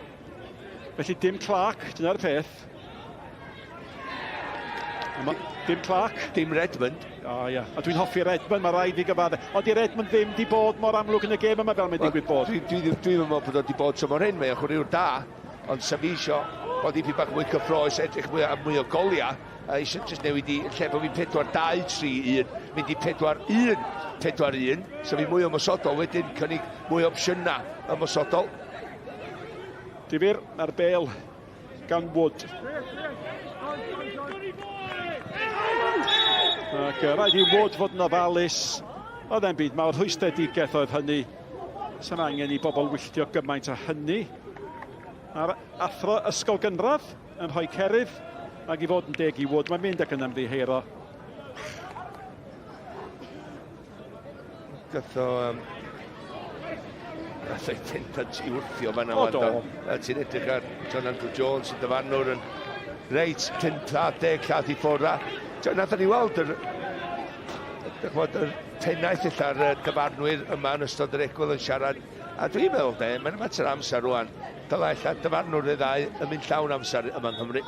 Felly dim Clark, dyna'r peth. Ma, dim Clark. Dim Redmond. O oh, ia, a dwi'n hoffi Redmond, mae rhaid i gyfadde. Ond di Redmond ddim di bod mor amlwg yn y gêm yma fel mae'n digwydd bod. Dwi, dwi, dwi, dwi ddim yn meddwl bod o di bod tymor hyn, mae o'n chwaraewr da, ond sa fi isio bod dipyn bach mwy cyffroes, edrych mwy am mwy o goliau, a eisiau jyst newid i lle bod fi'n 4 2 3 1, mynd i 4 1 4 1, so fi mwy ymosodol wedyn, cynnig mwy o opsiynau ymosodol. Difyr, mae'r bel gan Wood. Ac rhaid i Wood fod yn ofalus. Oedd e'n byd mawr, rhwystredigaeth oedd hynny. Sa'n angen i bobl wylltio gymaint â hynny. A'r athro ysgol gynradd yn rhoi cerydd, ac i fod yn deg i Wood, mae'n mynd ac yn ymddiheuro. Gath o... Um, gath o'i pendant i wrthio fan'na. O, do. A ti'n edrych ar John Andrew Jones yn dyfarnwr yn reit, 5 a 10 llath i ffwrdd. A nath ni weld yr, ch'mod, yr pennaeth ella'r dyfarnwyr yma yn ystod yr egwyl yn siarad. A dwi'n meddwl, de, mae'n mater amser rwan. Dylai ella dyfarnwr neu ddau yn mynd llawn amser yma yng Nghymru.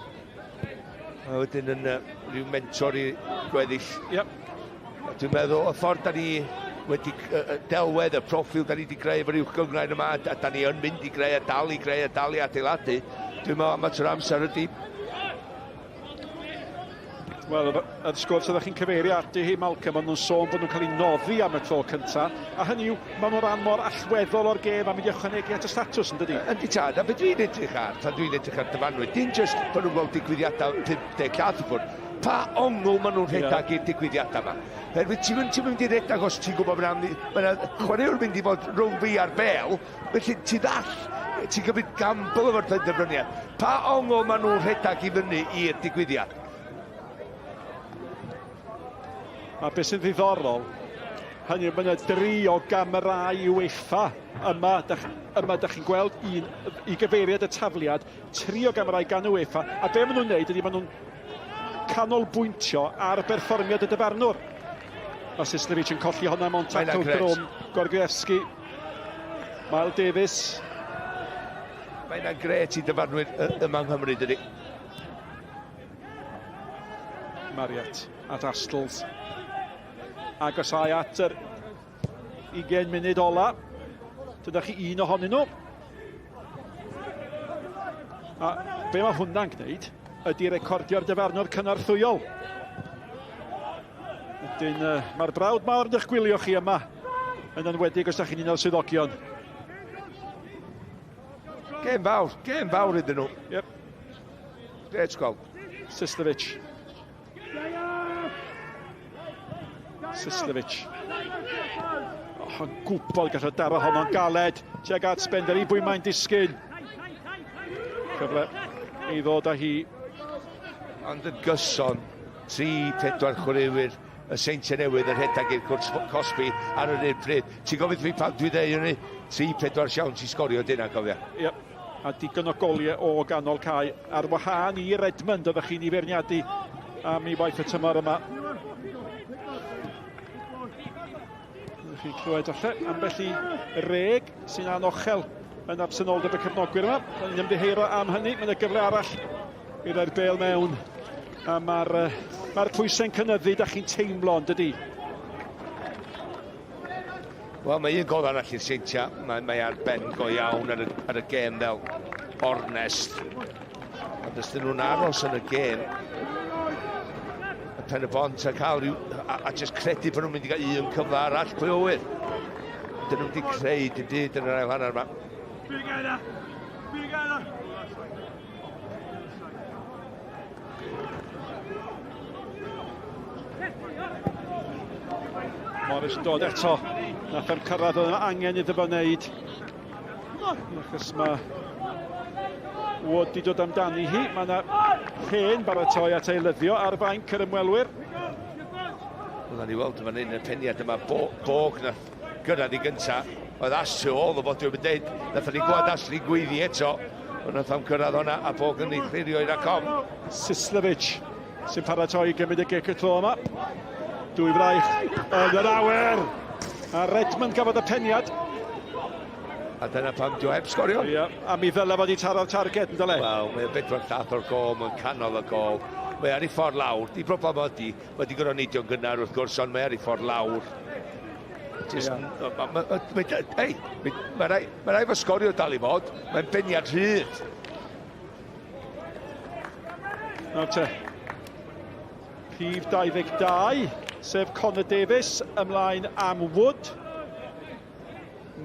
A wedyn yn uh, rhyw mentor i gweddill. Yep. A dwi'n meddwl, y ffordd da ni wedi uh, delwedd, y proffil da ni wedi greu efo'r uwch gynghrair yma, a da ni yn mynd i greu a dal i greu a dal i adeiladu, dwi'n meddwl am mater amser ydy Wel, yr sgwrs oeddech chi'n cyfeirio ati hi, Malcolm, maen nhw'n sôn bod nhw'n cael eu noddi am y tro cyntaf, a hynny yw, maen nhw'n rhan mor allweddol o'r gêm a mynd i ychwanegu at y statws, yn dydi? Yndi tad, a beth dwi'n edrych ar, pan dwi'n edrych ar dyfarnwyr, dim jyst bod nhw'n gweld digwyddiadau 50 llath i ffwrdd, pa ongl maen nhw'n rhedeg i'r digwyddiadau yma. Herwydd ti'n mynd, ti mynd i redeg os ti'n gwybod bod yna chwaraewr mynd i fod rhwng fi a'r bel, felly ti ddall, ti'n cymryd gamble efo'r penderfyniad. Pa ongl maen nhw'n rhedeg i fyny i'r digwyddiad? A beth sy'n ddiddorol, hynny yw, mae yna dri o gamerâu UEFA yma, dach, yma dach chi'n gweld un i gyfeiriad y tafliad, tri o gamerâu gan UEFA, a be maen nhw'n neud ydy maen nhw'n canolbwyntio ar berfformiad y dyfarnwr. Mae Sislevic yn colli hwnna mewn tacl drwm. Gorgievski. Miles Davis. Mae yna gret i dyfarnwyr yma yng Nghymru, dydy. Marriott at Astles. Agosau at yr 20 munud ola. Dyna chi un ohonyn nhw. A be mae hwnna'n gwneud ydy recordio'r dyfarnwr cynorthwyol. Wedyn, uh, mae'r brawd mawr yn eich gwylio chi yma, yn enwedig os ydych chi'n un o'r swyddogion. Gêm fawr, gêm fawr iddyn nhw. Yep. Gret gweld. Sislovic. Sislovic. Oh, yn gwybod gallai daro honno'n galed. Tuag at Spender i bwy mae'n disgyn. Cyfle i ddod â hi. Ond yn gyson, 3-4 chwaraewyr y Seintiau Newydd yn rhedeg i'r cwrt cosbi ar yr un pryd. Ti'n gofyn fi pam dwi dweud hynny? 3-4 siawns i sgorio dyna, cofia. Yep. A digon o goliau o ganol cae ar wahân i Redmond oeddech chi'n ei feirniadu am ei waith y tymor yma. Ydych chi'n clywed falle ambell i reg sy'n anochel yn absenoldeb y cefnogwyr yma. Ni'n ymddiheuro am hynny. Mae yna gyfle arall i roi'r bêl mewn. A mae'r mae pwysau'n cynyddu, da chi'n teimlo, yn dydy? Wel, mae un gol arall i'r Seintiau. Mae, mae ar ben go iawn ar y, ar y gêm fel ornest. Ond os dyn nhw'n aros yn y gêm, y pen y bont a cael rhyw... A, a just credu bod nhw'n mynd i gael un cyfle arall, pwy o wyr. Dyn nhw'n wedi creu dim byd yn yr ail hanner yma. Morris yn dod eto. Nath e'n cyrraedd oedd angen iddo fo wneud. Achos mae Wood di dod amdani hi. Mae yna hen baratoi at eilyddio ar fainc yr ymwelwyr. Wel, ni weld fan hyn y peniad yma, Bo, Bog nath gyrraedd i gynta. Oedd Ash tu ôl o fod dwi'n dweud, nath ni gweld Ashley gweiddi eto. Ond nath am cyrraedd hwnna a Bog yn ei chlirio i'r acom. Sislovic sy'n paratoi i gymryd y gic y tro yma. Dwy fraich yn yr awyr. A Redmond gafodd y peniad. A dyna pam dwi heb sgorio. Ie, a mi ddyle fod i taro'r targed, yn dyle? Wel, mae o bedwar llath o'r gol, mae'n canol y gol. Mae ar ei ffordd lawr. Di broblem ydi, mae wedi gorfod neidio'n gynnar wrth gwrs, ond mae ar ei ffordd lawr. Just, yeah. ma, ma, ma, ma, ei, mae rai, ma rai fo sgorio dal i fod. Mae'n beniad rhydd. Nawr te, rhif 22, sef Connor Davies, ymlaen am Wood.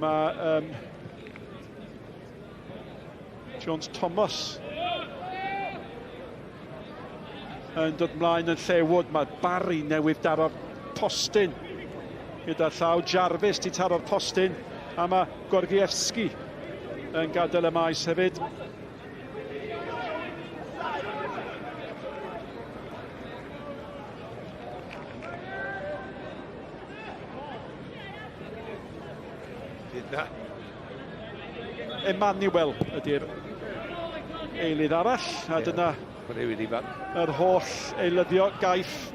Mae um, Jones Thomas yn dod mlaen yn lle Wood. Mae Barry newydd daro'r postyn gyda llaw Jarvis di taro'r postyn a mae Gorgievski yn gadael y maes hefyd. Fydd na. Emmanuel ydy'r eilydd arall, a dyna yr holl eilyddio gaiff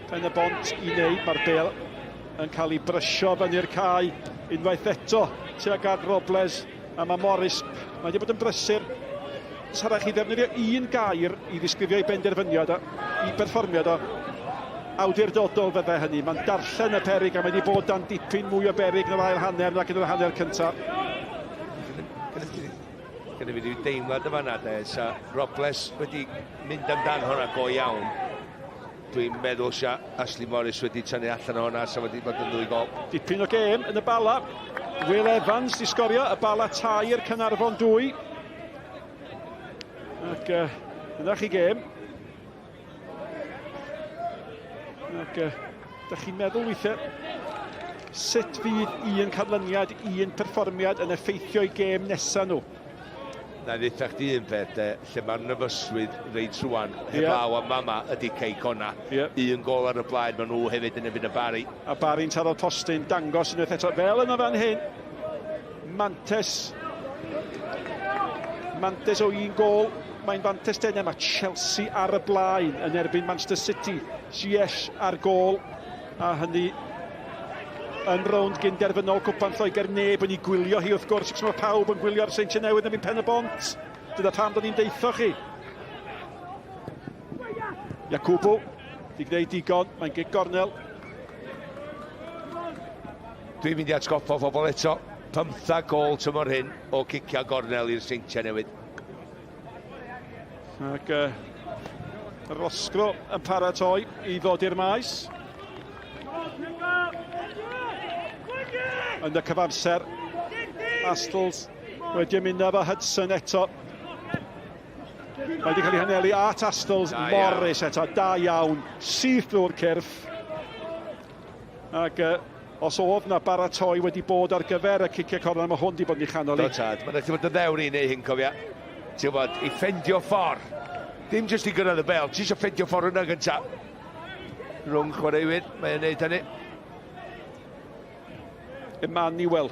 Pen y Bont i wneud. Mae'r bel yn cael ei brysio fyny'r cae unwaith eto tuag at Robles a mae Morris, mae wedi bod yn brysur. Sa rhaid chi ddefnyddio un gair i ddisgrifio ei benderfyniad o, i berfformiad o, awdurdodol fydde hynny. Mae'n darllen y perig a mae wedi bod dan dipyn mwy o berig yn yr ail hanner nag yn yr hanner cyntaf. Gyda fi ryw deimlad yma na de, sa Robles wedi mynd amdan hwnna go iawn. Dwi'n meddwl sa Ashley Morris wedi tynnu allan o hwnna, sa wedi bod yn ddwy gol. Dipyn o gêm yn y Bala. Will Evans di sgorio, y Bala tair, Caernarfon dwy. Ac uh, yna chi gêm. Ac uh, da chi'n meddwl weithiau sut fydd un canlyniad, un perfformiad yn effeithio i gêm nesaf nhw? Na i ddeutha chdi un peth de, lle mae'r nyfysrwydd reit rwan, heblaw am fama, ydy Cei Conna. Yeah. Un gol ar y blaen, maen nhw hefyd yn erbyn y Barry. A Barry'n taro'r postyn, dangos unwaith eto, fel yn y fan hyn, Mantes. Mantes o un gol, mae'n fantes denau. Mae Chelsea ar y blaen yn erbyn Manchester City. Ziyech ar gol, a hynny yn rownd gyn derfynol Cwpan Lloegr. Neb yn ei gwylio hi wrth gwrs, achos mae pawb yn gwylio'r Seintiau Newydd yn mynd pen y bont. Dyna pam da ni'n deitho chi. Yakubu, di gwneud digon, mae'n gig gornel. Dwi'n mynd i atgoffa phobl eto, 15 gol tymor hyn o cicio gornel i'r Seintiau Newydd. Ac uh, Roscro yn paratoi i ddod i'r maes. Yn y cyfamser, Astles wedi ymuno efo Hudson eto. Mae wedi cael ei hanelu at Astles, Morris eto, da iawn, syth drwy'r cyrff. Ac uh, os oedd na baratoi wedi bod ar gyfer y ciciau cornel, mae hwn wedi bod yn ei chanol i. Do tad, mae'n rhaid i fod yn ddewr i wneud hyn, cofia. Ti'n gwybod, i ffendio ffordd. Dim jyst i gyrraedd y bel, ti eisiau ffendio ffordd yna gyntaf. Rhwng chwaraewyr, mae'n neud hynny. Emmanuel.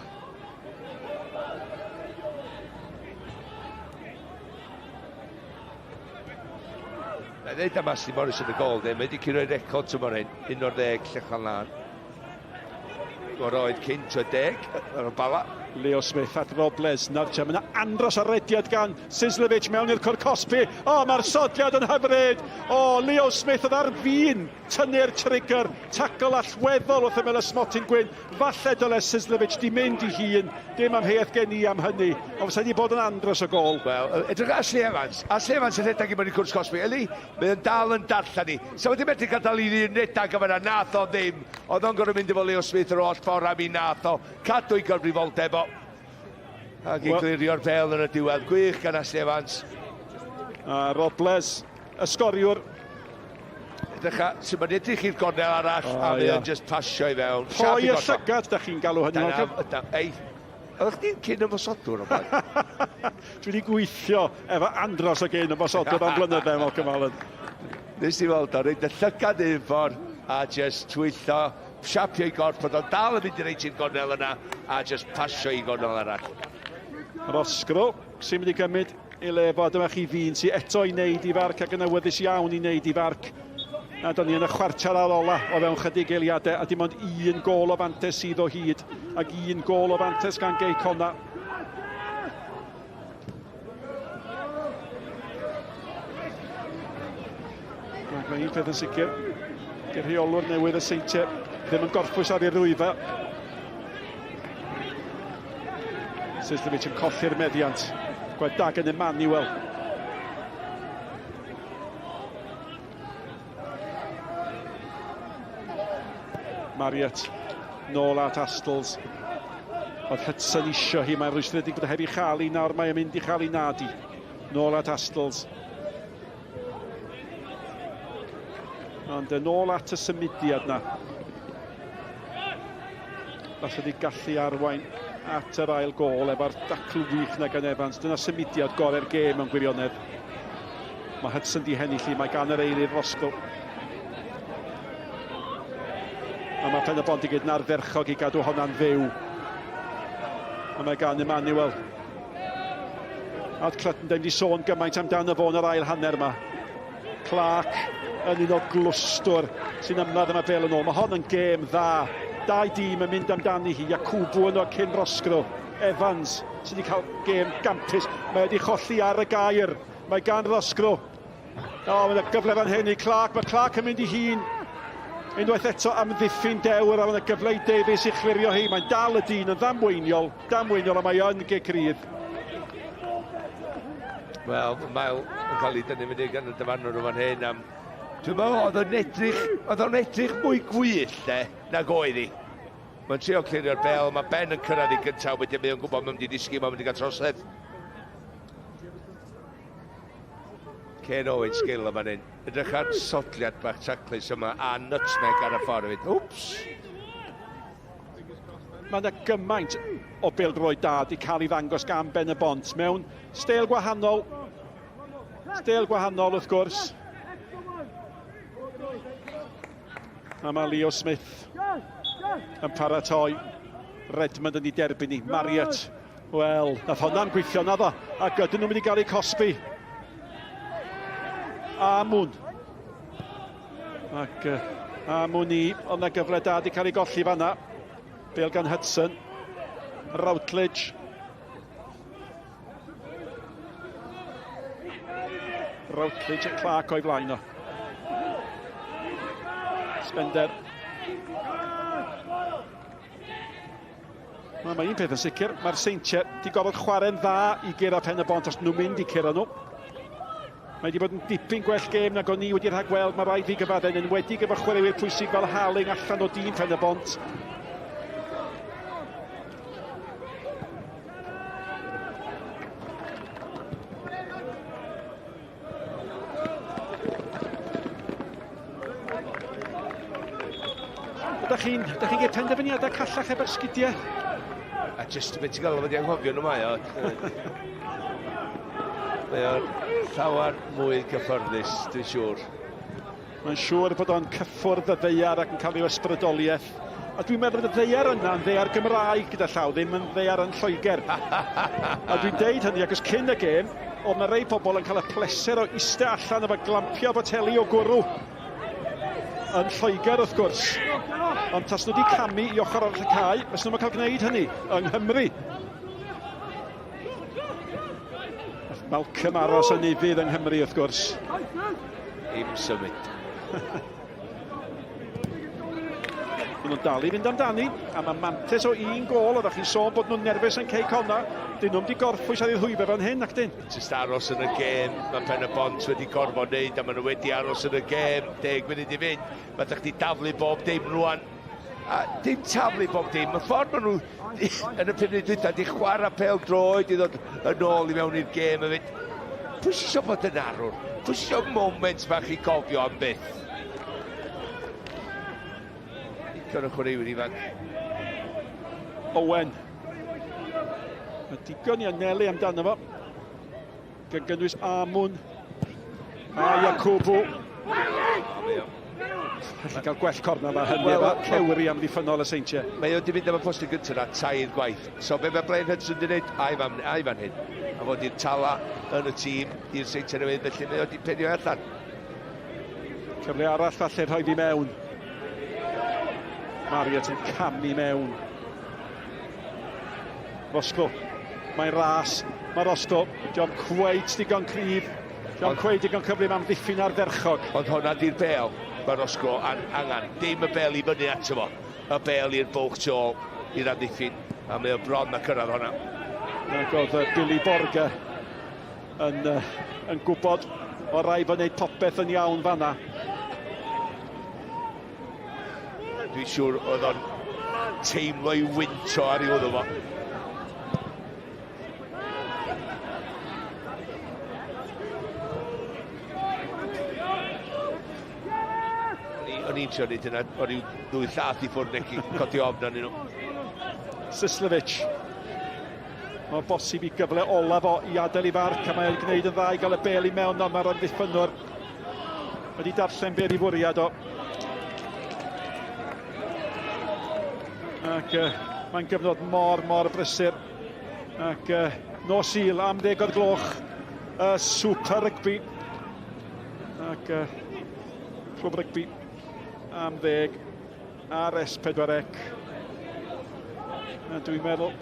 Na i ddeud am Ashley Morris yn y gol, de, mae wedi curo'i record tymor hyn, 11 Llechlan Lân. O'r oed cyn, tua deg, ar y bala. Leo Smith at Robles, nawr te, mae yna andros o rediad gan Sislevic mewn i'r cwr cosbi. O, mae'r sodiad yn hyfryd! O, Leo Smith oedd ar fin tynnu'r trigger, tacl allweddol wrth ymyl y smotyn gwyn. Falle dyle Sislevic di mynd i hun, dim amheuaeth gen i am hynny, ond fysa di bod yn andros o gol. Wel, edrych Ashley Evans. Ashley Evans yn rhedeg i mewn i cwrs cosbi. Eli, mae o'n dal yn darllen i. Sa wedi medru gadael i ddyn rhedeg am yna, nath o ddim. Oedd o'n gorfod mynd efo Leo Smith yr holl ffordd am i nath o. Cadw i gyfrifoldeb o. Ac i well, glirio'r bel yn y diwedd. Gwych gan Ashley Evans. A Robles, y sgoriwr. Edrych sut mae'n edrych i'r gornel arall, oh, a mae o'n just pasio i fewn. Poi y llygad, da chi'n galw hynny. Dyna, ei, oeddech chdi'n cyn ymosodwr o blaen? Dwi wedi gweithio efo andros o gyn ymosodwr am blynydde, Malcolm Allen. Nes i weld o, reid y llygad un ffordd, a just twyllo, siapio i gorff, bod o'n dal yn mynd i reit i'r gornel yna, a just pasio i gornel arall. Rosgro, sy'n mynd i gymryd ei le fo, dyma chi ddyn sydd eto i wneud i farc ac yn awyddus iawn i wneud i farc. A dyna ni yn y chwarter ar ola o fewn chydig eiliadau a dim ond un gôl o fantes sydd o hyd ac un gôl o fantes gan Gei Conna. Ac mae un peth yn sicr, gyda'r rheolwr newydd y Seintiau ddim yn gorffwys ar ei rwyfa. Sislevic yn colli'r meddiant. Gwed da gan Emmanuel. Marriott nôl at Astles. Oedd Hudson isio hi, mae'n rwystredig bod e heb ei chael hi nawr, mae'n mynd i chael ei nadi. Nôl at Astles. Ond yn ôl at y symudiad na. Falle di gallu arwain at yr ail gol efo'r dacl wych na gan Evans. Dyna symudiad gorau'r gêm mewn gwirionedd. Mae Hudson di hennill i, mae gan yr eilydd Roscoe. A mae Pen y Bont i gyd yn ardderchog i gadw honna'n fyw. A mae gan Emmanuel. Ad Clutton, da ni wedi sôn gymaint amdano fo yn yr ail hanner yma. Clark yn un o glwstwr sy'n ymladd yma bel yn ôl. Mae hon yn gêm dda. Dau dîm yn mynd amdani hi. Jakubu yno cyn Roscrow. Evans sydd wedi cael gêm gampus. Mae wedi cholli ar y gair. Mae gan Roscrow. O, oh, mae'n gyfle fan hyn i Clark. Mae Clark yn mynd i hun. Unwaith eto amddiffyn dewr a mae'n gyfle i Davies i chlirio hi. Mae'n dal y dyn yn ddamweiniol. Damweiniol a mae yn gic rydd. Wel, mae yn cael ei dynnu fyny gan y dyfarnwr yn fan hyn am... Dwi'n meddwl oedd o'n edrych, oedd o'n edrych mwy gwyllt de, nag oedd hi. Mae'n trio clirio'r bel, mae Ben yn cyrraedd i gyntaf, wedyn mae o'n gwybod mae'n mynd i ddisgyn, mae'n mynd i gael trosedd. Ken Owen sgil yma hyn. Edrych ar sodliad bach taclus yma a nutmeg ar y ffordd hefyd. Wps! Mae yna gymaint o bêl-droed da wedi cael ei ddangos gan Ben y Bont mewn steil gwahanol. Steil gwahanol wrth gwrs. A mae Leo Smith yn paratoi. Redmond yn ei derbyn ni. Marriott. Wel, nath honna'n gweithio na ddo. Ac ydyn nhw'n mynd i gael eu cosbi. Amun. Ac uh, Amun i, ond na gyfle da wedi cael ei golli fanna. Bale gan Hudson. Routledge. Routledge a Clark o'i flaen o. Spender. Wel, mae un peth yn sicr, mae'r Seintiau wedi gorfod chwarae'n dda i gyrra Pen y Bont os nhw'n mynd i curo nhw. Mae wedi bod yn dipyn gwell gêm nag o'n i wedi rhagweld, mae rhaid fi gyfadde, yn enwedig efo chwaraewyr pwysig fel Harling allan o dîm Pen y Bont. chi'n chi gwneud penderfyniadau callach heb esgidiau? A jyst beth ti'n gael wedi anghofio nhw mae o. Mae o'n llawer mwy cyfforddus, dwi'n siŵr. Mae'n siŵr bod o'n cyffwrdd y ddaear ac yn cael ei ysbrydoliaeth. A dwi'n meddwl bod y ddaear yna yn ddaear Gymraeg gyda llaw, ddim yn ddaear yn Lloegr. A dwi'n deud hynny achos cyn y gêm, oedd 'na rei pobl yn cael y pleser o iste allan efo glampio boteli o gwrw yn Lloegr wrth gwrs. Ond tas nhw wedi camu i ochr arall y cae, fes nhw'n cael gwneud hynny yng Nghymru. Malcolm aros yn ufudd yng Nghymru wrth gwrs. Dim symud. Maen nhw'n dal i fynd amdani, a mae mantes o un gol, oeddech chi'n sôn bod nhw'n nerfus yn Cei Connah, dyn nhw'n di gorffwys ar ei rhwyfau fan hyn, ac dyn. Jyst aros yn y gêm, mae Pen y Bont wedi gorfod wneud, a maen nhw wedi aros yn y gêm, 10 munud i fynd, mae ydych chi daflu bob dim rwan. A dim taflu bob dim, y ffordd maen nhw yn y pum munud dwytha di chwarae pêl droed i ddod yn ôl i mewn i'r gêm hefyd. Pwy sy'n eisiau bod yn arwr? Pwy sy'n eisiau moment bach i gofio am byth? Digon o chwaraewyr ifanc. Owen. Mae digon i anelu amdano fo. Gan gynnwys Amun a Yakubu. Gallu cael gwell cornel na hynny efo cewri amddiffynnol y Seintiau. Mae o wedi mynd am y postyn gyntaf na tair gwaith. So be mae Blaine Hudson wedi gwneud? Ai fan, ai fan hyn. A fod i'r tala yn y tîm i'r Seintiau newydd, felly mae o wedi penio allan. Cyfle arall falle rhoi fi mewn. Marriott yn camu mewn. Roscoe. Mae'n ras. Mae Roscoe. Diolch cweit digon cryf. Diolch cweit digon cyflym am ddiffyn ardderchog. Ond hwnna di'r bel. Mae Roscoe an, angen. Dim y bel i fyny ato fo. Y bel i'r bwlch tu ôl i'r amddiffyn. A mae o bron a cyrraedd hwnna. Ac oedd Billy Borger yn, yn gwybod o rai fod wneud popeth yn iawn fanna. Dwi'n siŵr oedd o'n teimlo i wynto ar ei wddw fo. O'n i'n trio neud hynna, o ryw ddwy llath i ffwrdd neu codi ofn arnyn nhw. Sislevic. Mae'n bosib i gyfle olaf o i adael i farc a mae'n gwneud yn dda i gael y bel i mewn ond mae'r amddiffynnwr wedi darllen be i fwriad o. Ac uh, mae'n gyfnod mor, mor brysur. Ac uh, nos Sul am ddeg o'r gloch, uh, Super Rygbi. Ac uh, Clwb Rygbi am ddeg ar S4C. A dwi'n meddwl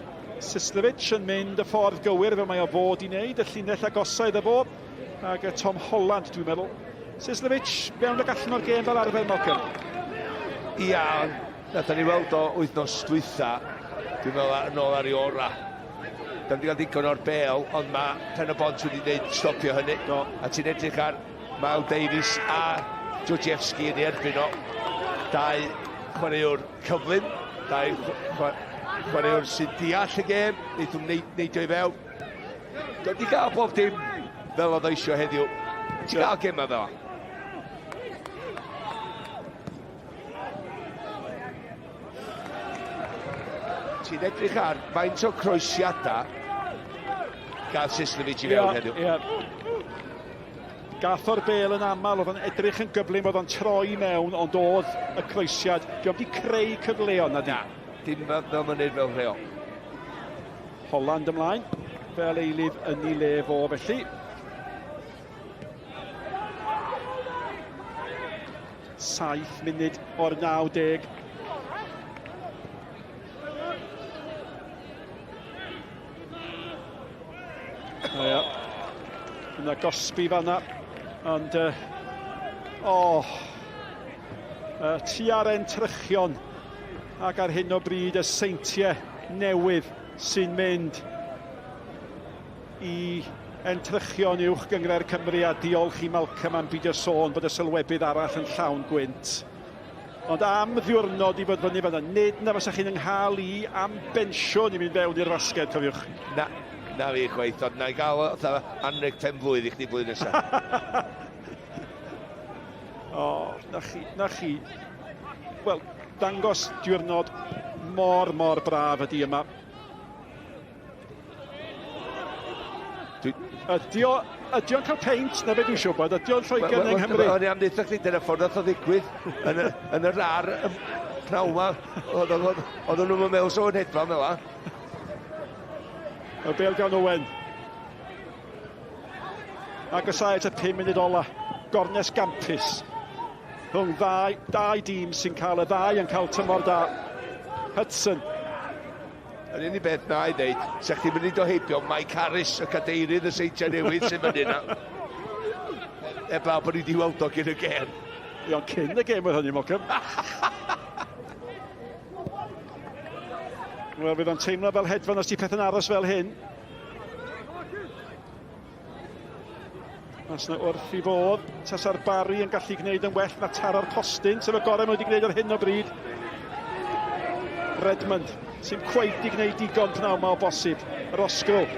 Sislevic yn mynd y ffordd gywir fel mae o fod i wneud, y llinell agosau iddo fo. Ac Tom Holland, dwi'n meddwl. Sislevic mewn ag allan o'r gêm fel arfer, Malcolm. Ia, nathon ni weld o wythnos dwytha, dwi'n meddwl yn ôl ar ei ora. Da ni wedi cael digon o'r bel, ond mae Pen y Bont wedi gwneud stopio hynny. Do. A ti'n edrych ar Miles Davies a Georgievski yn ei erbyn o. Dau chwaraewr cyflym, dau chwaraewr sy'n deall y gêm, wneud nhw'n neidio i fewn. Dwi wedi cael bob dim fel oedd o eisiau heddiw. Ti'n cael gemau fel 'a? Ti'n edrych ar faint o croesiadau gael Sislevic i fewn heddiw. Ie. Gath o'r bel yn aml, oedd o'n edrych yn gyflym, oedd o'n troi mewn, ond oedd y croesiad, diolch wedi creu cyfleon na di. Na, dim fel, fel mae'n neud fel rheol. Holland ymlaen, fel eilydd yn ei le fo felly. 7 munud o'r 90. O ia. Yna gosbi fanna. Ond, uh, oh, uh, tua'r entrychion ac ar hyn o bryd y seintiau newydd sy'n mynd i entrychion uwch gynghrair Cymru a diolch i Malcolm am beidio sôn bod y sylwebydd arall yn llawn gwynt. Ond am ddiwrnod i fod fyny fanna, nid na fysa chi'n ynghael i am bensiwn i fynd fewn i'r fasged, cofiwch. Na, na fi chwaith, ond na i gael fatha anrheg pen blwydd i chdi blwyddyn nesaf. O, na chi, na chi. Wel, Dangos diwrnod mor, mor braf ydy yma. Ydy o, ydy o'n cael peint, na beth dwi'n siŵr bod, ydy o'n Lloegr neu Nghymru? O'n i am ddeitha chdi, dyna ffordd nath o ddigwydd yn y, yn yr ar y pnawn ma. Oedden nhw'n meddwl so yn hedfan fel la. Y bel gan Owen. Agosau at y 5 munud ola. Gornes gampus. Rhwng ddau, dau dîm sy'n cael y ddau yn cael tymor da. Hudson. Yr unig beth na i ddeud, sa chdi'n mynd i do heibio Mike Harris, y cadeirydd y Seintiau Newydd sy'n fyny yna. Eblaw bod ni wedi weld o cyn y gêm. Ie, ond cyn y gêm oedd hynny, Malcolm. Wel, fydd o'n teimlo fel hedfan os di pethau'n aros fel hyn. Mas na wrth i fodd, tasa'r Barry yn gallu gwneud yn well na taro'r postyn, sef y gorau mae wedi gwneud ar hyn o bryd. Redmond, sy'n cweit di gwneud digon pnawn ma o bosib. Yr osgol.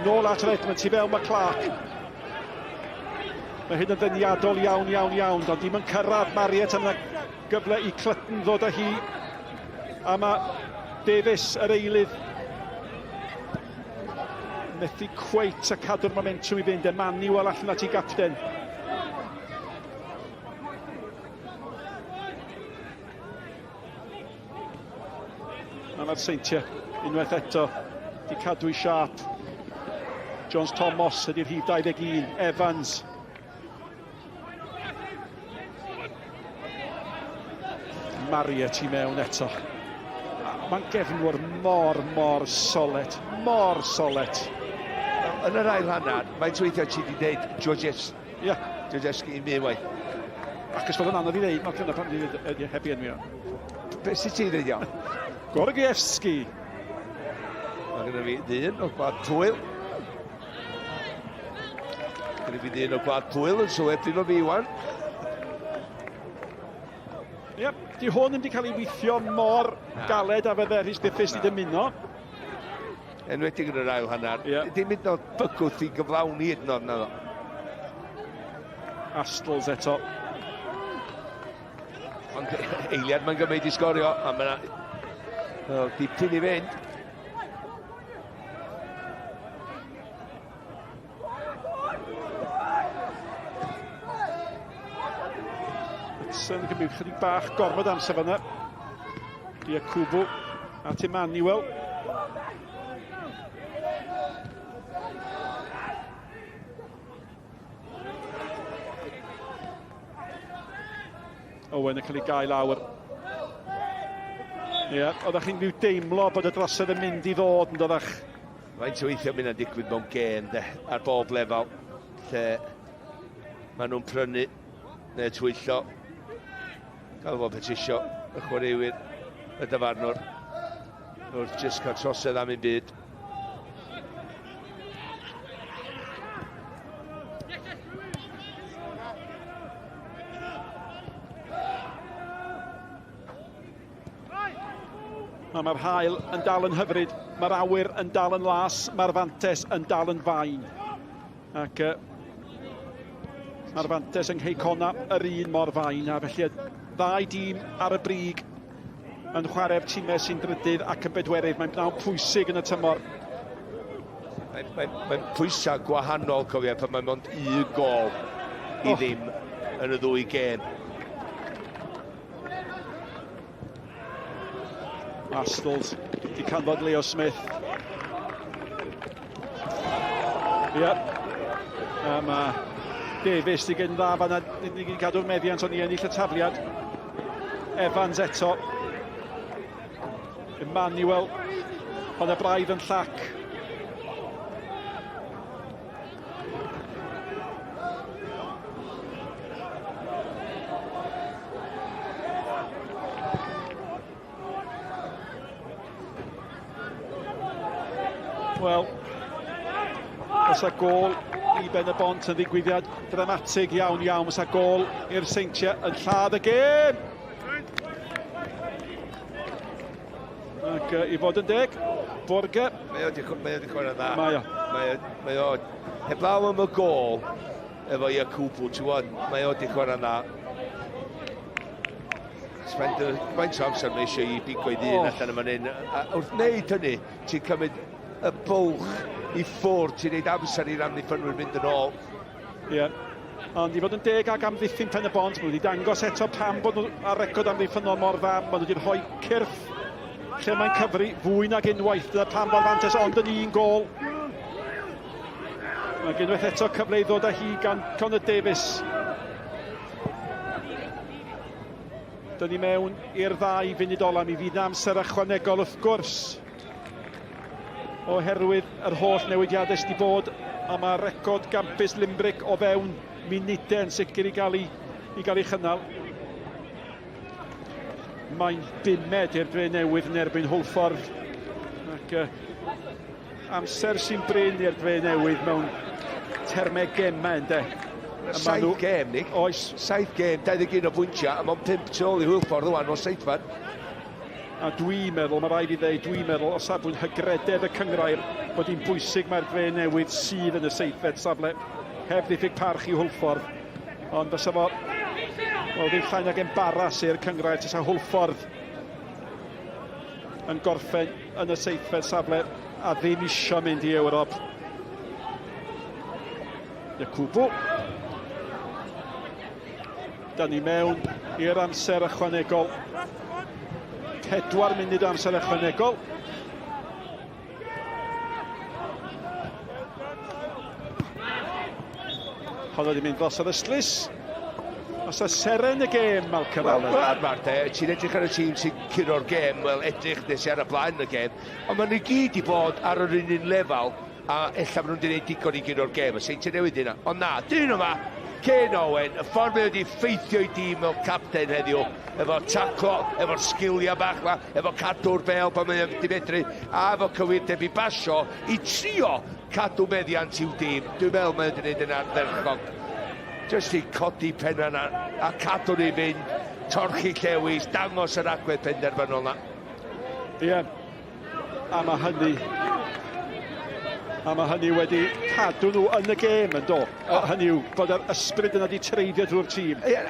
Nôl at Redmond, tu fewn mae Clark. Mae hyn yn ddeniadol iawn, iawn, iawn, ond dim yn cyrraedd Marriott am gyfle i Clutton ddod â hi. A mae Davies, yr eilydd, methu cweit a cadw'r momentwm i fynd. Emmanuel allan at ei gapten. A mae'r Seintiau unwaith eto di cadw i siap. Jones Thomas ydy'r rhif 21, Evans. Marriott i mewn eto. Mae'n gefnwr mor, mor solet. Mor solet. Yn yr ail hanner, mae'n weithiau ti wedi dweud Georges. Ie. Yeah. Georgeski i mi waith. Ac os bod yn anodd i ddeud, mae'n cynnal pan dwi'n heb i enwi o. Be sy'n ti'n dweud iawn? Gorgievski. Mae gennym fi ddyn o Gwlad Pwyl. Gyda fi ddyn o Gwlad Pwyl yn sylwebu fo fi wan. Ie, yep, di hwn ddim wedi cael ei weithio mor galed a fydde Rhys Griffiths wedi dymuno. Enwedig yn yr ail hanner. Yeah. Dim hyd yn oed bygwth i gyflawni hyd yn oed naddo. Astles eto. Ond eiliad mae'n gymryd i sgorio, a mae yna dipyn i fynd. Hudson yn cymryd chydig bach gormod amser fanna. Diakubu at Emmanuel. Owen yn cael ei gael lawr. Ie, yeah, oeddech chi'n rhyw deimlo bod y drosedd yn mynd i ddod yn doeddech? Faint o weithiau mynd yn digwydd mewn gêm de, ar bob lefel, lle maen nhw'n prynu neu twyllo, gael fod Patricio, y chwaraewyr, y dyfarnwr, wrth jyst cael trosedd am un byd. A mae'r hael yn dal yn hyfryd, mae'r awyr yn dal yn las, mae'r fantes yn dal yn fain. Ac uh, mae'r fantes yng Ngheicona yr un mor fain, a felly y ddau dîm ar y brig yn chwarae'r timau sy'n drydydd ac yn bedwerydd. Mae'n bnawn pwysig yn y tymor. Mae'n mae, mae pwysau gwahanol, cofio, pan mae mond un gol i oh. ddim yn y ddwy gêm. Astles di canfod Leo Smith. Ie. Yep. A mae Davies di gyn dda fanna, ni wedi cadw'r meddiant ond i ennill y tafliad. Evans eto. Emmanuel. Ond y braidd yn llac. Wel, oes a gol i Ben y Bont yn ddigwyddiad dramatig iawn iawn. Oes a gol i'r Seintiau yn lladd y gêm! Ac uh, i fod yn deg, Borge. Mae o wedi chwarae dda. Mae o. Mae o, mae o heblaw am y gol efo Iakubu, ti'n gwybod, mae o wedi chwarae dda. Faint o amser mae eisiau i bigo i ddyn oh. allan yma hyn. A wrth wneud hynny, ti'n cymryd y bwlch i ffwrdd, ti'n neud amser i'r amddiffynwyr mynd yn ôl. Ie. Yeah. Ond i fod yn deg ag amddiffyn Pen y Bont, maen nhw wedi dangos eto pam bod nhw ar record amddiffynnol mor dda. Maen nhw wedi rhoi cyrff lle mae'n cyfri fwy nag unwaith. Dyna pam bod fantes ond yn un gol. Mae unwaith eto cyfle i ddod â hi gan Connor Davies. Dyn ni mewn i'r ddau funud ola. Mi fydd amser ychwanegol wrth gwrs oherwydd yr holl newidiadau sydd wedi bod a mae record gampus Limbrick o fewn munudau yn sicr i gael ei, i gael ei chynnal. Mae'n bumed i'r dre newydd yn erbyn Hwlffordd. Ac uh, amser sy'n brin i'r dre newydd mewn termau gemau, ynddo. Saith gêm, Nick. Oes. Saith gêm, 21 o bwyntiau, a mae'n 5 tu ôl i Hwlffordd ŵan o seithfed. A dwi'n meddwl, mae rhaid i ddeud, dwi'n meddwl, o safbwynt hygrededd y cynghrair, bod hi'n bwysig mae'r dre newydd sydd yn y seithfed safle, heb ddiffyg parch i Hwlffordd. Ond fysa fo, wel, ddim llai nag embaras i'r cynghrair tasa Hwlffordd yn gorffen yn y seithfed safle a ddim isio mynd i Ewrop. Yakubu. Da ni mewn i'r amser ychwanegol. 4 munud o amser ychwanegol. Hon wedi mynd dros yr ystlys. Os y seren y gêm, Malcolm Wel, Allen. Wel, Mark, de, ti'n edrych ar y tîm sy'n curo'r gêm, wel, edrych nes i ar y blaen y gêm, ond maen nhw gyd i bod ar yr un un lefel, A ella maen nhw'n 'di neud digon i guro'r gêm, y Seintiau Newydd 'di hynna. Ond na, dyn yma, Kane Owen, y ffordd mae wedi ffeithio i dîm fel capten heddiw, efo taclo, efo'r sgiliau bach ma, efo cadw'r bel pan mae wedi medru, a efo cywirdeb i basio, i trio cadw meddiant i'w dîm. Dwi'n meddwl mae wedi gwneud yn ardderchog. Jyst i codi penna na, a cadw ni fynd, torchi llewis, dangos yr agwedd penderfynol na. Ie, yeah. A mae hynny... A mae hynny wedi cadw nhw yn y gêm, yn do? O, hynny yw, bod yr ysbryd yna wedi treiddio drwy'r tîm. Ie,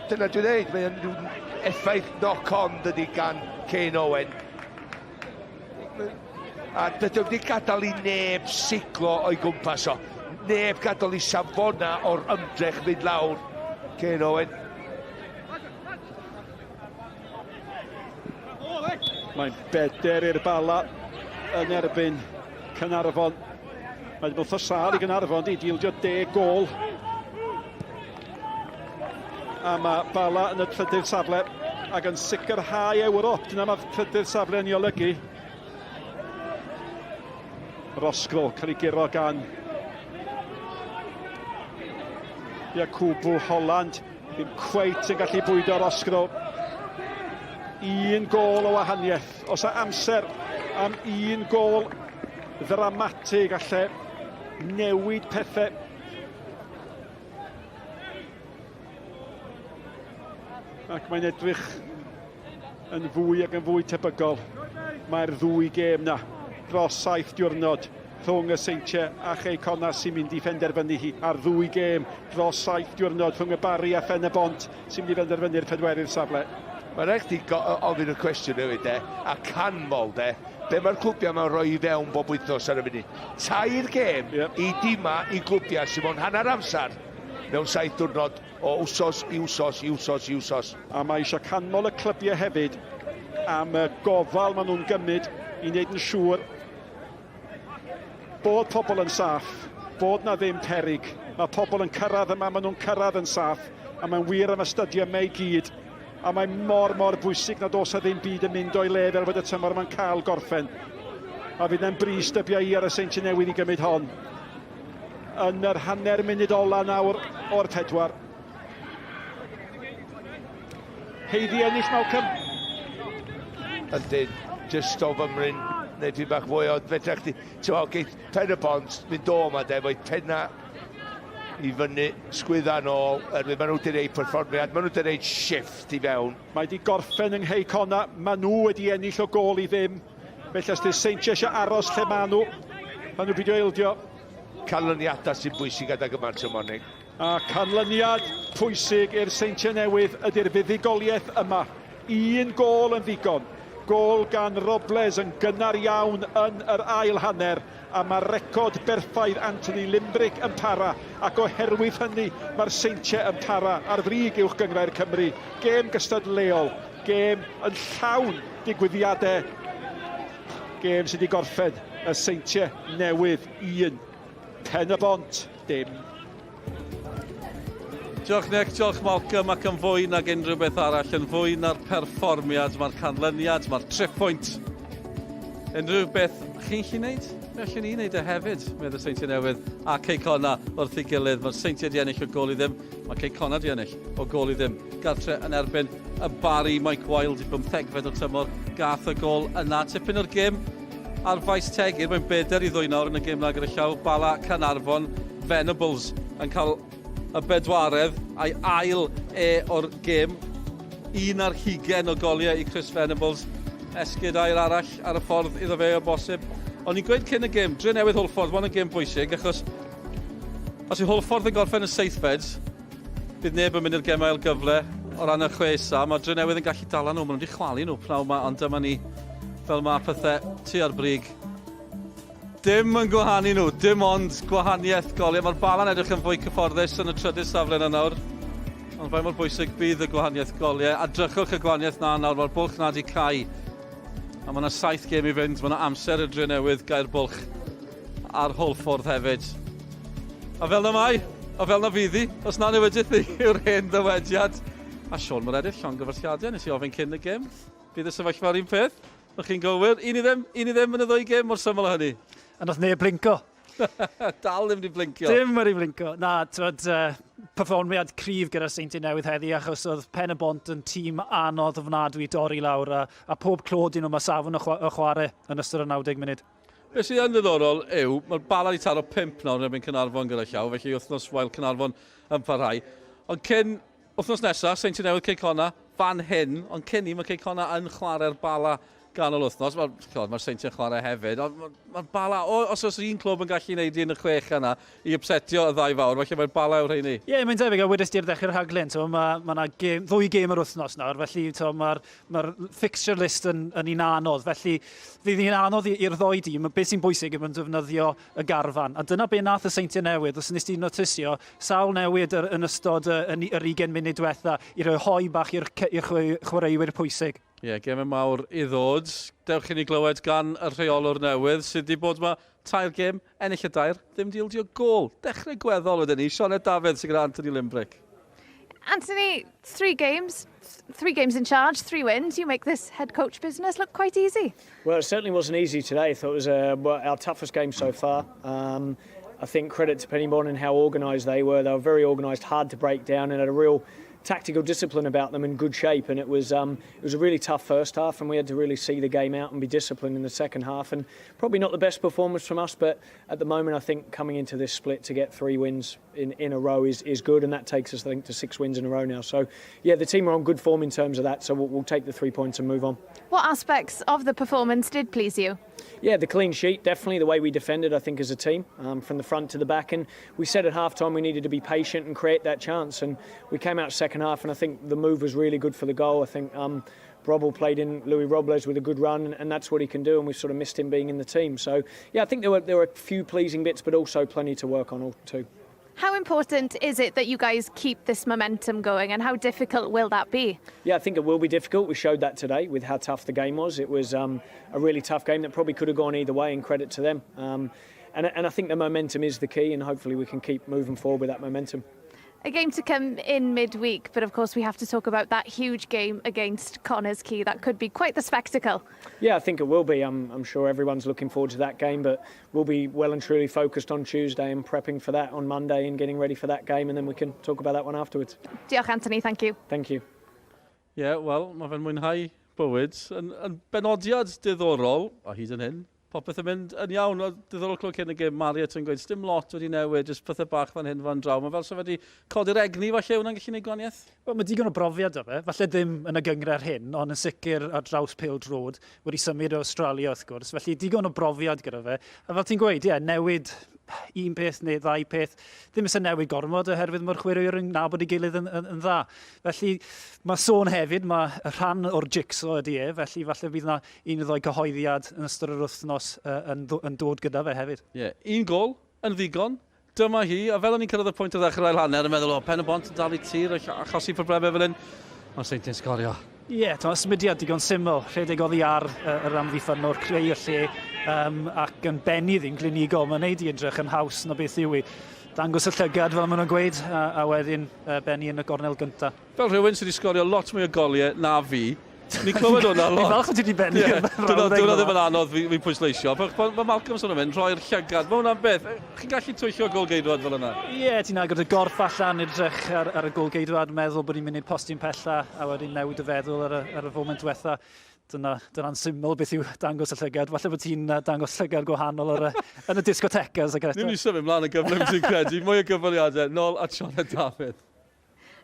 dyna dwi'n dweud, mae'n rhyw effaith knock-on dydy gan Kane Owen. A dydy wedi gadael i neb siglo o'i gwmpas o. Neb gadael i safona o'r ymdrech fynd lawr. Kane Owen. Mae'n beder i'r Bala yn erbyn Caernarfon. Mae wedi bod wrth sâl i Gaernarfon, di dildio 10 gôl. A mae Bala yn y trydydd safle ac yn sicrhau Ewrop. Dyna mae'r trydydd safle yn ei olygu. Rosgrol cael ei guro gan Jakubu Holland. Ddim cweit yn gallu bwydo'r Osgro. Un gôl o wahaniaeth. Os a amser am un gôl ddramatig alle newid pethau. Ac mae'n edrych yn fwy ac yn fwy tebygol. Mae'r ddwy gêm na dros saith diwrnod rhwng y Seintiau a Chei Connah sy'n mynd i phenderfynu hi, a'r ddwy gêm dros saith diwrnod rhwng y Barri a Phen y Bont sy'n mynd i benderfynu'r pedwerydd safle. Mae'n rhaid chdi ofyn y cwestiwn hefyd de, a canmol de, be mae'r clwbiau ma'n rhoi i fewn bob wythnos ar y funud. Tair gêm yep. i dima i glwbiau sy'n mewn hanner amser mewn saith diwrnod o wsos i wsos i wsos i wsos. A mae eisiau canmol y clybiau hefyd am y gofal maen nhw'n gymryd i wneud yn siŵr bod pobl yn saff, bod na ddim peryg. Mae pobl yn cyrraedd yma, maen nhw'n cyrraedd yn saff, a mae'n wir am y stadiymau i gyd. A mae mor, mor bwysig nad oes na ddim byd yn mynd o'i le fel bod y tymor yma'n cael gorffen. A fydd e'n bris dybia i ar y Seintiau Newydd i gymryd hon. Yn yr hanner munud ola nawr o'r pedwar. Heiddi ennill Malcolm. Yndyn, jyst o fymryn, neu pyn bach fwy, ond fedra chdi, ti'n meddwl, geith pen y bont, mynd o yma de, fo'i penna i fyny, sgwydda nôl, erwydd maen nhw wedi gwneud perfformiad, maen nhw wedi gwneud shift i fewn. Mae wedi gorffen yng Nghei Conna, maen nhw wedi ennill o gôl i ddim. Felly os di'r Seintiau eisiau aros lle maen nhw, maen nhw beidio ildio. Canlyniadau sy'n bwysig adag yma'r tymor, Nick. A canlyniad pwysig i'r Seintiau Newydd ydy'r fuddugoliaeth yma. Un gôl yn ddigon. Gôl gan Robles yn gynnar iawn yn yr ail hanner a mae record berffaith Anthony Limbrick yn para ac oherwydd hynny mae'r Seintiau yn para ar frig Uwch Gynghrair Cymru. Gêm gystadleuol, gêm yn llawn digwyddiadau, gêm sydd wedi gorffen y Seintiau Newydd 1, Pen-y-bont dim. Diolch Nick, diolch Malcolm, ac yn fwy nag unrhyw beth arall, yn fwy na'r perfformiad, mae'r canlyniad, mae'r triphwynt. Unrhyw beth chi'n gallu wneud, fe allwn ni wneud e hefyd, medd y Seintiau Newydd a Cei Connah wrth ei gilydd. Mae'r Seintiau di ennill o gôl i ddim, mae Cei Connah di ennill o gôl i ddim. Gartre yn erbyn y Barry, Mike Wild i bymthegfed o'r tymor, gath y gôl yna. Tipyn o'r gêm Ar faes Tegir, mae'n bedair i ddwy nawr yn y gêm na gyda llaw. Bala Caernarfon, Venables yn cael y bedwaredd a'i ail e o'r gêm. 21 o goliau i Chris Venables. Esgyd ail arall ar y ffordd iddo fe o bosib. O'n i'n gweud cyn y gêm, Dre Newydd Hwlffordd, mae'n gêm bwysig achos os yw Hwlffordd yn gorffen y seithfed, Bydd neb yn mynd i'r gemau ail gyfle o ran y chwe isa. Mae Drenewydd yn gallu dala nhw, maen nhw wedi chwalu nhw pnawn yma, ond dyma ni fel mae pethau tua'r brig. Dim yn gwahanu nhw, dim ond gwahaniaeth goliau. Mae'r Bala'n edrych yn fwy cyfforddus yn y trydydd safle yna nawr. Ond faint mor bwysig bydd y gwahaniaeth goliau. A drychwch y gwahaniaeth na nawr, mae'r bwlch na di cau. A mae yna saith gêm i fynd, mae yna amser i'r Drenewydd gau'r bwlch ar Hwlffordd hefyd. A fel na mae, a fel na fydd hi, os na newidith ni yw'r hen ddywediad. A Siôn Meredith, llongyfarchiadau, nes i ofyn cyn y gêm. Bydd y sefyllfa'r un peth. O'ch chi'n gywir, un i ddim, un i ddim yn y ddwy gêm, mor syml â hynny. A nath neb blinco. Dal ddim wedi blincio. Dim wedi blinco. Na, twyd, perfformiad cryf gyda'r Seintiau Newydd heddi, achos oedd Pen y Bont yn tîm anodd ofnadwy i dorri lawr, a, a pob clod i nhw, mae safon o chwarae yn ystod y 90 munud. Be sydd yn ddiddorol yw, mae'r Bala wedi taro 5 nawr yn erbyn Caernarfon gyda llaw, felly wythnos wael Caernarfon yn parhau. Ond cyn wythnos nesaf, Seintiau Newydd Cei Connah fan hyn, ond cyn ni, mae Cei Connah yn chwarae'r Bala ganol wythnos. Mae'r mae Seintiau'n chwarae hefyd, ond mae'r ma Bala, o, os oes un clwb yn gallu gwneud un y chwech yna i ypsetio y ddau fawr, felly mae'r Bala yw'r rheini. Ie, yeah, mae'n debyg, a wedys di ar ddechrau'r rhaglen, mae ma gêm, ddwy gêm yr wythnos nawr, felly mae'r Mae'r fixture list yn, yn un anodd, felly fydd hi'n anodd i'r ddoi dîm. Beth sy'n bwysig yw bod yn defnyddio y garfan. A dyna be nath y Seintiau Newydd, os nes di notisio, sawl newid yr, yn ystod y, yn, yr 20 munud diwetha i roi hoi bach i'r chwaraewyr pwysig. Ie, yeah, gemau mawr i ddod. Dewch i ni glywed gan y rheolwr newydd sydd wedi bod yma tair gêm, ennill y dair, ddim di ildio gôl. Dechrau gweddol wedyn ni, Sioned Dafydd sydd gyda Anthony Limbrick. Anthony, three games, three games in charge, three wins. You make this head coach business look quite easy. Well, it certainly wasn't easy today. I thought it was uh, our toughest game so far. Um, I think credit to Pennyborn and how organised they were. They were very organised, hard to break down, and had a real tactical discipline about them in good shape. And it was um, it was a really tough first half, and we had to really see the game out and be disciplined in the second half. And probably not the best performance from us, but at the moment, I think coming into this split to get three wins in, in a row is, is good, and that takes us, I think, to six wins in a row now. So, yeah, the team are on good form in terms of that, so we'll, we'll take the three points and move on. What aspects of the performance did please you? Yeah, the clean sheet, definitely. The way we defended, I think, as a team, um, from the front to the back. And we said at half time we needed to be patient and create that chance. And we came out second half, and I think the move was really good for the goal. I think um, Brobble played in Louis Robles with a good run, and that's what he can do. And we sort of missed him being in the team. So, yeah, I think there were, there were a few pleasing bits, but also plenty to work on all too. How important is it that you guys keep this momentum going and how difficult will that be? Yeah, I think it will be difficult. We showed that today with how tough the game was. It was um, a really tough game that probably could have gone either way, and credit to them. Um, and, and I think the momentum is the key, and hopefully we can keep moving forward with that momentum. A game to come in midweek, but of course we have to talk about that huge game against Connah's Quay. That could be quite the spectacle. Yeah, I think it will be. I'm, I'm sure everyone's looking forward to that game, but we'll be well and truly focused on Tuesday and prepping for that on Monday and getting ready for that game, and then we can talk about that one afterwards. Diolch, Anthony. Thank you. Thank you. Yeah, wel, mae fe'n mwynhau bywyd. Yn, yn benodiad diddorol, a hyd yn hyn, popeth yn mynd yn iawn. Oedd diddorol clywed cyn y gêm Marriott yn gweud, dim lot wedi newid, jyst pethau bach fan hyn fan draw. Mae fel sa fe wedi codi'r egni falle, hwnna'n gallu gwneud gwahaniaeth? Wel, mae digon o brofiad 'da fe. Falle ddim yn y gynghrair hyn, ond yn sicr ar draws pêl-droed, wedi symud o Australia wrth gwrs. Felly digon o brofiad gyda fe. A fel ti'n gweud, ie, newid un peth neu ddau peth. Ddim eisiau newid gormod oherwydd mae'r chwaraewyr yn nabod ei gilydd yn, yn, yn dda. Felly mae sôn hefyd, mae rhan o'r jigsaw ydy e, felly falle bydd yna un neu ddau cyhoeddiad yn ystod yr wythnos uh, yn, yn dod gyda fe hefyd. Ie, yeah. un gol yn ddigon. Dyma hi, a fel o'n i'n cyrraedd y pwynt o ddechrau'r ail hanner yn meddwl, o, Pen y Bont yn dal i tir, achosi problemau fel hyn. Mae'r Seintiau'n sgorio. Ie, yeah, ti'n symudiad digon syml, rhedeg oddi ar yr amddiffynnwr, creu y lle, um, ac yn bennu ddim glinigol. Mae'n neud i edrych yn haws na beth yw i. Dangos y llygad, fel maen nhw'n gweud, a, a wedyn uh, bennu yn y gornel gyntaf. Fel rhywun sydd wedi sgorio lot mwy o goliau na fi, ni'n clywed hwnna lot. Fi'n falch bod ti wedi bennu yeah. Dyna ddim yn anodd fi, fi pwysleisio. Mae Malcolm sôn am hyn, rhoi'r llygad. Mae hwnna'n beth. Chi'n gallu twyllo golgeidwad fel yna? Ie, yeah, ti'n agor dy gorff allan, edrych ar, ar y golgeidwad, meddwl bod ni'n mynd i'r postyn pella, a wedyn newid y feddwl ar y, ar y foment diwetha. Dyna, dyna'n syml beth yw dangos y llygad. Falle bod ti'n dangos llygad gwahanol ar y, yn y disgotecas. Ni'n mynd i symud mlaen yn gyflym ti'n credu. Mwy o gyfweliadau. Nôl at Sioned Dafydd.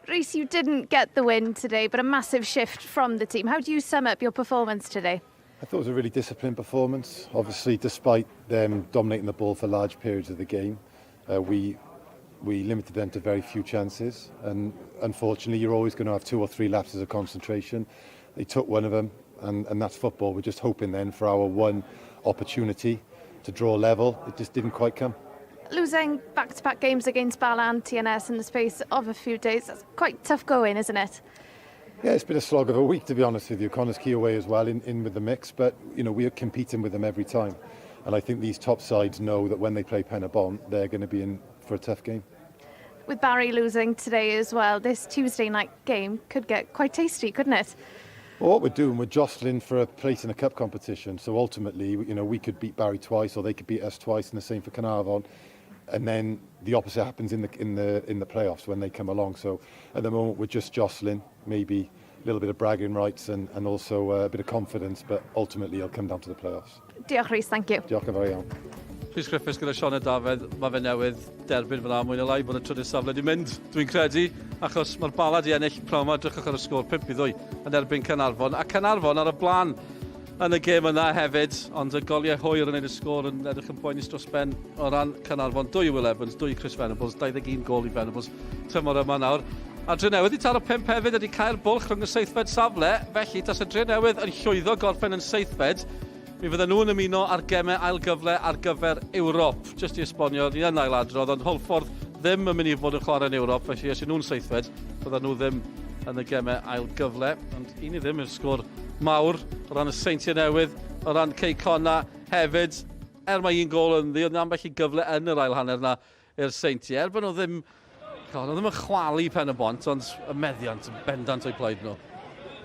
Rhys, you didn't get the win today, but a massive shift from the team. How do you sum up your performance today? I thought it was a really disciplined performance. Obviously, despite them dominating the ball for large periods of the game, uh, we we limited them to very few chances. And unfortunately, you're always going to have two or three lapses of concentration. They took one of them, and, and that's football. We're just hoping then for our one opportunity to draw level. It just didn't quite come. Losing back-to-back -back games against Bala and TNS in the space of a few days, that's quite tough going, isn't it? Yeah, it's been a slog of a week, to be honest with you. Connah's Quay away as well, in, in with the mix, but you know we are competing with them every time. And I think these top sides know that when they play Penabont, they're going to be in for a tough game. With Barry losing today as well, this Tuesday night game could get quite tasty, couldn't it? Well, what we're doing, we're jostling for a place in the cup competition. So ultimately, you know, we could beat Barry twice, or they could beat us twice, and the same for Carnarvon. And then the opposite happens in the in the in the playoffs when they come along. So at the moment, we're just jostling, maybe a little bit of bragging rights and, and also uh, a bit of confidence, but ultimately it'll come down to the playoffs. Diolch Rhys, thank you. Diolch yn fawr iawn. Rhys Griffiths gyda Sioned Dafydd, mae fe newydd derbyn fyna mwy na lai bod y trydydd safle wedi mynd, dwi'n credu, achos mae'r Bala di ennill pnawn yma, drychwch ar y sgôr 5 i 2 yn erbyn Caernarfon, a Caernarfon ar y blaen yn y gêm yna hefyd, ond y goliau hwyr yn neud y sgôr yn edrych yn poenus dros ben o ran Caernarfon. Dwy i Will Evans, dwy i Chris Venables, 21 gol i Venables tymor yma nawr. A Drenewydd i taro 5 hefyd ydy cael bwlch rhwng y seithfed safle, felly tas y Drenewydd yn llwyddo gorffen yn seithfed, mi fydden nhw'n ymuno ar gemau ail gyfle ar gyfer Ewrop. Jyst i esbonio, ni yn ailadrodd, ond Hwlffordd ddim yn mynd i fod yn chwarae yn Ewrop, felly os ydyn nhw'n seithfed, bydden nhw ddim yn y gemau ail gyfle. Ond un i ddim yw'r sgôr mawr o ran y Seintiau Newydd, o ran Cei Connah hefyd. Er mae un gol yn ddi, ond ambell i gyfle yn yr ail hanner na i'r Seintiau. Er bod nhw ddim, God, nhw ddim yn chwalu pen y bont, ond y meddiant yn bendant o'i plaid nhw.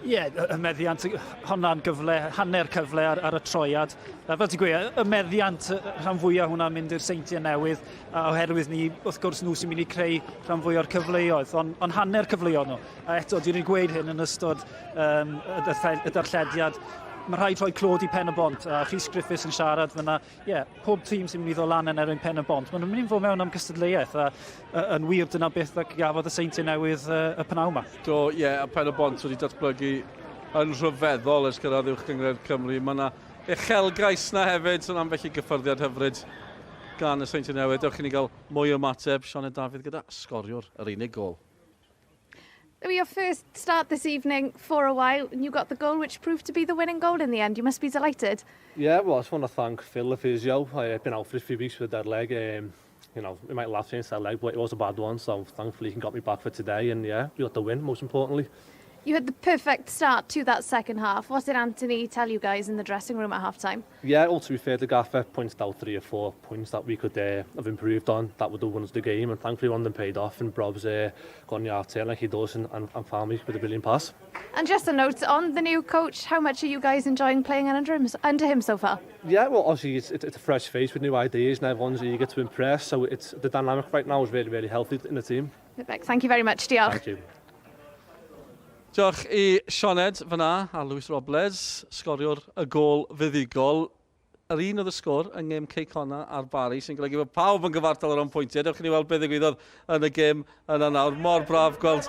Ie, yeah, y meddiant, honna'n gyfle, hanner cyfle ar, ar y troiad. A fel ti'n gweud, y meddiant rhan fwyaf hwnna'n mynd i'r Seintiau Newydd, a oherwydd ni, wrth gwrs, nhw sy'n mynd i creu rhan fwyaf o'r cyfleoedd, ond on hanner cyfleoedd nhw. A eto, dwi wedi gweud hyn yn ystod um, y, y darllediad, mae rhaid rhoi clod i Pen y Bont, a Rhys Griffiths yn siarad fyna, ie, yeah, pob tîm sy'n mynd i ddod lan yn erbyn Pen y Bont, maen nhw'n mynd i fod mewn am gystadleuaeth, a, a yn wir dyna beth gafodd y Seintiau Newydd uh, y pnawn yma. Do, ie, yeah, a Pen y Bont wedi datblygu yn rhyfeddol ers cyrraedd Uwch Gynghrair Cymru. Mae yna uchelgais na hefyd, sôn am felly gyffyrddiad hyfryd gan y Seintiau Newydd. Dewch i ni gael mwy o ymateb, Sioned Dafydd gyda sgoriwr yr unig gol. Your first start this evening for a while, and you got the goal, which proved to be the winning goal in the end. You must be delighted. Yeah, well, I just want to thank Phil, the physio. I've been out for a few weeks with a dead leg. Um, you know, it might laugh against that leg, but it was a bad one. So thankfully he got me back for today, and yeah, we got the win, most importantly. You had the perfect start to that second half. What did Anthony tell you guys in the dressing room at half-time? Yeah, well, to be fair, the gaffer pointed out three or four points that we could uh, have improved on that would have won us the game, and thankfully one of them paid off, and Rob's uh, got in the half turn like he does and, and, and found me with a brilliant pass. And just a note on the new coach, how much are you guys enjoying playing under him, under him so far? Yeah, well, obviously it's, it's, it's a fresh face with new ideas and everyone's eager to impress, so it's the dynamic right now is really, really healthy in the team. Perfect. Thank you very much. Diolch. Thank you. Diolch i Sioned fyna a Lewis Robles, sgoriwr y gôl fuddugol. Yr un oedd y sgôr yng ngêm Cei Connah a'r Barri, sy'n golygu bod pawb yn gyfartal o ran pwyntiau. Dewch i ni weld beth ddigwyddodd yn y gêm yna nawr. Mor braf gweld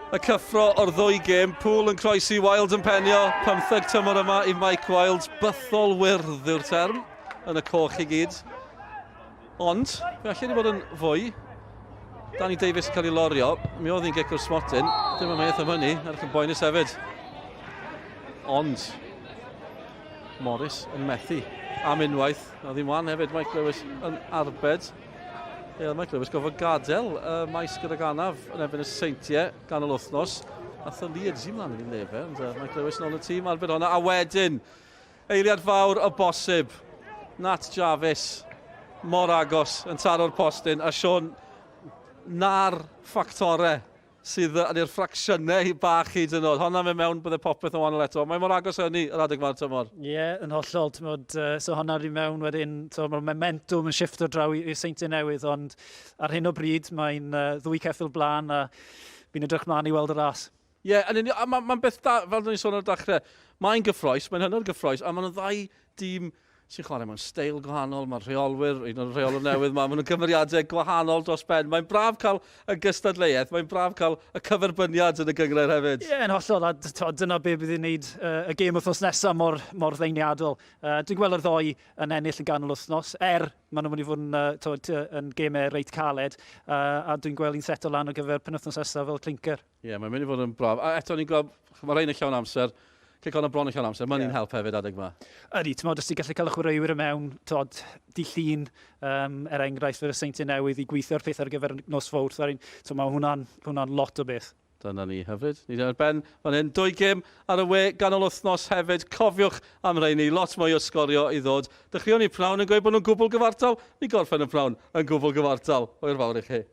y cyffro o'r ddwy gêm. Poole yn croesi, Wild yn penio. 15 tymor yma i Mike Wild. Bythol wyrdd yw'r term yn y coch i gyd. Ond, fe allan ni fod yn fwy. Danny Davies yn cael ei lorio. Mi oedd hi'n gic o'r smotyn. Dim amheuaeth am hynny. Edrych yn boenus hefyd. Ond, Morris yn methu am unwaith. Oedd hi'n wan hefyd. Mike Lewis yn arbed. Ie, yeah, Mike Lewis gofod gadael maes gydag anaf yn erbyn y Seintiau ganol wythnos. Ath o Leeds i mlaen yn ei le fe, ond Mike Lewis yn ôl y tîm arbed honna. A wedyn, Eiliad fawr o bosib. Nat Jarvis mor agos yn taro'r postyn a Siôn na'r ffactorau sydd yn i'r ffracsiynau bach hyd yn oed. Honna fe mewn bydde popeth yn wahanol eto. Mae mor agos hynny yr adeg ma'r tymor. Ie, yeah, yn hollol. Tymod, so honna di mewn wedyn, so mae'r momentum yn shifto draw i'r Seintiau Newydd, ond ar hyn o bryd mae'n ddwy ceffyl blaen a fi'n edrych mlaen i weld y ras. Ie, yn union, a mae'n ma beth da, fel ni'n sôn ar y dechrau, mae'n gyffroes, mae'n hynod gyffroes, a maen nhw'n ddau dîm sy'n chwarae mewn steil gwahanol, mae'r rheolwyr, un o'r rheolwyr newydd ma, maen nhw'n gymeriadau gwahanol dros ben. Mae'n braf cael y gystadleuaeth, mae'n braf cael y cyferbyniad yn y gynghrair hefyd. Ie, yn hollol, a dyna be bydd hi'n neud uh, y gêm wythnos nesaf mor, mor ddeiniadol. Uh, dwi'n gweld yr ddoi yn ennill yn ganol wythnos, er maen nhw'n mynd i fod yn, uh, tod, yn gemau reit caled, uh, a dwi'n gweld hi'n seto lan ar gyfer penwythnos nesaf fel clinker. Ie, yeah, mae'n mynd i fod yn braf. A eto ni'n gweld, mae rhain yn llawn amser, Cei Connah bron yn llawn amser, mae'n yeah. un help hefyd adeg yma. Ydy, ti'n modd, os ti'n gallu cael y chwaraewyr y mewn, tod, di llun, um, er enghraifft, fy'r Seintiau Newydd i gweithio'r peth ar gyfer nos Fawrth, so mae hwnna'n hwnna lot o beth. Dyna ni hyfryd. Ni ar ben fan hyn. Dwy gêm ar y we ganol wythnos hefyd. Cofiwch am rheini. Lot mwy o sgorio i ddod. Dechreuon ni pnawn yn gweud bod nhw'n gwbl gyfartal. Ni gorffen y pnawn yn gwbl gyfartal. Hwyl fawr i chi.